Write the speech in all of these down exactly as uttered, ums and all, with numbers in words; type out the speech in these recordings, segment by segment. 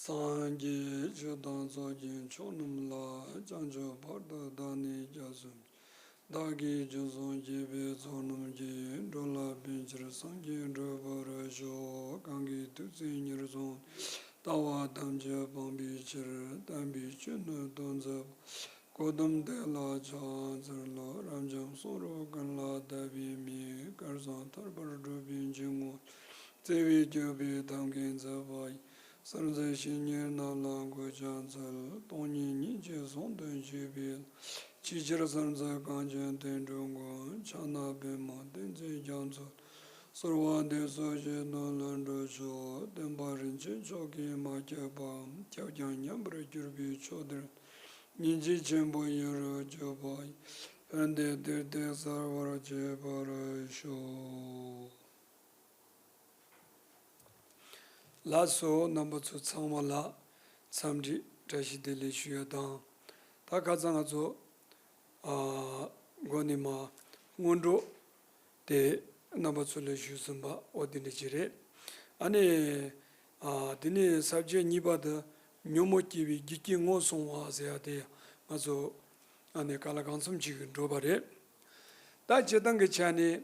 སངས་རྒྱས་ཆོས་དང་ཚོགས་ཀྱི་མཆོག་རྣམས་ལ། བྱང་ཆུབ་བར་དུ་བདག་ནི་སྐྱབས་སུ་མཆི། བདག་གིས་སྐྱོན་བསལ་བགྱིས་པའི་ཚོགས་རྣམས་ཀྱིས། འགྲོ་ལ་ཕན་ཕྱིར་སངས་རྒྱས་འགྲུབ་པར་ཤོག། གང་གིས་ཐུགས་བརྩེ་ཉེར་བཟུང་ནས། ལྟ་བ་ཐམས་ཅད་སྤང་བའི་ཕྱིར། དམ་པའི་ཆོས་ནི་སྟོན་མཛད་པ། གཽ་ཏམ་དེ་ལ་ཕྱག་འཚལ་ལོ། རབ་འབྱམས་གསུང་རབ་ཀུན་ལ་དད་པའི་མིག། སྐལ་བཟང་ཐར་པར་སྒྲུབ་པའི་འཇུག་ངོགས། བརྩེ་བས་བསྐྱོད་པའི་ཐབས་མཁས་མཛད་པ་ཡི། གསེར་མཛེས་བཤེས་གཉེན་རྣམས་ལ་གུས་ཕྱག་འཚལ། སྟོང་ཉིད་སྙིང་རྗེ་ཟུང་དུ་འཇུག་པའི་བླ། ཆེས་ཆེར་གསལ་མཛད་གངས་ཅན་དོན་གྲུབ་ཀུན། ཕྱག་ན་པདྨོ་བསྟན་འཛིན་རྒྱ་མཚོ། གསོལ་བ་འདེབས་སོ་བཞེད་དོན་ལྷུན་གྲུབ་མཆོག། སྟོན་པ་རིན་ཆེན་མཆོག་གིས་མ་ཁྱབ་པ། ཁྱབ་ཀྱང་མཉམ་པར་གྱུར་པའི་ཆོས་འདིར། སྙིང་རྗེ་ཆེན་པོ་ཡིད་རུ་གྱུར་པ་ཡིས། ཕན་བདེའི་གཏེར་དེ་གསལ་བར་བྱེད་པར་ཤོག། ལགས་སོ། རྣམ་པ་ཚོ་ཚང་མ་ལ་འཚམས་འདྲི་བཀྲ་ཤིས་བདེ་ལེགས་ཞུ་ཡ་དང་། ད་ཁ་སང་ང་ཚོ་ཨ་འགོ་ནས་མར་སྔོན་འགྲོ་དེ་རྣམ་པ་ཚོ་ལ་ཞུས་ཟིན་པ་འོ་དེ་འདྲ་ཅིག་རེད། ཨ་ནི་ཨ་དེ་ནས་ས་བཅད་གཉིས་པ་དེ་ཉོན་མོངས་སྐྱེ་བའི་རྒྱུ་རྐྱེན་ངོས་བཟུང་བ་ཟེར་ཡ་དེ་ང་ཚོ་ཨ་ནི་ག་ལ་གང་འཚམ་ཅིག་འགྲོ་བ་རེད། ད་སྤྱིར་བཏང་གི་ཆ་ནས།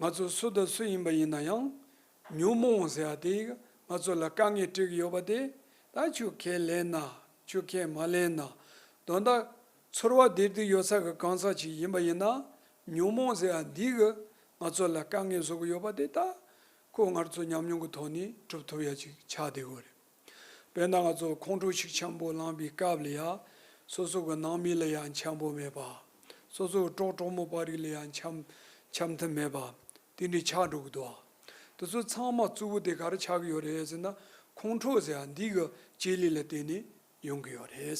ང་ཚོ་སུ་དང་སུ་ཡིན་པ་ཡིན་ན་ཡང་། ཉོན་མོངས་ཟེར་བ་དེ་ང་ཚོ་ལ་དཀའ་ངལ་སྤྲད་ཀྱི་ཡོད་པ་དེ། ད་ཁྱོད་ཁས་ལེན་ན། ཁྱོད་ཁས་མ་ལེན་ན། དོན་དག་ཚོར་བ་བདེ་སྡུག་ཡོད་ས་གི་གང་ཟག་ཅིག་ཡིན་པ་ཡིན་ན། ཉོན་མོངས་ཟེར་བ་འདི་གིས་ང་ཚོ་ལ་དཀའ་ངལ་བཟོ་གི་ཡོད་པ་དེ། ད་ཁོ་ང་ཚོ་ཉམས་མྱོང་གི་ཐོག་ནས་གྲུབ་ཐུབ་ཡ་ཅིག་ཆགས་བསྡད་ཡོད་རེད། དཔེར་ན་ང་ཚོ་ཁོང་ཁྲོ་ཤུགས་ཆེན་པོ་ལངས་པའི་སྐབས་ལ་ཡ། སོ་སོ་གི་ནང་མི་ལ་ཡ་འཆམ་པོ་མེད་པ། སོ་སོ་གི་གྲོགས་གྲོགས་མོ་བར་རིགས་ལ་ཡ་འཆམ་འཆམ་མཐུན་མེད་པ། དེ་འདྲའི་ཆགས་འགྲོ་གི་འདུག་བ། དེ་ཚོ་ཚང་མ་གཙོ་བོ་དེ་ག་རེ་ཆགས་ཀྱི་ཡོད་རེད་ཟེར་ན། ཁོང་ཁྲོ་ཟེར་བ་འདི་གི་བྱེད་ལས་ལ་བརྟེན་ནས་ཡོང་གི་ཡོད་རེད།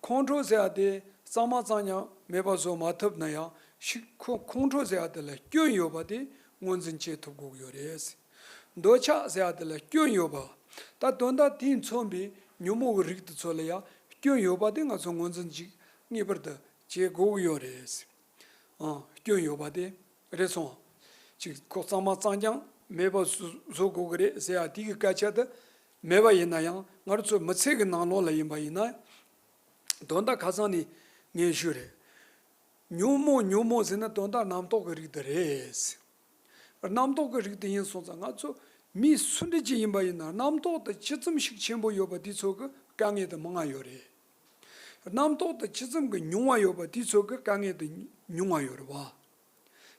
ཁོང་ཁྲོ་ཟེར་བ་དེ་གཙང་མ་གཙང་རྐྱང་མེད་པ་བཟོ་མ་ཐུབ་ན་ཡང་། ཤིག་ཁོ་ཁོང་ཁྲོ་ཟེར་བ་དེ་ལ་སྐྱོན་ཡོད་པ་དེ་ངོས་འཛིན་བྱེད་ཐུབ་དགོས་ཀྱི་ཡོད་རེད། འདོད་ཆགས་ཟེར་བ་དེ་ལ་སྐྱོན་ཡོད་པ། ད་དོན་དག་དེས་མཚོན་པའི་ཉོན་མོངས་ཀྱི་རིགས་དེ་ཚོ་ལ་ཡང་སྐྱོན་ཡོད་པ་དེ་ང་ཚོ་ངོས་འཛིན་ཅིག་ངེས་པར་དུ་བྱེད་དགོས་ཀྱི་ཡོད་རེད། ཨང་། སྐྱོན་ཡོད་པ་དེ་རེད་སོང་། ཅིག་ཁོ་གཙང་མ་གཙང་རྐྱང་མེད་པ་བཟོ་བཟོ་དགོས་ཀྱི་རེད་ཟེར་ཡ་དེ་གི་སྐད་ཆ་དེ་མེད་པ་ཡིན་ན་ཡང་། ང་རང་ཚོ་མི་ཚེ་གི་ནང་ལོགས་ལ་ཡིན་པ་ཡིན་ན། དོན་དག་ཁ་སང་ནས་ངས་ཞུས་རེད། ཉོན་མོངས་ཉོན་མོངས་ཟེར་ན་དོན་དག་རྣམ་རྟོག་གི་རིགས་དེ་རེད། རྣམ་རྟོག་གི་རིགས་དེ་ཡིན་སོང་ཙང་། ང་ཚོ་མི་སུ་འདྲ་ཅིག་ཡིན་པ་ཡིན་ན། རྣམ་རྟོག་དེ་ཇི་ཙམ་ཤུགས་ཆེན་པོ་ཡོད་པ་དེ་ཚོ་གི་དཀའ་ངལ་དེ་མང་ང་ཡོད་རེད། རྣམ་རྟོག་དེ་ཇི་ཙམ་གི་ཉུང་བ་ཡོད་པ་དེ་ཚོ་གི་དཀའ་ངལ་དེ་ཉུང་བ་ཡོད་རེད་བ།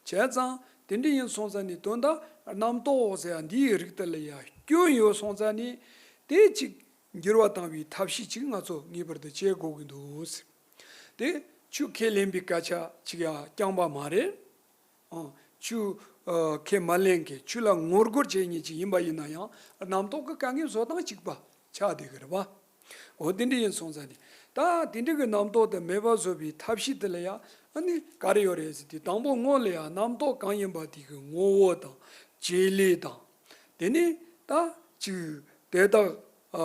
བྱས་ཙང་དེ་འདྲ་ཡིན་སོང་ཙང་ནི། དོན་དག་རྣམ་རྟོག་ཟེར་ཡ་འདིའི་རིགས་དེ་ལ་ཡ་སྐྱོན་ཡོད་སོང་ཙང་ནི། དེ་ཅིག་འགྱུར་བ་བཏང་བའི་ཐབས་ཤེས་ཅིག་ང་ཚོ་ངེས་པར་དུ་བྱེད་དགོས་ཀྱི་འདུག། དེ་ཁྱོད་ཁས་ལེན་པའི་སྐད་ཆ་ཅིག་ཡ་རྐྱང་པ་མ་རེད། ཨང་། ཁྱོད་ཨ་ཁས་མ་ལེན་མཁན། ཁྱོད་ལ་ངོ་རྒོལ་བྱེད་མཁན་ཅིག་ཡིན་པ་ཡིན་ན་ཡང་། རྣམ་རྟོག་གི་དཀའ་ངལ་བཟོ་སྟངས་གཅིག་པ་ཆགས་བསྡད་ཀྱི་རེད་བ། འོ་དེ་འདྲ་ཡིན་སོང་ཙང་ནི། ད་དེ་འདྲ་གི་རྣམ་རྟོག་དེ་མེད་པ་བཟོ་བའི་ཐབས་ཤེས་དེ་ལ་ཡང་ཨ་ནི་ག་རེ་ཡོད་རེད་ཟེར་དུས། དང་པོ་སྔོན་ལ་ཡང་རྣམ་རྟོག་གང་ཡིན་པ་དེ་གི་ངོ་བོ་དང་བྱེད་ལས་དང་། དེ་ནས་ད་ཅིག་དེ་དག་ཨ་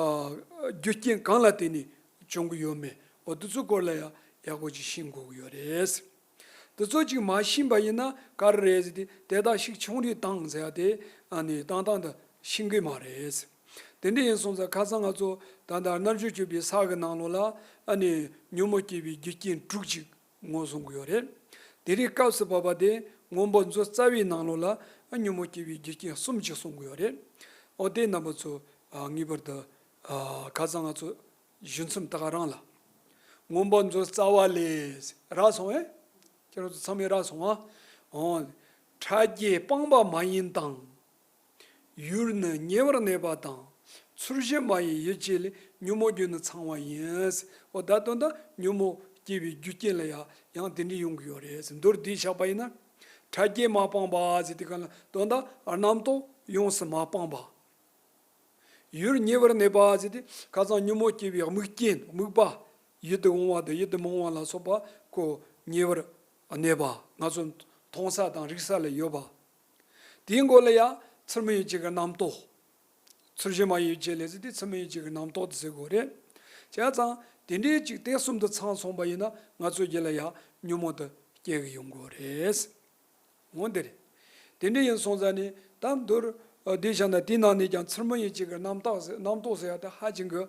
རྒྱུ་རྐྱེན་གང་ལ་བརྟེན་ནས་བྱུང་གི་ཡོད་མེད། འོ་དེ་ཚོའི་སྐོར་ལ་ཡང་ཡག་པོ་ཅིག་ཤེས་དགོས་ཀྱི་ཡོད་རེད། དེ་ཚོ་ཅིག་མ་ཤེས་པ་ཡིན་ན་ག་རེ་རེད་ཟེར་དུས། དེ་དག་ཤུགས་ཆུང་རུ་བཏང་ཟེར་ཡ་དེ་ཨ་ནི་བཏང་སྟངས་དེ་ཤེས་ཀྱི་མ་རེད། དེ་འདྲ་ཡིན་སོང་ཙང་ཁ་སང་ང་ཚོ་ད་ལྟ་རྣལ་འབྱོར་སྤྱོད་པའི་ས་གི་ནང་ལོགས་ལ། ཨ་ནི་ཉོན་མོངས་སྐྱེ་བའི་རྒྱུ་རྐྱེན་དྲུག་ཅིག་ངོས་བཟུང་གི་ཡོད་རེད། དེ་རིང་སྐབས་སུ་བབ་པ་དེ་མངོན་པ་མཛོད་རྩ་བའི་ནང་ལོགས་ལ་ཉོན་མོངས་སྐྱེ་བའི་རྒྱུ་རྐྱེན་གསུམ་ཅིག་གསུང་གི་ཡོད་རེད། འོ་དེ་རྣམ་པ་ཚོ་ཨ་ངེས་པར་དུ་ཨ་ཁ་སང་ང་ཚོ་ཞུ་མཚམས་ད་ག་རང་ལ། མངོན་པ་མཛོད་རྩ་བ་ལས། རག་སོང་ངས། ཁྱེད་རང་ཚོ་ཚང་མས་རག་སོང་ཨ། འོ། ཕྲ་རྒྱས་སྤངས་པ་མ་ཡིན་དང་། ཡུལ་ནི་ཉེ་བར་གནས་པ་དང་། ཚུལ་བཞིན་མ་ཡིན་ཡིད་བྱེད་ལས། ཉོན་མོངས་རྒྱུ་ནི་ཚང་བ་ཡིན། འོ་ད་དོན་དག་ཉོན་མོངས་སྐྱེ་བའི་རྒྱུ་རྐྱེན་ལ་ཡང་ཡང་དེ་འདྲ་ཡོང་གི་ཡོད་རེད་ཟེར། མདོར་བསྡུས་བཞག་པ་ཡིན་ན། ཕྲ་རྒྱས་མ་སྤངས་པ་ཟེར་དུས་ག་ལ། དོན་དག་རྣམ་རྟོག་ཡོངས་སུ་མ་སྤངས་པ། ཡུལ་ཉེ་བར་གནས་པ་ཟེར་དུས། ཁ་སང་ཉོན་མོངས་སྐྱེ་བའི་དམིགས་རྐྱེན། དམིགས་པ། ཡིད་དུ་འོང་བ་དང་ཡིད་དུ་མི་འོང་བ་ལ་སོགས་པ་ཁོ་ཉེ་བར་གནས་པ། ང་ཚོ་མཐོང་ས་དང་རིག་ས་ལ་ཡོད་པ། དེའི་མགོ་ལ་ཡང་ཚུལ་མིན་ཡིད་བྱེད་ཀྱི་རྣམ་རྟོག། ཚུལ་བཞིན་མ་ཡིན་ཡིད་བྱེད་ལས་ཟེར་དུས། ཚུལ་མིན་ཡིད་བྱེད་ཀྱི་རྣམ་རྟོག་དེ་ཟེར་དགོས་རེད། བྱས་ཙང་དེ་འདྲའི་ཅིག་དེ་གསུམ་དུ་ཚང་སོང་པ་ཡིན་ན། ང་ཚོ་རྒྱུད་ལ་ཡང་ཉོན་མོངས་དེ་སྐྱེ་གི་ཡོང་གི་རེད། འོ་དེ་རེད། དེ་འདྲ་ཡིན་སོང་ཙང་ནི་ད་མདོར་ ཨ། དེ་བཞག་ན་དེའི་ནང་ནས་ཀྱང་ཚུལ་མིན་ཡིད་བྱེད་ཀྱི་རྣམ་རྟོག་ཟེར་རྣམ་རྟོག་ཟེར་ཡ་དེ་ཧ་ཅང་གི་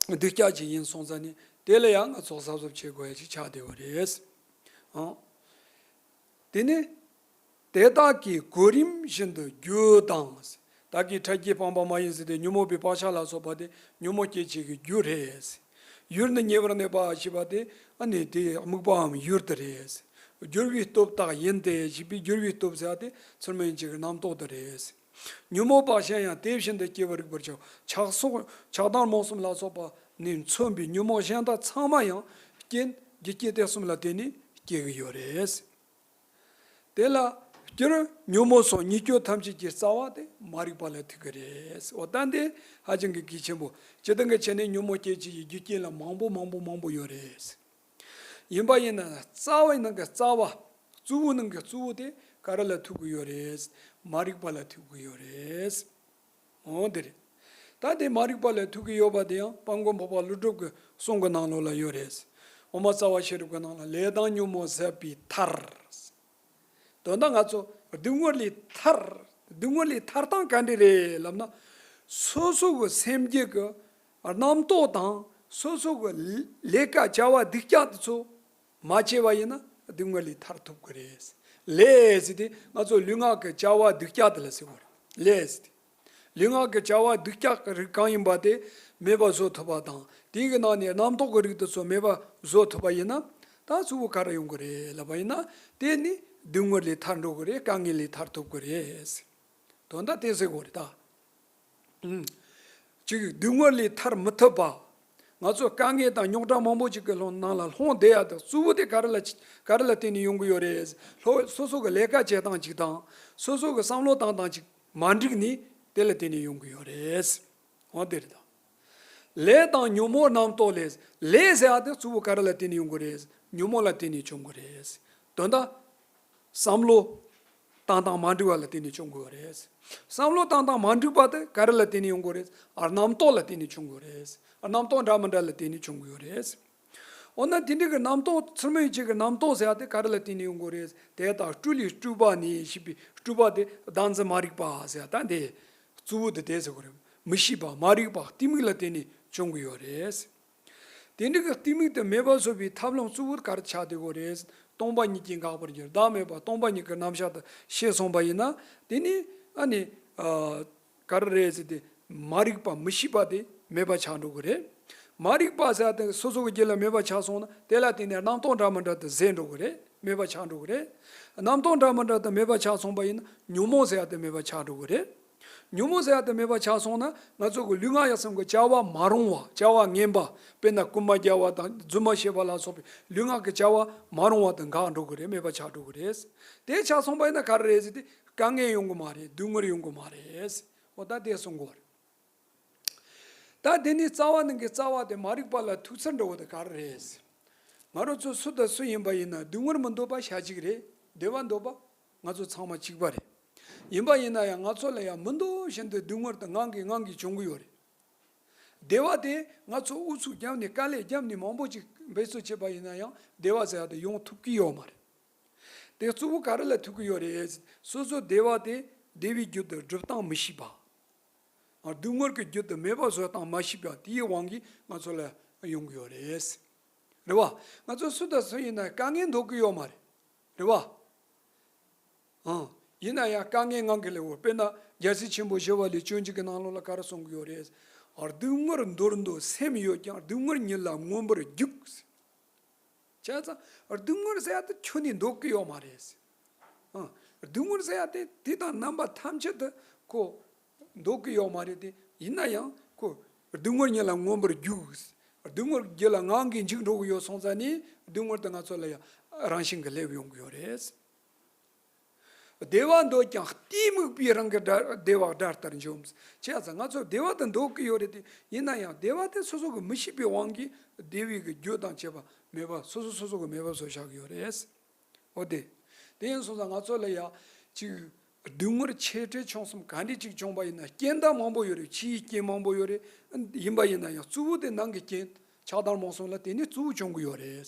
སྡུག་ཅག་ཅིག་ཡིན་སོང་ཙང་ནི་དེ་ལ་ཡང་ང་ཚོ་གཟབ་གཟབ་བྱེད་དགོས་ཡ་ཅིག་ཆགས་བསྡད་པ་རེད། ཨང་། དེ་ནི་དེ་དག་གི་གོ་རིམས་བཞིན་དུ་རྒྱུ་དང་། བདག་གིས་འཕྲལ་གྱི་སྤངས་པ་མ་ཡིན་ཟེར་ཏེ་ཉོན་མོངས་པའི་བག་ཆགས་ལ་སོགས་པ་དེ་ཉོན་མོངས་སྐྱེད་བྱེད་ཀྱི་རྒྱུ་རེད། ཡུལ་ནི་ཉེ་བར་གནས་པ་ཞེས་པ་དེ་ཨ་ནི་དེ་དམིགས་པའམ་ཡུལ་དེ་རེད། སྦྱོར་བའི་སྟོབས་དག་ཡིན་ཏེ་ཞེས་པའི་སྦྱོར་བའི་སྟོབས་ཟེར་བ་དེ་ཚུལ་མིན་ཡིད་བྱེད་ཀྱི་རྣམ་རྟོག་དེ་རེད། ཉོན་མོངས་པ་གཞན་ཡང་དེ་བཞིན་དུ་སྐྱེ་བར་རིགས་པར་བྱའོ། ཆགས་སོགས་ཆགས་སྡང་རྨོངས་གསུམ་ལ་སོགས་པ་ནས་མཚོན་པའི་ཉོན་མོངས་གཞན་དག་ཚང་མ་ཡང་རྐྱེན་རྒྱུ་རྐྱེན་དེ་གསུམ་ལ་བརྟེན་ནས་སྐྱེ་གི་ཡོད་རེད། དེ་ལ་སྤྱིར་ཉོན་མོངས་སོགས་ཉེས་སྤྱོད་ཐམས་ཅད་ཀྱི་རྩ་བ་དེ་མ་རིག་པ་ལ་ཐུག་གི་རེད། འོ་ད་འདི་ཧ་ཅང་གི་གལ་ཆེན་པོ། སྤྱིར་བཏང་གི་ཆ་ནས་ཉོན་མོངས་སྐྱེད་བྱེད་ཀྱི་རྒྱུ་རྐྱེན་ལ་མང་པོ་མང་པོ་མང་པོ་ཡོད་རེད། ཡིན་པ་ཡིན་ན་རྩ་བའི་ནང་གི་རྩ་བ། གཙོ་བོའི་ནང་གི་གཙོ་བོ་དེ་ག་རེ་ལ་ཐུག་གི་ཡོད་རེད། མ་རིག་པ་ལ་ཐུག་གི་ཡོད་རེད། འོ་དེ་རེད། ད་དེ་མ་རིག་པ་ལ་ཐུག་གི་ཡོད་པ་དེ་ཡང་དཔལ་མགོན་འཕགས་པ་ཀླུ་སྒྲུབ་ཀྱི་གསུང་གི་ནང་ལོགས་ལ་ཡོད་རེད། འོ་མ་རྩ་བ་ཤེས་རབ་ཀྱི་ནང་ལ་ལས་དང་ཉོན་མོངས་ཟད་པའི་མཐར། དོན་དག་ང་ཚོ་སྡུག་བསྔལ་ལས་ཐར། སྡུག་བསྔལ་ལས་ཐར་སྟངས་ག་འདྲ་རེད་ལབ་ན། སོ་སོ་གི་སེམས་རྒྱུད་ཀྱི་རྣམ་རྟོག་དང་སོ་སོ་གི་ལས་ཀ་བྱ་བ་སྡུག་ཅག་དེ་ཚོ་མ་བྱས་པ་ཡིན་ན་སྡུག་བསྔལ་ལས་ཐར་ཐུབ་ཀྱི་རེད། ལས་ཟེར་དེ་ང་ཚོ་ལུས་ངག་གི་བྱ་བ་སྡུག་ཅག་དེ་ལ་ཟེར་བ་རེད། ལས་ཟེར་དེ། ལུས་ངག་གི་བྱ་བ་སྡུག་ཅག་གི་རིགས་གང་ཡིན་པ་དེ་མེད་པ་བཟོ་ཐུབ་པ་དང་། དེའི་གི་ནང་ནས་རྣམ་རྟོག་གི་རིགས་དེ་ཚོ་མེད་པ་བཟོ་ཐུབ་པ་ཡིན་ན། ད་གཙོ་བོ་ག་རེ་ཡོང་གི་རེད་ལབ་པ་ཡིན་ན། དེ་ནི་སྡུག་བསྔལ་ལས་ཐར་འགྲོ་གི་རེད། དཀའ་ངལ་ལས་ཐར་ཐུབ་ཀྱི་རེད། དོན་དག་དེ་ཟེར་དགོས་རེད་ད། ཨུམ། གཅིག་སྡུག་བསྔལ་ལས་ཐར་མི་ཐུབ་པ། ང་ཚོ་དཀའ་ངལ་དང་རྙོག་དྲ་མང་པོ་ཅིག་གི་ལྷོང་ནང་ལ་ལྷུང་བསྡད་ཡ་དེ་གཙོ་བོ་དེ་ག་རེ་ལ་ག་རེ་ལ་བརྟེན་ནས་ཡོང་གི་ཡོད་རེད། ལྷོ་སོ་སོ་གི་ལས་ཀ་བྱེད་སྟངས་ཅིག་དང་། སོ་སོ་གི་བསམ་བློ་བཏང་སྟངས་ཅིག་མ་འགྲིག་ནས་དེ་ལ་བརྟེན་ནས་ཡོང་གི་ཡོད་རེད། འོ་དེ་རེད་ད། ལས་དང་ཉོན་མོངས་རྣམ་རྟོག་ལས། ལས་ཟེར་ཡ་དེ་གཙོ་བོ་ག་རེ་ལ་བརྟེན་ནས་ཡོང་གི་རེད། ཉོན་མོངས་ལ་བརྟེན་ནས་བྱུང་གི་རེད། དོན་དག་བསམ་བློ་བཏང་སྟངས་མ་འགྲིག་པ་ལ་བརྟེན་ནས་བྱུང་དགོས་རེད། བསམ་བློ་བཏང་སྟངས་མ་འགྲིག་པ་དེ་ག་རེ་ལ་བརྟེན་ནས་ཡོང་དགོས་རེད། ཨ། རྣམ་རྟོག་ལ་བརྟེན་ནས་བྱུང་དགོས་རེད། ཨ། རྣམ་རྟོག་འདྲ་མི་འདྲ་ལ་བརྟེན་ནས་བྱུང་དགོས་རེད། འོ་ན་དེ་འདྲ་གི་རྣམ་རྟོག་ཚུལ་མིན་ཡིད་བྱེད་ཀྱི་རྣམ་རྟོག་ཟེར་ཡ་དེ་ག་རེ་ལ་བརྟེན་ནས་ཡོང་དགོས་རེད། དེ་དག་སྤྲུལ་ལས་སྤྲུལ་པ་ནི་ཞེས་པའི་སྤྲུལ་པ་དེ་བདག་འཛིན་མ་རིག་པ་ཟེར་ཡ་ད་འདི་གཙོ་བོ་དེ་དེ་ཟེར་དགོས་རེད། མི་ཤེས་པ་མ་རིག་པ་གཏི་མུག་ལ་བརྟེན་ནས་བྱུང་གི་ཡོད་རེད། དེ་འདྲ་གི་གཏི་མུག་དེ་མེད་པ་བཟོ་བའི་ཐབས་ལམ་གཙོ་བོ་ག་རེ་ཆགས་བསྡད་ཀྱི་ཡོད་རེད། སྟོང་པ་ཉིད་ཀྱིས་འགག་པར་འགྱུར། བདག་མེད་པ་སྟོང་པ་ཉིད་ཀྱི་རྣམ་གཞག་དེ་ཤེས་སོང་པ་ཡིན་ན། དེ་ནི་ཨ་ནི་ཨ་ག་རེ་རེད་ཟེར་ཏེ་མ་རིག་པ་མི་ཤེས་པ་དེ་མེད་པ་ཆགས་འགྲོ་གི་རེད། མ་རིག་པ་ཟེར་ཡ་དེ་སོ་སོ་གི་རྒྱུད་ལ་མེད་པ་ཆགས་སོང་ན། དེ་ལ་བརྟེན་ནས་རྣམ་རྟོག་འདྲ་མི་འདྲ་དེ་ཟད་འགྲོ་གི་རེད། མེད་པ་ཆགས་འགྲོ་གི་རེད། རྣམ་རྟོག་འདྲ་མི་འདྲ་དེ་མེད་པ་ཆགས་སོང་པ་ཡིན་ན་ཉོན་མོངས་ཟེར་ཡ་དེ་མེད་པ་ཆགས་འགྲོ་གི་རེད། ཉོན་མོངས་ཟེར་ཡ་དེ་མེད་པ་ཆགས་སོང་ན་ང་ཚོ་གི་ལུས་ངག་ཡིད་གསུམ་གྱི་བྱ་བ་མ་རུང་བ། བྱ་བ་ངན་པ། དཔེར་ན་རྐུན་མ་རྒྱག་པ་དང་རྫུན་མ་བཤད་པ་ལ་སོགས་པའི་ལུས་ངག་གི་བྱ་བ་མ་རུང་བ་དེ་འགག་འགྲོ་གི་རེད། མེད་པ་ཆགས་འགྲོ་གི་རེད། དེ་ཆགས་སོང་པ་ཡིན་ན་ག་རེ་རེད་ཟེར་ཏེ་དཀའ་ངལ་ཡོང་གི་མ་རེད། སྡུག་བསྔལ་ཡོང་གི་མ་རེད། འོ་ད་དེ་གསུང་གི་ཡོད་རེད། ད་དེ་ནི་རྩ་བ་ནང་གི་རྩ་བ་དེ་མ་རིག་པ་ལ་ཐུག་ཚར་འགྲོ་བ་དེ་ག་རེ་རེད། ང་རང་ཚོ་སུ་དང་སུ་ཡིན་པ་ཡིན་ན་སྡུག་བསྔལ་མི་འདོད་པ་ཞེ་གཅིག་རེད། བདེ་བ་འདོད་པ་ང་ཚོ་ཚང་མ་གཅིག་པ་རེད། ཡིན་པ་ཡིན་ན་ཡང་ང་ཚོ་ལ་ཡང་མི་འདོད་བཞིན་དུ་སྡུག་བསྔལ་དེ་ངང་གིས་ངང་གིས་བྱུང་གི་ཡོད་རེད། བདེ་བ་དེ་ང་ཚོ་ཨུ་ཚུགས་བརྒྱབ་ནས་དཀའ་ལས་བརྒྱབ་ནས་མང་པོ་ཅིག་འབད་རྩོལ་བྱས་པ་ཡིན་ན་ཡང་བདེ་བ་ཟེར་ཡ་དེ་ཡོང་ཐུབ་ཀྱི་ཡོད་མ་རེད། དེ་གཙོ་བོ་ག་རེ་ལ་ཐུག་གི་ཡོད་རེད། སོ་སོ་བདེ་བ་དེ་བདེ་བའི་རྒྱུ་དེ་སྒྲུབ་སྟངས་མི་ཤེས་པ། སྡུག་བསྔལ་གྱི་རྒྱུ་དེ་མེད་པ་བཟོ་སྟངས་མ་ཤེས་པ་དེའི་དབང་གིས་ང་ཚོ་ལ་ཡོང་གི་ཡོད་རེད། རེད་བ། ང་ཚོ་སུ་དང་སུ་ཡིན་ན་དཀའ་ངལ་འདོད་ཀྱི་ཡོད་མ་རེད། རེད་བ། ཨང་། ཡིན་ན་ཡང་དཀའ་ངལ་ངང་གིས་སླེབས་འོ། དཔེར་ན་རྒྱལ་སྲས་ཆེན་པོ་ཞི་བ་ལྷས་སྤྱོད་འཇུག་གི་ནང་ལོགས་ལ་ག་རེ་གསུང་གི་ཡོད་རེད། སྡུག་བསྔལ་འདོར་འདོད་སེམས་ཡོད་ཀྱང་། སྡུག་བསྔལ་ཉིད་ལ་མངོན་པར་རྒྱུག་བྱས་ཙང་སྡུག་བསྔལ་ཟེར་ཡ་དེ་ཁྱོན་ནས་འདོད་ཀྱི་ཡོད་མ་རེད། ཨང་། སྡུག་བསྔལ་ཟེར་ཡ་དེ་དུས་དང་རྣམ་པ་ཐམས་ཅད་དུ་ཁོ་འདོད་ཀྱི་ཡོད་མ་རེད་དེ། ཡིན་ན་ཡང་ཁོ་སྡུག་བསྔལ་ཉིད་ལ་མངོན་པར་རྒྱུག་སྡུག་བསྔལ་རྒྱུད་ལ་ངང་གིས་འཇུག་འགྲོ་གི་ཡོད་སོང་ཙང་ནི་སྡུག་བསྔལ་དེ་ང་ཚོ་ལ་ཡང་རང་བཞིན་གྱིས་སླེབས་ཡོང་གི་ཡོད་རེད། བདེ་བ་འདོད་ཀྱང་གཏི་མུག་པས་རང་གི་དགྲ་བདེ་བ་དགྲ་ལྟར་འཇོམས། བྱས་ཙང་ང་ཚོ་བདེ་བ་དེ་འདོད་ཀྱི་ཡོད་རེད་དེ། ཡིན་ན་ཡང་བདེ་བ་དེ་སོ་སོ་གི་མི་ཤེས་པའི་དབང་གིས་བདེ་བའི་གི་རྒྱུ་དང་བཅས་པ་མེད་པ། སོ་སོ་སོ་སོ་གི་མེད་པ་བཟོས་བཞག་གི་ཡོད་རེད། འོ་དེ། དེ་ཡིན་སོང་ཙང་ང་ཚོ་ལ་ཡང་ཅིག་སྡུག་བསྔལ་ཆེ་འབྲིང་ཆུང་གསུམ་ག་འདྲ་ཅིག་བྱུང་པ་ཡིན་ན། རྐྱེན་དེ་མང་པོ་ཡོད་རེད། ཕྱིའི་རྐྱེན་མང་པོ་ཡོད་རེད། ཡིན་པ་ཡིན་ན་ཡང་གཙོ་བོ་དེ་ནང་གི་རྐྱེན་ཆགས་སྡང་རྨོངས་གསུམ་ལ་བརྟེན་ནས་གཙོ་བོ་བྱུང་གི་ཡོད་རེད།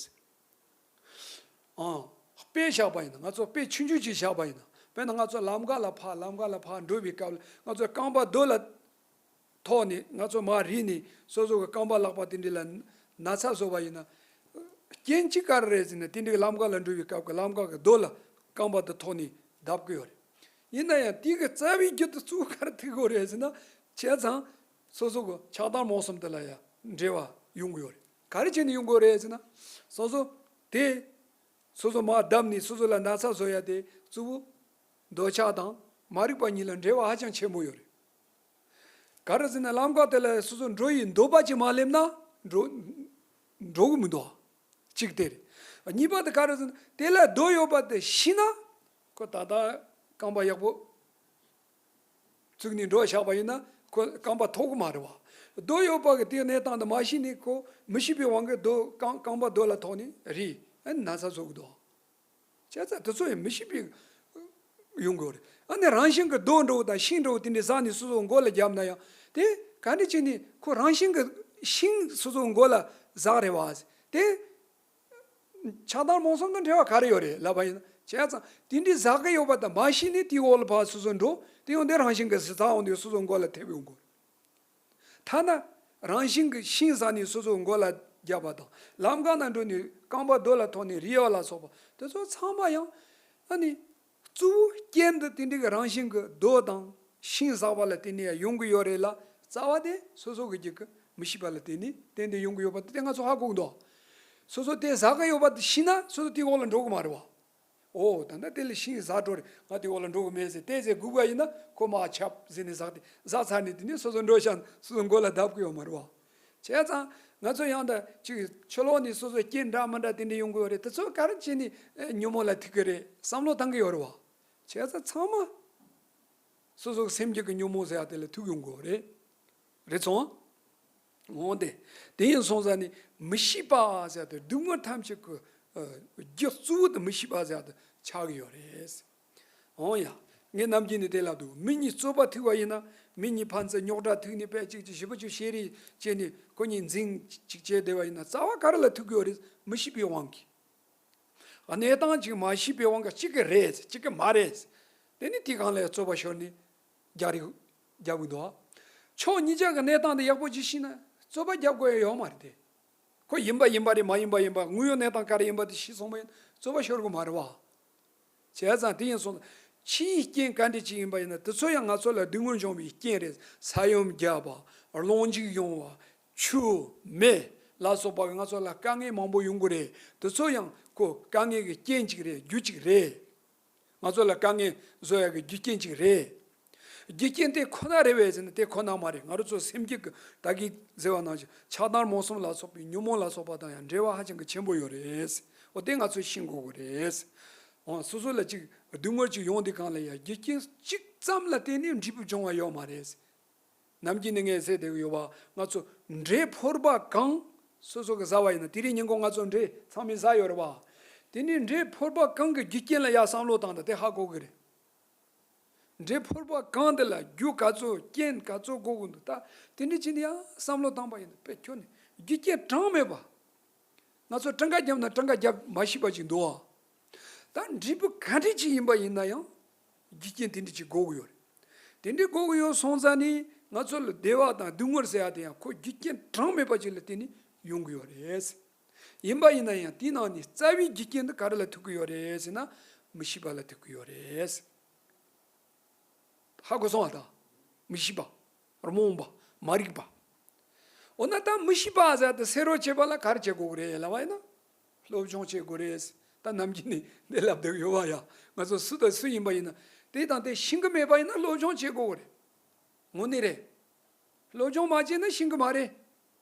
ཨང་། དཔེ་བཞག་པ་ཡིན་ན། ང་ཚོ་དཔེ་ཆུང་ཆུང་ཅིག་བཞག་པ་ཡིན་ན། དཔེར་ན་ང་ཚོ་ལམ་ཁ་ལ་ཕར་ལམ་ཁ་ལ་ཕར་འགྲོ་བའི་སྐབས་ལ་ང་ཚོ་རྐང་པ་རྡོ་ལ་ཐོགས་ནས་ང་ཚོ་མར་རིལ་ནས་སོ་སོ་གི་རྐང་པ་ལག་པ་དེ་འདྲ་ལ་ན་ཚ་བཟོ་བ་ཡིན་ན། རྐྱེན་གཅིག་ག་རེ་རེད་ཟེར་ན་དེ་འདྲའི་ལམ་ཁ་ལ་འགྲོ་བའི་སྐབས་ཀྱི་ལམ་ཁ་གི་རྡོ་ལ་རྐང་པ་དེ་ཐོགས་ནས་བརྡབ་ཀྱི་ཡོད་རེད། ཡིན་ན་ཡང་དེ་གི་རྩ་བའི་རྒྱུ་དེ་གཙོ་བོ་ག་རེ་ཐུག་གི་ཡོད་རེད་ཟེར་ན། བྱས་ཙང་སོ་སོ་གི་ཆགས་སྡང་རྨོངས་གསུམ་དེ་ལ་ཡང་འབྲེལ་བ་ཡོང་གི་ཡོད་རེད། ག་རེ་བྱས་ནས་ཡོང་གི་ཡོད་རེད་ཟེར་ན། སོ་སོ་དེ་སོ་སོ་མར་བརྡབ་ནས་སོ་སོ་ལ་ན་ཚ་བཟོ་ཡ་དེ་གཙོ་བོ་འདོད་ཆགས་དང་མ་རིག་པ་གཉིས་ལ་འབྲེལ་བ་ཧ་ཅང་ཆེན་པོ་ཡོད་རེད། ག་རེ་ཟེར་ན་ལམ་ཁ་དེ་ལ་སོ་སོ་འགྲོ་ཡི་འདོད་པ་ཅིག་མ་སླེབས་ན་འགྲོ་འགྲོ་གི་མི་འདུག་གཅིག་དེ་རེད། གཉིས་པ་དེ་ག་རེ་ཟེར་ན་དེ་ལ་རྡོ་ཡོད་པ་དེ་ཤེས་ན་ཁོ་ད་ལྟ་རྐང་པ་ཡག་པོ་བཙུགས་ནས་འགྲོ་བཞག་པ་ཡིན་ན་ཁོ་རྐང་པ་ཐོགས་གི་མ་རེད་བ། རྡོ་ཡོད་པ་གི་དེའི་གནས་སྟངས་དེ་མ་ཤེས་ནས་ཁོ་མི་ཤེས་པའི་དབང་གིས་རྡོ་རྐང་རྐང་པ་རྡོ་ལ་ཐོགས་ནས་རིལ་ཨ་ནི་ན་ཚ་བཟོ་གི་འདུག་བྱས་ཙང་དེ་ཚོ་ཡང་མི་ཤེས་པའི་ཡོང་གི་ཡོད་རེད། ཨ་ནི་རང་བཞིན་གྱི་རྡོ་འདྲ་བོ་དང་ཤིང་འདྲ་བོ་དེ་འདྲའི་ཟགས་ནས་སོ་སོའི་མགོ་ལ་བརྒྱབ་ན་ཡང་དེ་ག་འདྲ་བྱས་ནས་ཁོ་རང་བཞིན་གྱི་ཤིང་སོ་སོའི་མགོ་ལ་ཟགས་རེད་བ། དེ་ཆགས་སྡང་རྨོངས་གསུམ་དང་འབྲེལ་བ་ག་རེ་ཡོད་རེད་ལབ་པ་ཡིན་ན། བྱས་ཙང་དེ་འདྲའི་ཟགས་ཀྱི་ཡོད་པ་དང་མ་ཤེས་ནས་དེའི་འོག་ལ་ཕར་སོ་སོ་འགྲོ་དེ་ཡང་དེ་རང་བཞིན་གྱི་ཟགས་འོང་དུས་སོ་སོའི་མགོ་ལ་ཐེབས་ཡོང་གི་ཡོད་རེད། ཐ་ན་རང་བཞིན་གྱི་ཤིང་ཟགས་ནས་སོ་སོའི་མགོ་ལ་བརྒྱབ་པ་དང་ལམ་ཁ་ན་འགྲོ་ནས་རྐང་པ་རྡོ་ལ་ཐོགས་ནས་རིལ་བ་ལ་སོགས་པ་དེ་ཚོ་ཚང་མ་ཡང་ཨ་ནི་གཙོ་བོ་རྐྱེན་དེ་དེ་འདྲའི་གི་རང་བཞིན་གྱི་རྡོ་དང་ཤིང་ཟགས་པ་ལ་བརྟེན་ནས་ཡང་ཡོང་གི་ཡོད་རེད་ལ་རྩ་བ་དེ་སོ་སོ་གི་རྒྱུད་ཀྱི་མི་ཤེས་པ་ལ་བརྟེན་ནས་བརྟེན་ཏེ་ཡོང་གི་ཡོད་པ་དེ་ང་ཚོ་ཧ་གོ་གི་འདུག་སོ་སོ་དེ་ཟགས་ཀྱི་ཡོད་པ་དེ་ཤེས་ན་སོ་སོ་དེའི་འོག་ལ་འགྲོ་གི་མ་རེད་བ། ཨོ་ད་ལྟ་དེ་ལ་ཤིང་ཟགས་འགྲོ་རེད། ང་དེའི་འོག་ལ་འགྲོ་གི་མེད་ཟེར་བལྟས་ཟེར་སྒུག་པ་ཡིན་ན་ཁོ་མར་ཁྱབ་ཟེར་ནས་ཟགས་ཏེ་ཟགས་ཚར་ནས་དེ་ནས་སོ་སོ་འགྲོ་ཤག་སོ་སོ་མགོ་ལ་བརྡབ་གི་ཡོད་མ་རེད་བ། བྱས་ཙང་ང་ཚོ་ཡང་ད་ཅིག་ཕྱི་ལོགས་ནས་སོ་སོ་རྐྱེན་འདྲ་མི་འདྲ་དེ་འདྲ་ཡོང་གི་ཡོད་རེད། དེ་ཚོ་ག་རེ་བྱས་ནས་ཨེ་ཉོན་མོངས་ལ་ཐུག་གི་རེད་བསམ་བློ་བཏང་གི་ཡོད་རེད་བ། བྱས་ཙང་ཚང་མ་སོ་སོ་གི་སེམས་རྒྱུད་ཀྱི་ཉོན་མོངས་ཟེར་ཡ་དེ་ལ་ཐུག་ཡོང་གི་ཡོད་རེད། རེད་སོང་། འོང་སྟེ། དེ་ཡིན་སོང་ཙང་ནི་མི་ཤེས་པ་ཟེར་ཏེ་སྡུག་བསྔལ་ཐམས་ཅད་ཀྱི་ཨ་རྒྱུ་གཙོ་བོ་དེ་མི་ཤེས་པ་ཟེར་ཏེ་ཆགས་ཀྱི་ཡོད་རེད། འོང་ཡ། ངས་ནམ་རྒྱུན་ནས་དེ་ལབ་འདུག་མི་གཉིས་རྩོད་པ་ཐུག་པ་ཡིན་ན་མི་གཉིས་ཕན་ཚུན་རྙོག་དྲ་ཐུག་ནས་དཔེ་གཅིག་གཅིག་ཞེ་པོ་ཅིག་བཤད་རེས་བྱས་ནས་ཁོ་གཉིས་འཛིང་གཅིག་བྱས་བསྡད་པ་ཡིན་ན་རྩ་བ་ག་རེ་ལ་ཐུག་གི་ཡོད་རེད། མི་ཤེས་པའི་དབང་གིས། གནས་སྟངས་གཅིག་མ་ཤེས་པའི་དབང་གིས་གཅིག་གི་རེད་གཅིག་གི་མ་རེད། དེ་ནི་དེའི་སྒང་ལ་རྩོད་པ་ཤོར་ནས་རྒྱག་རེས་རྒྱབ་གི་འདུག་ཕྱོགས་གཉིས་ཆ་གི་གནས་སྟངས་དེ་ཡག་པོ་ཅིག་ཤེས་ན་རྩོད་པ་རྒྱབ་དགོས་ཡ་ཡོད་མ་རེད་དེ། ཁོ་ཡིན་པ་ཡིན་པ་རེད་མ་ཡིན་པ་ཡིན་པ་དངོས་ཡོད་གནས་སྟངས་ག་རེ་ཡིན་པ་དེ་ཤེས་སོང་བ་ཡིན་རྩོད་པ་ཤོར་གི་མ་རེད་བ། བྱས་ཙང་དེ་ཡིན་སོང་ཙང་ཕྱིའི་རྐྱེན་ག་འདྲ་ཅིག་ཡིན་པ་ཡིན་ན་དེ་ཚོ་ཡང་ང་ཚོ་ལ་སྡུག་བསྔལ་འབྱུང་བའི་རྐྱེན་རེད། ས་ཡོམ་བརྒྱབ་པ། རླུང་འཇིག་ཡོང་བ། ཆུ། མེ་ལ་སོགས་པ་ང་ཚོ་ལ་དཀའ་ངལ་མང་པོ་ཡོང་གི་རེད། དེ་ཚོ་ཡང་ཁོ་དཀའ་ངལ་གྱི་རྐྱེན་གཅིག་རེད། རྒྱུ་གཅིག་རེད། ང་ཚོ་ལ་དཀའ་ངལ་བཟོ་ཡག་གི་རྒྱུ་རྐྱེན་གཅིག་རེད། རྒྱུ་རྐྱེན་དེ་ཁོ་ན་རེད་པས་ཟེར་ན་དེ་ཁོ་ན་མ་རེད། ང་རང་ཚོ་སེམས་རྒྱུད་ཀྱི་ད་གིན་ཟེར་བ་ནང་བཞིན་ཆགས་སྡང་རྨོངས་གསུམ་ལ་སོགས་པའི་ཉོན་མོངས་ལ་སོགས་པ་དང་ཡང་འབྲེལ་བ་ཧ་ཅང་གི་ཆེན་པོ་ཡོད་རེད། འོ་དེ་ང་ཚོས་ཤེས་དགོས་ཀྱི་རེད། འོ་སོ་སོ་ལ་ཅིག་སྡུག་བསྔལ་ཅིག་ཡོང་དུས་སྒང་ལ་ཡང་རྒྱུ་རྐྱེན་གཅིག་ཙམ་ལ་བརྟེན་ནས་འབྲས་བུ་འབྱུང་བ་ཡོད་མ་རེད། ནམ་རྒྱུན་ནས་ངས་ཟེར་བསྡད་ཀྱི་ཡོད་པ། ང་ཚོ་འབྲས་ཕོར་པ་གང་སོ་སོ་གི་ཟ་བ་ཡིན་ན་དེ་རིང་ཉིན་གུང་ང་ཚོ་འབྲས་ཚང་མས་ཟ་ཡོད་རེད་པ། དེ་ནས་འབྲས་ཕོར་པ་གང་གི་རྒྱུ་རྐྱེན་ལ་ཡ་བསམ་བློ་བཏང་དང་དེ་ཧ་གོ་གི་རེད། འབྲས་ཕོར་པ་གང་དེ་ལ་རྒྱུ་ག་ཚོད་རྐྱེན་ག་ཚོད་དགོས་ཀྱི་འདུག་ད་དེ་འདྲ་བྱས་ནས་ཡ་བསམ་བློ་བཏང་པ་ཡིན་ན་དཔེ་ཁྱོན་ནས་རྒྱུ་རྐྱེན་གྲངས་མེད་པ། ང་ཚོ་གྲངས་ཀ་བརྒྱབ་ན་གྲངས་ཀ་བརྒྱབ་མ་ཤེས་པ་ཅིག་འདུག་ཨ། ད་འབྲས་བུ་ག་འདྲ་ཅིག་ཡིན་པ་ཡིན་ན་ཡང་རྒྱུ་རྐྱེན་དེ་འདྲ་ཅིག་དགོས་ཀྱི་ཡོད་རེད། དེ་འདྲ་དགོས་ཀྱི་ཡོད་སོང་ཙང་ནི་ང་ཚོ་ལ་བདེ་བ་དང་སྡུག་བསྔལ་ཟེར་ཡ་དེ་ཡང་ཁོ་རྒྱུ་རྐྱེན་གྲངས་མེད་པ་ཅིག་ལ་བརྟེན་ནས་ཡོང་གི་ཡོད་རེད། ཡིན་པ་ཡིན་ན་ཡང་དེའི་ནང་ནས་རྩ་བའི་རྒྱུ་རྐྱེན་དེ་ག་རེ་ལ་ཐུག་གི་ཡོད་རེད་ཟེར་ན་མི་ཤེས་པ་ལ་ཐུག་གི་ཡོད་རེད། ཧ་གོ་སོང་བ་དང་། མི་ཤེས་པ། རྨོངས་པ། མ་རིག་པ། འོ་ན་ད་མི་ཤེས་པ་ཟེར་ཏེ་སེལ་རོགས་བྱེད་པ་ལ་ག་རེ་བྱེད་དགོས་ཀྱི་རེད་ལབ་པ་ཡིན་ན། སློབ་སྦྱོང་བྱེད་དགོས་རེད། ད་ནམ་རྒྱུན་ནས་འདི་ལབ་བསྡད་ཡོད་པ་ཡ། ང་ཚོ་སུ་དང་སུ་ཡིན་པ་ཡིན་ན། དེ་དང་དེ་ཤེས་ཀྱི་མེད་པ་ཡིན་ན་སློབ་སྦྱོང་བྱེད་དགོས་ཀྱི་རེད། དངོས་གནས་རེད། སློབ་སྦྱོང་མ་བྱས་ན་ཤེས་ཀྱི་མ་རེད།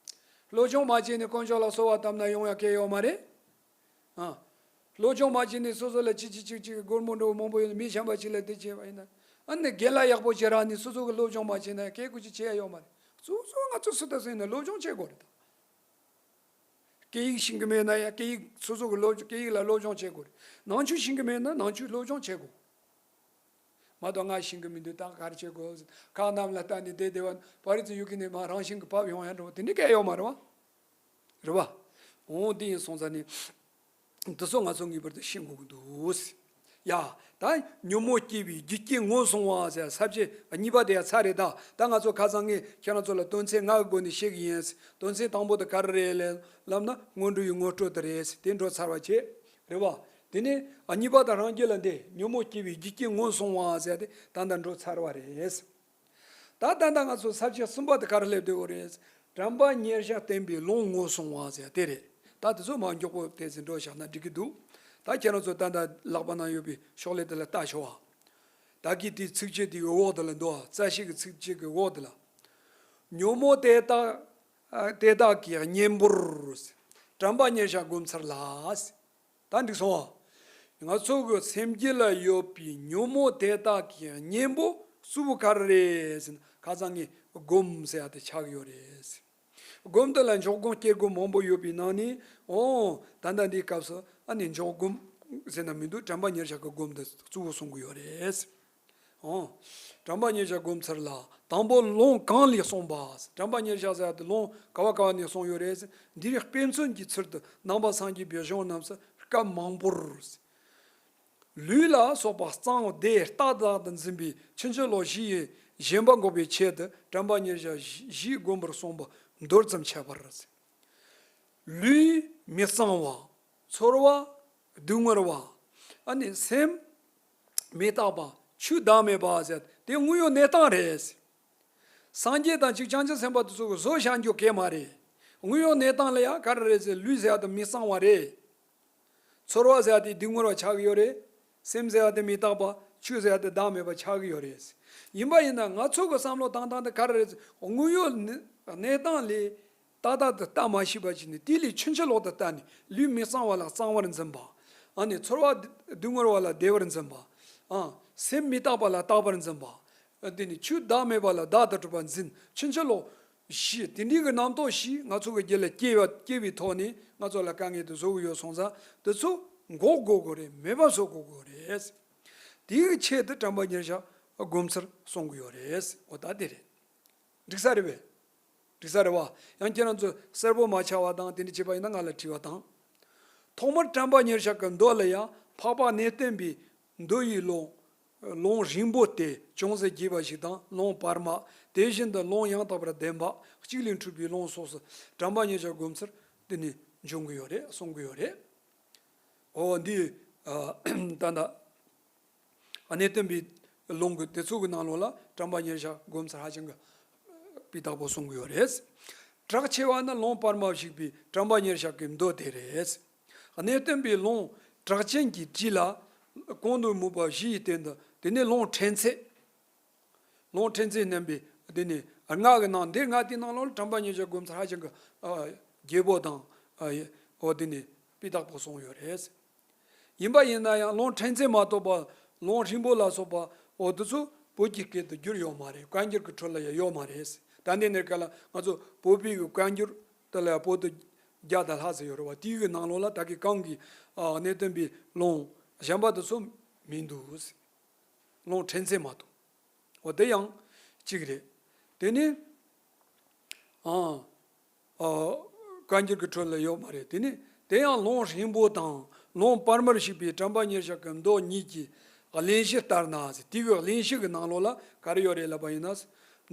སློབ་སྦྱོང་མ་བྱས་ནས་དཀོན་མཆོག་ལ་གསོལ་བ་བཏབ་ན་ཡོང་ཡ་གང་ཡང་ཡོད་མ་རེད། ཨ། སློབ་སྦྱོང་མ་བྱས་ནས་སོ་སོ་ལ་ཅི་ཅི་ཅི་ཅི་སྒོར་མོ་འདྲ་བོ་མང་པོ་ཡོད་ན་མི་གཞན་པ་ཅིག་ལ་དེ་བྱས་པ་ཡིན་ན། ཨ་ནི་རྒན་ལགས་ཡག་པོ་ཅིག་རག་ནས་སོ་སོ་གི་སློབ་སྦྱོང་མ་བྱས་ན་སྐད་ཀུ་ཅི་བྱེད་ཡ་ཡོད་མ་རེད། སོ་སོ་ང་ཚོ་སུ་དང་སུ་ཡིན་ན་སློབ་སྦྱོང་བྱེད་དགོས་རེད་ད། སྐད་ཡིག་ཤེས་ཀྱི་མེད་ན་ཡང་སྐད་ཡིག་སོ་སོ་གི་སློབ་སྐད་ཡིག་ལ་སློབ་སྦྱོང་བྱེད་དགོས་རེད། ནང་ཆོས་ཤེས་ཀྱི་མེད་ན་ནང་ཆོས་སློབ་སྦྱོང་བྱེད་དགོས། མ་གཏོགས་ང་ཤེས་ཀྱི་མི་འདུག་ད་ག་རེ་བྱེད་དགོས། ཁ་གནམ་ལ་བལྟས་ནས་བསྡད་བསྡད་པ་ཕ་རི་ཙི་ཡུལ་གྱི་ནས་མ་རང་བཞིན་གྱི་བབས་ཡོང་ཡ་འགྲོ་བ་དེ་འདྲ་གང་ཡང་ཡོད་མ་རེད་བ། རེད་བ། འོང་དེ་ཡིན་སོང་ཙང་ནི། འདི་ཚོ་ང་ཚོ་ངེས་པར་དུ་ཤེས་དགོས་ཀྱི་འདུག་ཡ། ད་ཉོན་མོངས་སྐྱེས་པའི་རྒྱུ་རྐྱེན་ངོས་བཟུང་བ་ཟེར་ས་བཅད་གཉིས་པ་དེ་ཡང་ཚར་རེད་ད། ད་ང་ཚོ་ཁ་སང་ངས་ཁྱེད་རང་ཚོ་ལ་དོན་ཚན་ལྔ་གི་སྒོ་ནས་བཤད་གི་ཡིན། དོན་ཚན་དང་པོ་དེ་ག་རེ་རེད་ལབ་ན། སྔོན་འགྲོ་ཡི་ངོ་སྤྲོད་དེ་རེད། དེ་འགྲོ་ཚར་བ་བྱས། རེད་བ། དེ་ནས་གཉིས་པ་དང་རང་རྒྱུད་ལ་འདི་ཉོན་མོངས་སྐྱེས་པའི་རྒྱུ་རྐྱེན་ངོས་བཟུང་བ་ཟེར་དེ་ད་ལྟ་འགྲོ་ཚར་བ་རེད། ད་ད་ལྟ་ང་ཚོ་ས་བཅད་གསུམ་པ་དེ་ག་རེ་སླེབས་བསྡད་ཡོད་རེད། དྲན་པ་ཉེར་བཞག་བསྟན་པའི་ལུང་ངོས་བཟུང་བ་ཟེར་དེ་རེད། ད་དེ་ཚོ་མ་མགྱོགས་པོ་དེ་ཚོ་འགྲོ་བཞག་ན་འགྲིག་གི་འདུག་ད་ཁྱེད་རང་ཚོ་ད་ལྟ་ལག་པ་ན་ཡོད་པའི་ཤོག་ལྷེ་དེ་ལ་ལྟ་ཤོག་ཨ། ད་གི་དེའི་ཚིགས་བཅད་དེ་གི་འོག་དེ་ལ་འདུག་ཨ། རྩ་ཤེ་གི་ཚིགས་བཅད་གི་འོག་དེ་ལ། ཉོན་མོངས་དེ་དག་ཨ་དེ་དག་གི་གཉེན་པོར། དྲན་པ་ཉེར་བཞག་སྒོམ་ཚར་ལ། ད་འགྲིག་སོང་ཨ། ང་ཚོ་གི་སེམས་རྒྱུད་ལ་ཡོད་པའི་ཉོན་མོངས་དེ་དག་གི་གཉེན་པོ་གཙོ་བོ་ག་རེ་རེད་ཟེར་ན། ཁ་སང་ངས་སྒོམ་ཟེར་ཡ་དེ་ཆགས་ཡོད་རེད། སྒོམ་དེ་ལ་འཇོག་སྒོམ་སྐྱེ་སྒོམ་མང་པོ་ཡོད་པའི་ནང་ནས། འོ། ད་ལྟ་འདིའི་སྐབས་སུ་ཨ་ནི་འཇོག་སྒོམ་ཟེར་ན་མི་འདུག་དྲན་པ་ཉེར་བཞག་གི་སྒོམ་དེ་གཙོ་བོ་གསུང་གི་ཡོད་རེད། འོ། དྲན་པ་ཉེར་བཞག་སྒོམ་ཚར་ལ། དང་པོ་ལུང་གང་ལས་གསུངས་པ། དྲན་པ་ཉེར་བཞག་ཟེར་ཡ་དེ་ལུང་ག་བ་ག་བ་ནས་གསུངས་ཡོད་རེད། འདིར་དཔེ་མཚོན་གྱི་ཚུལ་དུ་ནང་པ་སངས་རྒྱས་པའི་གཞུང་རྣམས་སུ་སྐབས་མང་པོར། ལུས་ལ་སོགས་པ་གཙང་བདེ་རྟག་ཏུ་འཛིན་པའི་ཕྱིན་ཅི་ལོག་བཞི་ཡི་ཞེན་པ་འགོག་པའི་ཆེད་དུ་དྲན་པ་ཉེར་བཞག་བཞི་བཞི་སྒོམ་པར་གསུངས་པ་མདོར་ཙམ་འཆད་པར། ལུས་མི་གཙང་བ། ཚོར་བ་སྡུག་བསྔལ་བ། ཨ་ནི་སེམས་མི་རྟག་པ། ཆོས་བདག་མེད་པ་ཟེར་དེ་དངོས་ཡོད་གནས་སྟངས་རེད། སངས་རྒྱས་དང་གཅིག་བྱང་ཆུབ་སེམས་དཔའ་དེ་ཚོ་གི་བཟོ་བཞག་རྒྱུ་གས་མ་རེད། དངོས་ཡོད་གནས་སྟངས་ལ་ཡང་ག་རེ་རེད་ཟེར། ལུས་ཟེར་ཡ་དེ་མི་གཙང་བ་རེད། ཚོར་བ་ཟེར་ཡ་དེ་སྡུག་བསྔལ་བ་ཆགས་ཀྱི་ཡོད་རེད། སེམས་ཟེར་ཡ་དེ་མི་རྟག་པ། ཆོས་ཟེར་ཡ་དེ་བདག་མེད་པ་ཆགས་ཀྱི་ཡོད་རེད། ཡིན་པ་ཡིན་ན་ང་ཚོ་གི་བསམ་བློ་བཏང་སྟངས་དེ་ག་རེ་རེད། དངོས་ཡོད་གནས་སྟངས་ལས་ཏག་ཏག་ཏུ་ལྟ་མ་ཤེས་པ་ཅིག་ནས། དེ་ལས་ཕྱིན་ཅི་ལོག་ཏུ་ལྟ་ནས། ལུས་མི་གཙང་བ་ལ་གཙང་བར་འཛིན་པ། ཨ་ནི་ཚོར་བ་སྡུག་བསྔལ་བ་ལ་བདེ་བར་འཛིན་པ། ཨ། སེམས་མི་རྟག་པ་ལ་རྟག་པར་འཛིན་པ། དེ་ནི་ཆོས་བདག་མེད་པ་ལ་བདག་ཏུ་གྲུབ་པར་འཛིན། ཕྱིན་ཅི་ལོག་བཞི་དེ་འདྲའི་གི་རྣམ་རྟོག་བཞི་ང་ཚོ་གི་རྒྱུད་ལ་སྐྱེ་བ་སྐྱེ་བའི་ཐོག་ནས་ང་ཚོ་ལ་དཀའ་ངལ་དེ་བཟོ་གི་ཡོད་སོང་ཙང་། དེ་ཚོ་འགོག་དགོས་དགོས་རེད། མེད་པ་བཟོ་དགོས་དགོས་རེད། དེའི་གི་ཆེད་དུ་དྲན་པ་ཉེར་བཞག་སྒོམ་ཚུལ་གསུང་གི་ཡོད་རེད། འོ་ད་དེ་རེད། འགྲིག་ས་རེད་པས། འགྲིག་ས་རེད་བ། ཡང་ཁྱེད་རང་ཚོ་གསལ་པོ་མ་ཆགས་པ་དང་དེ་འདྲ་བྱས་པ་ཡིན་ན་ང་ལ་དྲི་བ་དང་། ཐོག་མར་དྲན་པ་ཉེར་བཞག་གི་མདོ་ལ་ཡང་འཕགས་པ་གནས་བརྟན་པའི་མདོ་ཡི་ལུང་། ལུང་རིང་པོ་སྟེ་ཅུང་ཟད་རྒྱས་པ་ཞིག་དང་། ལུང་བར་མ། དེ་བཞིན་དུ་ལུང་ཡང་དག་པར་ལྡན་པ་གཅིག་ལས་འཕྲོས་པའི་ལུང་སོགས་སུ་དྲན་པ་ཉེར་བཞག་སྒོམ་ཚུལ་འདི་ནས་འབྱུང་གི་ཡོད་རེད། གསུང་གི་ཡོད་རེད། འོ་འདི། ཨ། ད་ལྟ། གནས་བརྟན་པའི་ལུང་གི་དེ་ཚོ་གི་ནང་ལོགས་ལ་དྲན་པ་ཉེར་བཞག་སྒོམ་ཚུལ་ཧ་ཅང་གི་སྤུས་དག་པོ་གསུང་གི་ཡོད་རེད། གྲགས་ཆེ་བ་ནི་ལུང་བར་མ་ཞིག་པའི་དྲན་པ་ཉེར་བཞག་གི་མདོ་དེ་རེད། གནས་བརྟན་པའི་ལུང་གྲགས་ཅན་གྱི་བྲིས་ལ་གོང་དུ་སྨོས་པ་བཞི་ཡི་སྟེང་དུ། དེ་ནས་ལུང་ཕྲན་ཚེགས། ལུང་ཕྲན་ཚེགས་བསྣན་པའི་དེ་ནས་ལྔ་གི་ནང་། འདི་ལྔ་དེའི་ནང་ལོགས་ལ་དྲན་པ་ཉེར་བཞག་སྒོམ་ཚུལ་ཧ་ཅང་གི་ཨ་རྒྱས་པོ་དང་། ཨ། འོ་དེ་ནས་སྤུས་དག་པོ་གསུངས་ཡོད་རེད། ཡིན་པ་ཡིན་ན་ཡང་ལུང་ཕྲན་ཚེགས་མ་གཏོགས་པ་ལུང་རིང་པོ་ལ་སོགས་པ་འོ་དེ་ཚོ་བོད་ཀྱི་སྐད་དུ་བསྒྱུར་ཡོད་མ་རེད། བཀའ་འགྱུར་གྱི་ཁྲོད་ལ་ཡང་ཡོད་མ་རེད། ད་ལྟའི་གནས་སྐབས་ལ་ང་ཚོ་བོད་པའི་གི་བཀའ་འགྱུར་དེ་ལ་ཡང་པོ་ཏི་བརྒྱ་དང་ལྷག་ཙམ་ཡོད་རེད་བ། དེའི་གི་ནང་ལོགས་ལ་ད་གིན་གོང་གི་ཨ་གནས་བརྟན་པའི་ལུང་གཞན་པ་དེ་ཚོ་མི་འདུག་ལུང་ཕྲན་ཚེགས་མ་གཏོགས། འོ་དེ་ཡང་གཅིག་རེད། དེ་ནི། ཨ། ཨ། བཀའ་འགྱུར་གྱི་ཁྲོད་ལ་ཡོད་མ་རེད། དེ་ནི་དེ་ཡང་ལུང་རིང་པོ་དང་ལུང་བར་མར་ཞིག་པའི་དྲན་པ་ཉེར་བཞག་གི་མདོ་གཉིས་ཀྱི་གླེང་གཞི་ལྟར་ན་ཟེར། དེ་གི་གླེང་གཞི་གི་ནང་ལོགས་ལ་ག་རེ་ཡོད་རེད་ལབ་པ་ཡིན་ན།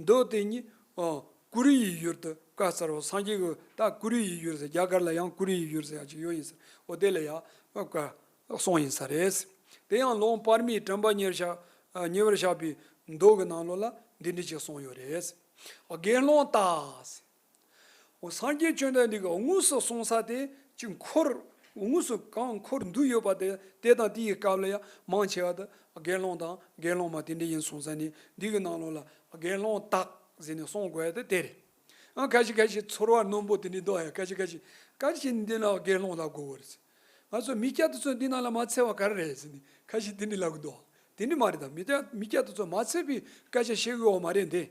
མདོ་དེ་ཉིད། ཨ། ཀུ་རུ་ཡི་ཡུལ་དུ་བཀའ་སྩལ་བ། སངས་རྒྱས་ཀྱིས་ད་ཀུ་རུ་ཡི་ཡུལ་ཟེར། རྒྱ་གར་ལ་ཡང་ཀུ་རུ་ཡི་ཡུལ་ཟེར་ཡ་ཅིག་ཡོད་ཡིན་ཟེར། འོ་དེ་ལ་ཡང་བཀའ་གསུངས་ཡིན་ས་རེད། དེ་ཡང་ལུང་བར་མའི་དྲན་པ་ཉེར་བཞག་ཉེ་བར་བཞག་པའི་མདོ་གི་ནང་ལོགས་ལ་འདི་འདྲ་ཅིག་གསུངས་ཡོད་རེད། དགེ་སློང་དག། འོ་སངས་རྒྱས་བཅོམ་ལྡན་འདས་ཀྱིས་དངོས་སུ་གསུངས་ས་དེ་ཅིག་འཁོར། དངོས་སུ་གང་འཁོར་འདུས་ཡོད་པ་དེ། དེ་དང་དེའི་སྐབས་ལ་ཡང་མང་ཆེ་བ་དེ་དགེ་སློང་དང་དགེ་སློང་མ་དེ་འདྲ་ཡིན་སོང་ཙང་ནི། འདི་གི་ནང་ལོགས་ལ་དགེ་སློང་དག་ཟེར་ནས་གསུང་དགོས་ཡ་དེ་དེ་རེད། ཨ། ཁ་ཤས་ཁ་ཤས་ཚོར་བ་རྣོན་པོ་དེ་འདྲ་འདུག་ཡ། ཁ་ཤས་ཁ་ཤས་ག་རེ་བྱས་ནས་འདི་ལ་དགེ་སློང་ལབ་དགོས་པ་རེད། ང་ཚོ་མི་སྐྱ་དེ་ཚོ་འདི་ནང་ལ་མ་ཚུད་པ་ག་རེ་རེད་ཟེར་ནས་ཁ་ཤས་དེ་འདྲ་ལབ་གི་འདུག་དེ་འདྲ་མ་རེད་ད། མི་སྐྱ་མི་སྐྱ་དེ་ཚོ་མ་ཚུད་པའི་སྐད་ཆ་བཤད་གི་ཡོད་མ་རེད་དེ།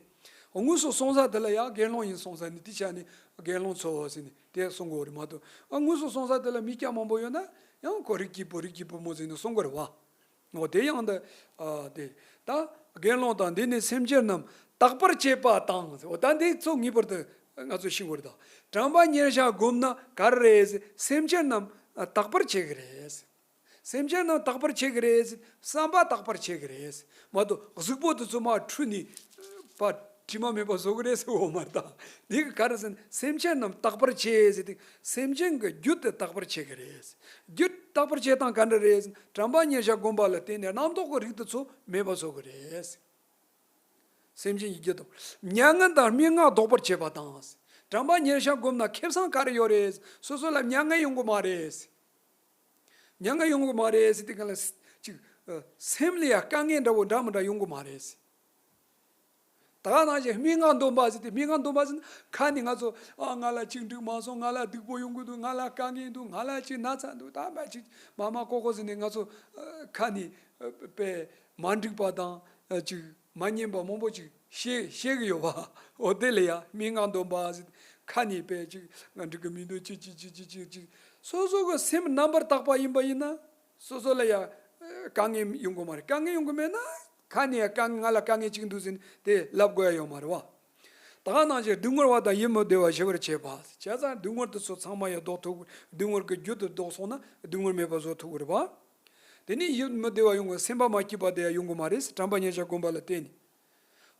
དངོས་སུ་གསུངས་ས་དེ་ལ་ཡ་དགེ་སློང་ཡིན་སོང་ཙང་ནི་དེ་ཆ་ནས་དགེ་སློང་ཚོ་ཟེར་ནས་དེ་གསུང་གི་ཡོད་རེད་མ་གཏོགས། ཨ། དངོས་སུ་གསུངས་ས་དེ་ལ་མི་སྐྱ་མང་པོ་ཡོད་ན་ཡང་ཁོ་རིགས་སྐྱིད་པོ་རིགས་སྐྱིད་པོ་མོ་ཟེར་ནས་གསུང་གི་རེད་བ། འོ་དེ་ཡང་འདི། ཨ། དེ། ད་དགེ་སློང་དག་འདི་ནི་སེམས་ཅན་རྣམས་དག་པར་བྱེད་པ་དང་། འོ་ད་འདི་ཚོ་ངེས་པར་དུ་ང་ཚོས་ཤེས་དགོས་རེད་ད། དྲན་པ་ཉེར་བཞག་བསྒོམས་ན་ག་རེ་རེད་ཟེར། སེམས་ཅན་རྣམས་དག་པར་བྱེད་ཀྱི་རེད། སེམས་ཅན་རྣམས་དག་པར་བྱེད་ཀྱི་རེད། བསམ་པ་དག་པར་བྱེད་ཀྱི་རེད། མ་གཏོགས་གཟུགས་པོ་དེ་ཚོ་མར་འཁྲུད་ནས་པ་དྲི་མ་མེད་པ་བཟོ་གི་རེད་ཟེར་བ་མ་རེད་ད། འདི་གི་ག་རེ་ཟེར་ན་སེམས་ཅན་རྣམས་དག་པར་བྱེད་ཟེར་ཏེ་སེམས་ཅན་གྱི་རྒྱུད་དེ་དག་པར་བྱེད་ཀྱི་རེད། རྒྱུད་དག་པར་བྱེད་སྟངས་ག་འདྲ་རེད་ཟེར་ན་དྲན་པ་ཉེར་བཞག་བསྒོམ་པ་ལ་བརྟེན་ནས་རྣམ་རྟོག་གི་རིགས་དེ་ཚོ་མེད་པ་བཟོ་གི་རེད། སེམས་ཅན་གྱི་རྒྱུད་དང་མྱ་ངན་དང་སྨྲེ་སྔགས་ཟློག་པར་བྱེད་པ་དང་། དྲན་པ་ཉེར་བཞག་བསྒོམས་ན་ཁེ་བཟང་ག་རེ་ཡོད་རེད། སོ་སོ་ལ་མྱ་ངན་ཡོང་གི་མ་རེད། མྱ་ངན་ཡོང་གི་མ་རེད་ཟེར་དེ་ག་ལ་ཅིག་སེམས་ལ་ཡང་དཀའ་ངལ་འདྲ་བོ་འདྲ་མི་འདྲ་ཡོང་གི་མ་རེད། ད་ག་ནང་བཞིན་སྨྲེ་སྔགས་འདོན་པ་ཟེར་དེ་སྨྲེ་སྔགས་འདོན་པ་ཟེར་ན་ཁ་ནས་ང་ཚོ་ཨ་ང་ལ་ཅིག་འགྲིག་མ་སོང་། ང་ལ་སྡུག་པོ་ཡོང་གི་འདུག། ང་ལ་དཀའ་ངལ་འདུག། ང་ལ་ཅིག་ན་ཚ་འདུག། ད་མ་ཅིག་མ་མ་ཀོ་ཀོ་ཟེར་ནས་ང་ཚོ་ཁ་ནས་པས་མ་འགྲིག་པ་དང་ཅིག་མ་ཉན་པ་མང་པོ་ཅིག་བཤད་བཤད་གི་ཡོད་པ། འོ་དེ་ལ་ཡ་སྨྲེ་སྔགས་འདོན་པ་ཟེར་ཁ་ནས་པས་ཅིག་ང་འགྲིག་གི་མི་འདུག་ཅིག་ཅིག་ཅིག་ཅིག་ཅིག་ཅིག་སོ་སོ་གི་སེམས་རྣམ་པར་དག་པ་ཡིན་པ་ཡིན་ན། སོ་སོ་ལ་ཡང་དཀའ་ངལ་ཡོང་གི་མ་རེད། དཀའ་ངལ་ཡོང་གི་མེད་ན་ཁ་ནས་ཡང་དཀའ་ངལ་ང་ལ་དཀའ་ངལ་གཅིག་འདུག་ཟེར་ནས་དེ་ལབ་དགོས་ཡ་ཡོད་མ་རེད་བ། ད་ག་ནང་བཞིན་སྡུག་བསྔལ་བ་དང་ཡིད་མི་བདེ་བ་ཞི་བར་བྱེད་པ། བྱས་ཙང་སྡུག་བསྔལ་དེ་ཚོ་ཚང་མ་ཡང་ཟློག་ཐུབ། སྡུག་བསྔལ་གྱི་རྒྱུ་དེ་ཟློག་སོང་ན་སྡུག་བསྔལ་མེད་པ་བཟོ་ཐུབ་ཀྱི་རེད་བ། དེ་ནས་ཡིད་མི་བདེ་བ་ཡོང་གི་སེམས་པ་མ་སྐྱིད་པ་དེ་ཡང་ཡོང་གི་མ་རེད། དྲན་པ་ཉེར་བཞག་བསྒོམ་པ་ལ་བརྟེན་ནས།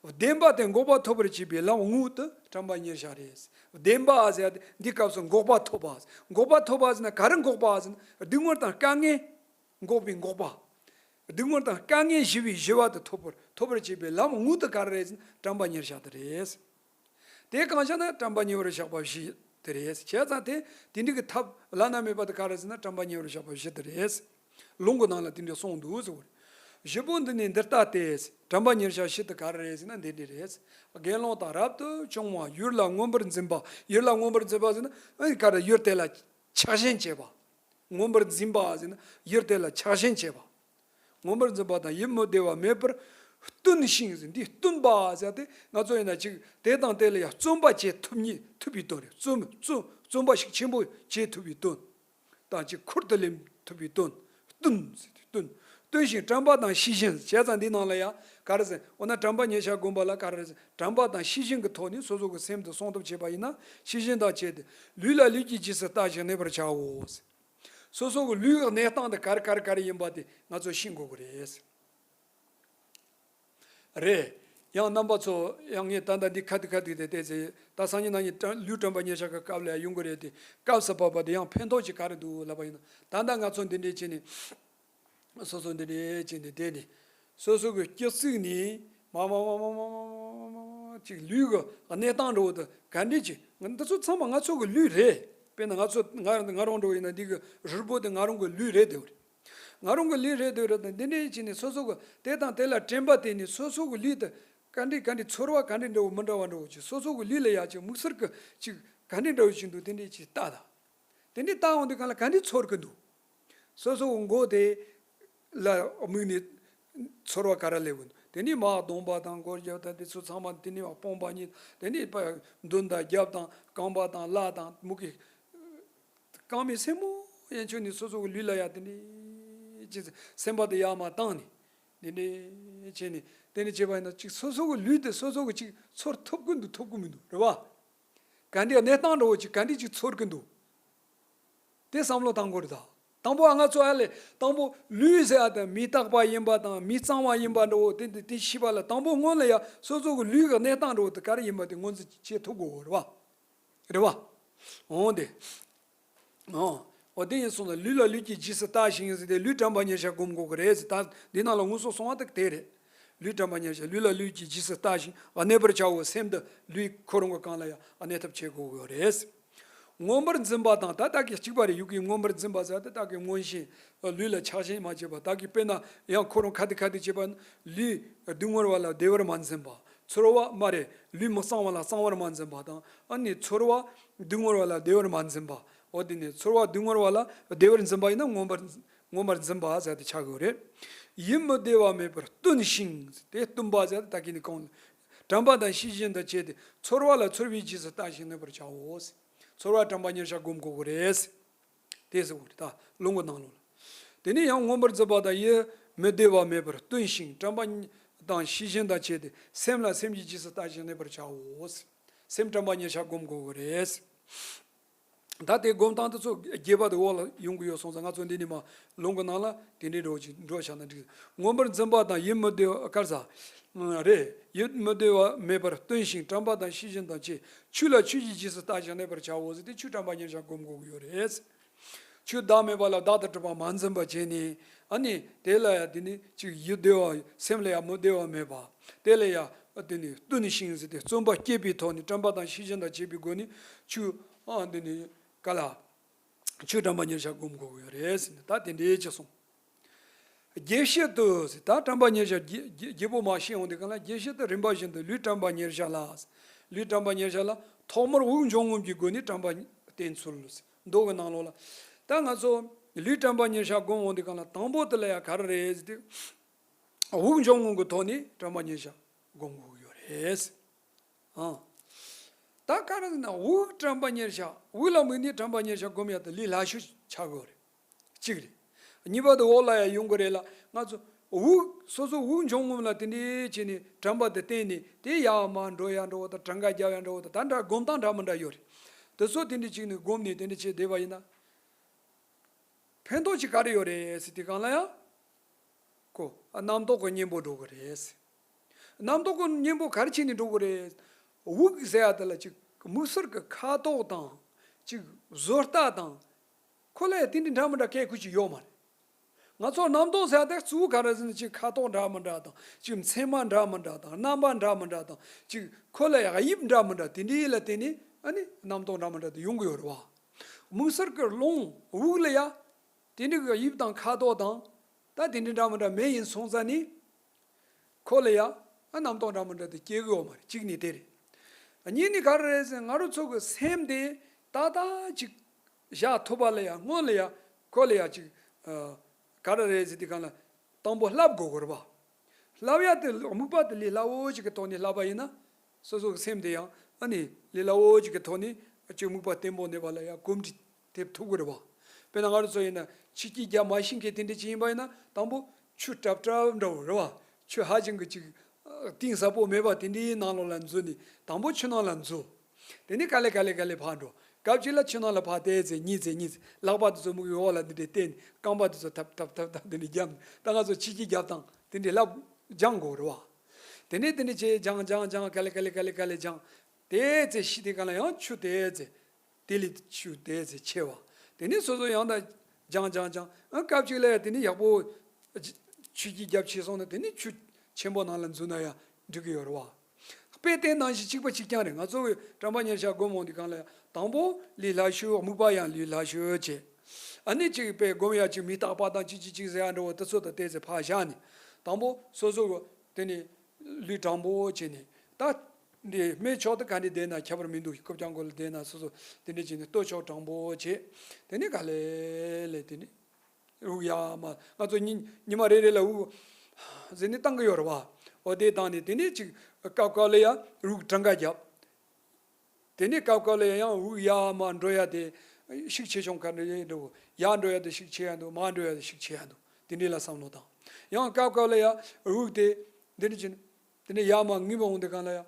བདེན་པ་དེ་འགོག་པ་ཐོབ་པར་བྱེད་པའི་ལམ་དངོས་དེ་དྲན་པ་ཉེར་བཞག་རེད། བདེན་པ་ཟེར་ཡ་དེ་འདི་སྐབས་སུ་འགོག་པ་ཐོབ་པ། འགོག་པ་ཐོབ་པ་ཟེར་ན་ག་རེ་འགོག་པ་ཟེར་ན་སྡུག་བསྔལ་དང་དཀའ་ངལ་འགོག་པའི་འགོག་པ། སྡུག་བསྔལ་དང་དཀའ་ངལ་ཞི་བའི་ཞི་བ་དེ་ཐོབ་པར་ཐོབ་པར་བྱེད་པའི་ལམ་དངོས་དེ་ག་རེ་རེད་ཟེར་ན་དྲན་པ་ཉེར་བཞག་དེ་རེད། དེ་གང་ཤར་ན་དྲན་པ་ཉེ་བར་བཞག་པ་བཞི་དེ་རེད། བྱས་ཙང་དེ་དེ་འདྲ་གི་ཐབས་བླ་ན་མེད་པ་དེ་ག་རེ་ཟེར་ན་དྲན་པ་ཉེ་བར་བཞག་པ་བཞི་དེ་རེད། ལུང་གི་ནང་ལ་དེ་འདྲ་གསུངས་འདུག་ཟེར་བ་རེད། བཞི་པོ་འདི་ནི་འདི་ལྟ་སྟེ། དྲན་པ་ཉེར་བཞག་བཞི་དེ་ག་རེ་རེད་ཟེར་ན་འདི་འདྲ་རེད། དགེ་སློང་དག་རབ་ཏུ་བྱུང་བ་ཡུལ་ལ་མངོན་པར་འཛིན་པ། ཡུལ་ལ་མངོན་པར་འཛིན་པ་ཟེར་ན་ཨ་ནི་ག་རེ་ཡུལ་དེ་ལ་ཆགས་ཞེན་བྱེད་པ། མངོན་པར་འཛིན་པ་ཟེར་ན་ཡུལ་དེ་ལ་ཆགས་ཞེན་བྱེད་པ། མངོན་པར་འཛིན་པ་དང་ཡིད་མི་བདེ་བ་མེད་པར་བརྟུན་ཞིང་ཟེར། འདི་བརྟུན་པ་ཟེར་ཏེ་ང་ཚོ་ཡིན་ན་ཅིག་དེ་དང་དེ་ལ་ཡང་བརྩོན་པ་བྱེད་ཐུབ་ཉིད་ཐུབ་པའི་དོན་རེད། བརྩོན་བརྩོན་བརྩོན་པ་ཞིག་ཆེན་པོ་བྱེད་ཐུབ་པའི་དོན་དང་ཅིག་ཁུར་དུ་ལེན་ཐུབ་པའི་དོན། བརྟུན་ཟེར་ཏེ་བརྟུན། བརྟུན་ཞིང་དྲན་པ་དང་ཤེས་བཞིན་བྱས་ཙང་འདི་ནང་ལ་ཡང་ག་རེ་ཟེར། འོ་ན་དྲན་པ་ཉེར་བཞག་བསྒོམ་པ་ལ་ག་རེ་ཟེར། དྲན་པ་དང་ཤེས་བཞིན་གྱི་ཐོག་ནས་སོ་སོ་གི་སེམས་དེ་སྲུང་ཐབས་བྱེད་པ་ཡིན་ན་ཤེས་བཞིན་དང་བཅས་ཏེ་ལུས་ལ་ལུས་ཀྱིས་རྗེས་སུ་ལྟ་ཞིང་གནས་པར་བྱའོ། སོ་སོ་གི་ལུས་ཀྱི་གནས་སྟངས་དེ་ག་རེ་ག་རེ་ག་རེ་ཡིན་པ་དེ་ང་ཚོ་ཤེས་དགོས་ཀྱི་རེད། རེད། ཡང་རྣམ་པ་ཚོ་ཡང་ངས་ད་ལྟ་འདི་ཁ་ཐུག་ཁ་ཐུག་དེ་བལྟས་ཚེ་ད་སང་ཉིན་གནངས་ཉིན་དྲན་ལུས་དྲན་པ་ཉེར་བཞག་གི་སྐབས་ལ་ཡང་ཡོང་གི་རེད་དེ། སྐབས་སུ་བབས་པ་དེ་ཡང་ཕན་ཐོགས་ཀྱི་ག་རེ་འདུག་ལབ་པ་ཡིན་ན། ད་ལྟ་ང་ཚོ་འདི་འདྲས་བྱས་ནས་སོ་སོ་འདི་འདྲས་བྱས་ནས་བསྡད་ནས་སོ་སོ་གི་སྐྱེ་ཚིག་ནས་མ་མ་མ་ཅིག་ལུས་ཀྱི་གནས་སྟངས་འདྲ་བོ་དེ་ག་འདྲས་ཅིག་འདི་ཚོ་ཚང་མ་ང་ཚོ་གི་ལུས་རེད། དཔེར་ན་ང་ཚོ་ང་ང་རང་འདྲ་བོ་ཡིན་ན་འདི་གི་རུས་པོ་དེ་ང་རང་གི་ལུས་རེད་དེ། ང་རང་གི་ལུས་རེད་འདོད་རེད་དང་འདི་འདྲས་བྱས་ནས་སོ་སོ་གི་དེ་དང་དེ་ལ་དྲན་པ་བསྟེན་ནས་སོ་སོ་གི་ལུས་དེ་ག་འདྲས་ག་འདྲས་ཚོར་བ་ག་འདྲས་འདྲ་བོ་མི་འདྲ་བ་འདྲ་བོ་ཅིག་སོ་སོ་གི་ལུས་ལ་ཡ་ཅིག་དམིགས་བསལ་གི་ཅིག་ག་འདྲས་འདྲ་བོ་ཅིག་འདུག་དེ་འདྲས་ཅིག་ལྟ་དང་། དེ་འདྲས་ལྟ་འོང་དུས་གང་ལ་ག་འདྲས་ཚོར་གི་འདུག་སོ་སོ་གི་མགོ་དེ་ལ་དམིགས་ནས་ཚོར་བ་ག་རེ་སླེབས་གི་འདུག་དེ་ནས་མར་གདོང་པ་དང་མགོ་རྒྱབ་དང་དེ་ཚོ་ཚང་མ་དེ་ནས་མར་དཔུང་པ་གཉིས་དེ་ནས་མདུན་དང་རྒྱབ་དང་རྐང་པ་དང་ལག་དང་མུ་གེ། རྐང་མའི་སེན་མོ་ཡན་ཆོད་ནས་སོ་སོ་གི་ལུས་ལ་ཡ་དེ་འདྲས་ཅིག་སེམས་པ་དེ་ཡར་མར་བཏང་ནས་དེ་འདྲས་བྱས་ནས་དེ་འདྲས་བྱས་པ་ཡིན་ན་ཅིག་སོ་སོ་གི་ལུས་དེ་སོ་སོ་གི་ཅིག་ཚོར་ཐུབ་ཀྱི་འདུག་ཐུབ་ཀྱི་མི་འདུག་རེད་བ། ག་འདྲས་གནས་སྟངས་འདྲ་བོ་ཅིག་ག་འདྲས་ཅིག་ཚོར་གྱི་འདུག་དེ་བསམ་བློ་བཏང་དགོས་རེད་ད། དང་པོ་ང་ཚོ་ཨ་ལས་དང་པོ་ལུས་ཟེར་ཡ་དེ་མི་རྟག་པ་ཡིན་པ་དང་མི་གཙང་བ་ཡིན་པ་འདྲ་བོ་དེ་འདི་དེ་ཤེས་པ་ལ་དང་པོ་སྔོན་ལ་ཡ་སོ་སོ་གི་ལུས་ཀྱི་གནས་སྟངས་འདྲ་བོ་དེ་ག་རེ་ཡིན་པ་དེ་ངོས་འཛིན་བྱེད་ཐུབ་དགོས་རེད་བ། རེད་བ། འོང་དེ། འོ། འོ་དེ་ཡིན་སོང་ན་ལུས་ལ་ལུས་ཀྱིས་རྗེས་སུ་ལྟ་ཞིང་ཟེར་ཏེ་ལུས་དྲན་པ་ཉེར་བཞག་སྒོམ་དགོས་ཀྱི་རེད་ཟེར། ད་འདི་ནང་ལ་དངོས་སུ་གསུངས་པ་དེ་དེ་རེད། ལུས་དྲན་པ་ཉེར་བཞག་ལུས་ལ་ལུས་ཀྱིས་རྗེས་སུ་ལྟ་ཞིང་གནས་པར་བྱའོ། སེམས་འདི་ལུས་ཁོ་རང་གི་སྒང་ལ་ཡང་གནས་ཐབས་བྱེད་དགོས་ཀྱི་རེད། མངོན་པར་འཛིན་པ་དང་ད་ལྟ་གི་གཅིག་པ་རེད། ཡུལ་གྱི་མངོན་པར་འཛིན་པ་ཟེར་ཏེ་ད་གི་མངོན་ཞེན་ལུས་ལ་ཆགས་ཞེན་མ་བྱེད་པ། ད་གི་དཔེར་ན་ཡང་ཁོ་རང་ཁ་ཏི་ཁ་ཏི་བྱེད་པ་ལུས་སྡུག་བསྔལ་བ་ལ་བདེ་བར་མ་འཛིན་པ། ཚོར་བ་མ་རེད། ལུས་མི་གཙང་བ་ལ་གཙང་བར་མ་འཛིན་པ་དང་ཨ་ནི་ཚོར་བ་སྡུག་བསྔལ་བ་ལ་བདེ་བར་མ་འཛིན་པ། འོ་དེ་ནས་ཚོར་བ་སྡུག་བསྔལ་བ་ལ་བདེ་བར་འཛིན་པ་ཡིན་ན་མངོན་པར་མངོན་པར་འཛིན་པ་ཟེར་ཏེ་ཆགས་དགོས་རེད། ཡིད་མི་བདེ་བ་མེད་པར་བརྟུན་ཞིང་དེ་བརྟུན་པ་ཟེར་ཏེ་ད་གིན་ནི་གོང་དྲན་པ་དང་ཤེས་བཞིན་དུ་བྱས་ཏེ་ཚོར་བ་ལ་ཚོར་བའི་རྗེས་སུ་ལྟ་ཞིང་གནས་པར་བྱའོ། ཚོར་བ་དྲན་པ་ཉེར་བཞག་སྒོམ་དགོས་ཀྱི་རེད། དེ་ཟེར་བ་རེད་ད་ལུང་གི་ནང་ལོགས་ལ། དེ་ནས་ཡང་མངོན་པར་འཛིན་པ་དང་ཡིད་མི་བདེ་བ་མེད་པར་བརྟུན་ཞིང་དྲན་པ་དང་ཤེས་བཞིན་དང་བཅས་ཏེ་སེམས་ལ་སེམས་ཀྱི་རྗེས་སུ་ལྟ་ཞིང་གནས་པར་བྱའོ། སེམས་དྲན་པ་ཉེར་བཞག་སྒོམ་དགོས་ཀྱི་རེད། ད་དེ་སྒོམ་སྟངས་དེ་ཚོ་རྒྱས་པ་དེ་འོག་ལ་ཡོང་གི་ཡོད་སོང་ཙང་། ང་ཚོ་འདི་ནས་མར་ལུང་གི་ནང་ལ་དེ་འདྲའི་འགྲོ་ཅིག་འགྲོ་བྱ་ན་འགྲིག་མངོན་པར་འཛིན་པ་དང་ཡིད་མི་བདེ་བ་གར་ཟ། རེད། ཡིད་མི་བདེ་བ་མེད་པར་སྟོན་ཞིང་དྲན་པ་དང་ཤེས་བཞིན་དང་བཅས་ཆོས་ལ་ཆོས་ཀྱི་རྗེས་སུ་ལྟ་ཞིང་གནས་པར་བྱའོ་ཟེར་ཏེ། ཆོས་དྲན་པ་ཉེར་བཞག་སྒོམ་དགོས་ཀྱི་ཡོད་རེད། ཆོས་བདག་མེད་པ་ལ་བདག་ཏུ་གྲུབ་པ་མ་འཛིན་པ་བྱས་ནས། ཨ་ནི་དེ་ལ་ཡང་དེ་ནི་ཅིག་ཡིད་བདེ་བ། སེམས་ལ་ཡང་མི་བདེ་བ་མེད་པ། དེ་ལ་ཡང་དེ་ནི་བརྟུན་ཞིང་ཟེར་ཏེ། བརྩོན་པ་བསྐྱེད་པའི་ཐོག་ནས་དྲན་པ་དང་ཤེས་བཞིན་དང་བཅས་པའི་སྒོ་ནས་ཆོས་ཨ་དེ་ནི་ག་ལ་ཆོས་དྲན་པ་ཉེར་བཞག་སྒོམ་དགོས་ཀྱི་ཡོད་རེད་ཟེར་ནས། ད་དེ་འདྲའི་ཅིག་གསུངས། རྒྱས་བཤད་དུ་ཟེར། ད་དྲན་པ་ཉེར་བཞག་རྒྱས་རྒྱས་རྒྱས་པོ་མར་བཤད་ཡོང་དུས་སྒང་ལ། རྒྱས་བཤད་དུ་རིམ་པ་བཞིན་དུ་ལུས་དྲན་པ་ཉེར་བཞག་ལ། ལུས་དྲན་པ་ཉེར་བཞག་ལ་ཐོག་མར་དབུགས་འབྱུང་རྔུབ་ཀྱི་སྒོ་ནས་དྲན་པ་བསྟེན་ཚུལ། མདོ་གི་ནང་ལོགས་ལ། ད་ང་ཚོ་ལུས་དྲན་པ་ཉེར་བཞག་སྒོམ་འོང་དུས་སྒང་ལ། དང་པོ་དེ་ལ་ཡང་ག་རེ་རེད་ཟེར་དུས། དབུགས་འབྱུང་རྔུབ་ཀྱི་ཐོག་ནས་དྲན་པ་ཉེར་བཞག་སྒོམ་དགོས་ཀྱི་ཡོད་རེད། ཨང་། ད་ག་རེ་ཟེར་ན། དབུགས་དྲན་པ་ཉེར་བཞག། དབུགས་ལ་དམིགས་ནས་དྲན་པ་ཉེར་བཞག་སྒོམ་ཡ་དེ་ལས་སླ་ཤོས་ཆགས་ཀྱི་ཡོད་རེད། གཅིག་རེད། གཉིས་པ་དེ་འོག་ལ་ཡང་ཡོང་གི་རེད་ལ། ང་ཚོ་དབུགས་སོ་སོ་དབུགས་འབྱུང་རྔུབ་ལ་དེ་འདྲའི་བྱས་ནས་དྲན་པ་དེ་བསྟེན་ནས། དེ་ཡར་མར་འགྲོ་ཡ་འདྲ་བོ་དང་། གྲངས་ཀ་རྒྱབ་ཡ་འདྲ་བོ་དང་། ད་འདྲ་སྒོམ་སྟངས་འདྲ་མི་འདྲ་ཡོད་རེད། དེ་ཚོ་དེ་འདྲ་བྱས་ནས་སྒོམ་ནས་དེ་འདྲ་བྱས་བསྡད་པ་ཡིན་ན། ཕན་ཐོགས་ཅིག་ག་རེ་ཡོད་རེད་ཟེར་དུས་སྒང་ལ་ཡང་། ཁོ་རྣམ་རྟོག་གི་གཉེན་པོ་འགྲོ་གི་རེད། རྣམ་རྟོག་གི་གཉེན་པོ་ག་རེ་བྱས་ནས་འགྲོ་གི་རེད། དབུགས་ཟེར་ཡ་དེ་ལ་ཅིག་དམིགས་བསལ་གྱི་ཁ་དོག་དང་། ཅིག་བཟོ་ལྟ་དང་། ཁོ་ལ་ཡང་དེ་འདྲའི་འདྲ་མི་འདྲ་སྐད་ཁུ་ཅིག་ཡོད་མ་རེད། ང་ཚོ་རྣམ་རྟོག་ཟེར་ཡ་དེ་གཙོ་བོ་ག་རེ་ཟེར་ན། ཅིག་ཁ་དོག་འདྲ་མི་འདྲ་དང་། ཅིག་མཚན་མ་འདྲ་མི་འདྲ་དང་། རྣམ་པ་འདྲ་མི་འདྲ་དང་། ཅིག་ཁོ་ལ་ཡང་དབྱིབས་འདྲ་མི་འདྲ། དེ་འདྲའི་ལ་བརྟེན་ནས་ཨ་ནི་རྣམ་རྟོག་འདྲ་མི་འདྲ་དེ་ཡོང་གི་ཡོད་རེད་བ། དམིགས་བསལ་གྱི་རླུང་དབུགས་ལ་ཡང་དེ་འདྲའི་གི་དབྱིབས་དང་ཁ་དོག་དང་། ད་དེ་འདྲའི་འདྲ་མི་འདྲ་མེད་ཡིན་སོང་ཙང་ནི། ཁོ་ལ་ཡང་ཨ་རྣམ་རྟོག་འདྲ་མི་འདྲ་དེ་སྐྱེ་གི་ཡོད་མ་རེད། གཅིག་ནི་དེ་རེད། གཉིས་ནི་ག་རེ་རེད་ཟེར། ང་རང་ཚོ་གི་སེམས་དེ་ཏག་ཏག་ཅིག་བཞག་ཐུབ་པ་ལ་ཡང་། སྔོན་ལ་ཡང་ཁོ་ལ་ཡང་ཅིག་ཨ་ག་རེ་རེད་ཟེར་དུས་སྒང་ལ། དང་པོ་བསླབ་དགོས་གི་རེད་བ། བསླབ་ཡ་དེ་དམིགས་པ་དེ་ལས་སླ་བོ་ཅིག་གི་ཐོག་ནས་བསླབ་པ་ཡིན་ན། སོ་སོ་གི་སེམས་དེ་ཡང་ཨ་ནི་ལས་སླ་བོ་ཅིག་གི་ཐོག་ནས་ཅིག་དམིགས་པ་བརྟན་པོ་གནས་པ་ལ་ཡང་གོམས་འདྲིས་ཐེབས་ཐུབ་ཀྱི་རེད་བ། དཔེར་ན་ང་རང་ཚོ་ཡིན་ན་ཆོས་ཀྱི་རྒྱབ་མ་ཤེས་མཁན་དེ་འདྲ་ཅིག་ཡིན་པ་ཡིན་ན། དང་པོ་ཆུ་གྲབ་གྲབ་འདྲ་བོ་རེད་བ། ཆུ་ཧ་ཅང་གི་ཅིག་གཏིང་ཟབ་པོ་མེད་པ་དེ་འདྲའི་ནང་ལོགས་ལ་འཛུལ་ནས། དང་པོ་ཆུ་ནང་ལ་འཛུལ། དེ་ནས་ག་ལེ་ག་ལེ་ག་ལེ་ཕར་འགྲོ། སྐབས་གཅིག་ལ་ཆུ་ནང་ལ་ཕར་བལྟས་ཚེ། གཉིད་ཚེ། གཉིད་ཚེ། ལག་པ་དེ་ཚོ་མིག་གི་འོག་ལ་འདི་འདྲས་བལྟས་ནས། རྐང་པ་དེ་ཚོ་ཐབ་ཐབ་ཐབ་ཐབ་འདི་འདྲས་རྒྱབ་ནས། ད་ང་ཚོ་ཆོས་ཀྱི་རྒྱབ་སྟངས་དེ་འདྲས་བསླབ་སྦྱང་དགོས་རེད་བ། དེ་ནས་དེ་འདྲས་བྱས་སྦྱང་སྦྱང་སྦྱང་། ག་ལེ་ག་ལེ་ག་ལེ་ག་ལེ་སྦྱང་། དེ་ཚེ་ཤི་དེ་ག་ལ་ཡང་ཆུ་དེ་ཚེ། དེ་ལས་ཆུ་དེ་ཚེ་ཆེ་བ། དེ་ནས་སོ་སོ་ཡང་ད་སྦྱང་སྦྱང་སྦྱང་། ཨ་སྐབས་གཅིག་ལ་ཡང་དེ་ནས་ཡག་པོ་ཆུ་སྐྱིད་རྒྱབ་ཆེ་སོང་ན། དེ་ནས་ཆུ་ཆེན་པོ་ནང་ལ་འཛུལ་ན་ཡང་འགྲིག་གི་ཡོད་རེད་བ། དཔེ་དེ་ནང་བཞིན་གཅིག་པ་གཅིག་རྐྱང་རེད། ང་ཚོ་གི་དྲན་པ་ཉེར་བཞག་སྒོམ་འོང་དུས་སྒང་ལ་ཡང་། དང་པོ་ལས་སླ་ཤོས། དམིགས་པ་ཡང་ལས་སླ་ཤོས་བྱས། ཨ་ནི་ཅིག་དཔེ་སྒོམ་ཡ་ཅིག་མི་རྟག་པ་དང་ཅིག་ཅིག་ཅིག་ཟེར་ཡ་འདྲ་བོ་དེ་ཚོ་ད་ལྟ་ཚེ་ཕར་བཞག་ནས། དང་པོ་སོ་སོ་གི་དེ་ནས་ལུས་དྲང་པོ་བྱས་ནས། ད་འདི་སྨད་ཕྱོགས་དེ་ག་འདྲས་བསྡད་ན་ཁྱད་པར་མི་འདུག། རྐུབ་བཀྱག་མགོ་ལ་བསྡད་ན་སོ་སོ་དེ་འདྲས་བྱས་ནས་སྟོད་ཕྱོགས་དྲང་པོ་བྱས། དེ་ནས་ག་ལེ་ལེ་དེ་ནས་དབུགས་ཡར་མར། ང་ཚོ་ཉི་ཉི་མ་རེ་རེ་ལ་དབུགས་ཟེར་ནས་བཏང་གི་ཡོད་རེད་བ། འོ་དེ་བཏང་ནས་དེ་ནས་ཅིག་སྐབས་སྐབས་ལ་ཡང་དབུགས་གྲངས་ཀ་བརྒྱབ། དེ་ནས་སྐབས་སྐབས་ལ་ཡང་དབུགས་ཡར་མར་འགྲོ་ཡ་དེ་ཤུགས་ཆེ་ཆུང་ག་འདྲ་ཡིན་འགྲོ། ཡར་འགྲོ་ཡ་དེ་ཤུགས་ཆེ་ཡ་འདུག། མར་འགྲོ་ཡ་དེ་ཤུགས་ཆེ་ཡ་འདུག། དེ་འདྲའི་ལ་བསམ་བློ་བཏང་། ཡང་སྐབས་སྐབས་ལ་ཡང་དབུགས་དེ་འདི་འདྲ་བྱས་ནས། དེ་ནས་ཡར་མར་ངུས་པ་འོང་དུས་སྒང་ལ་ཡང་།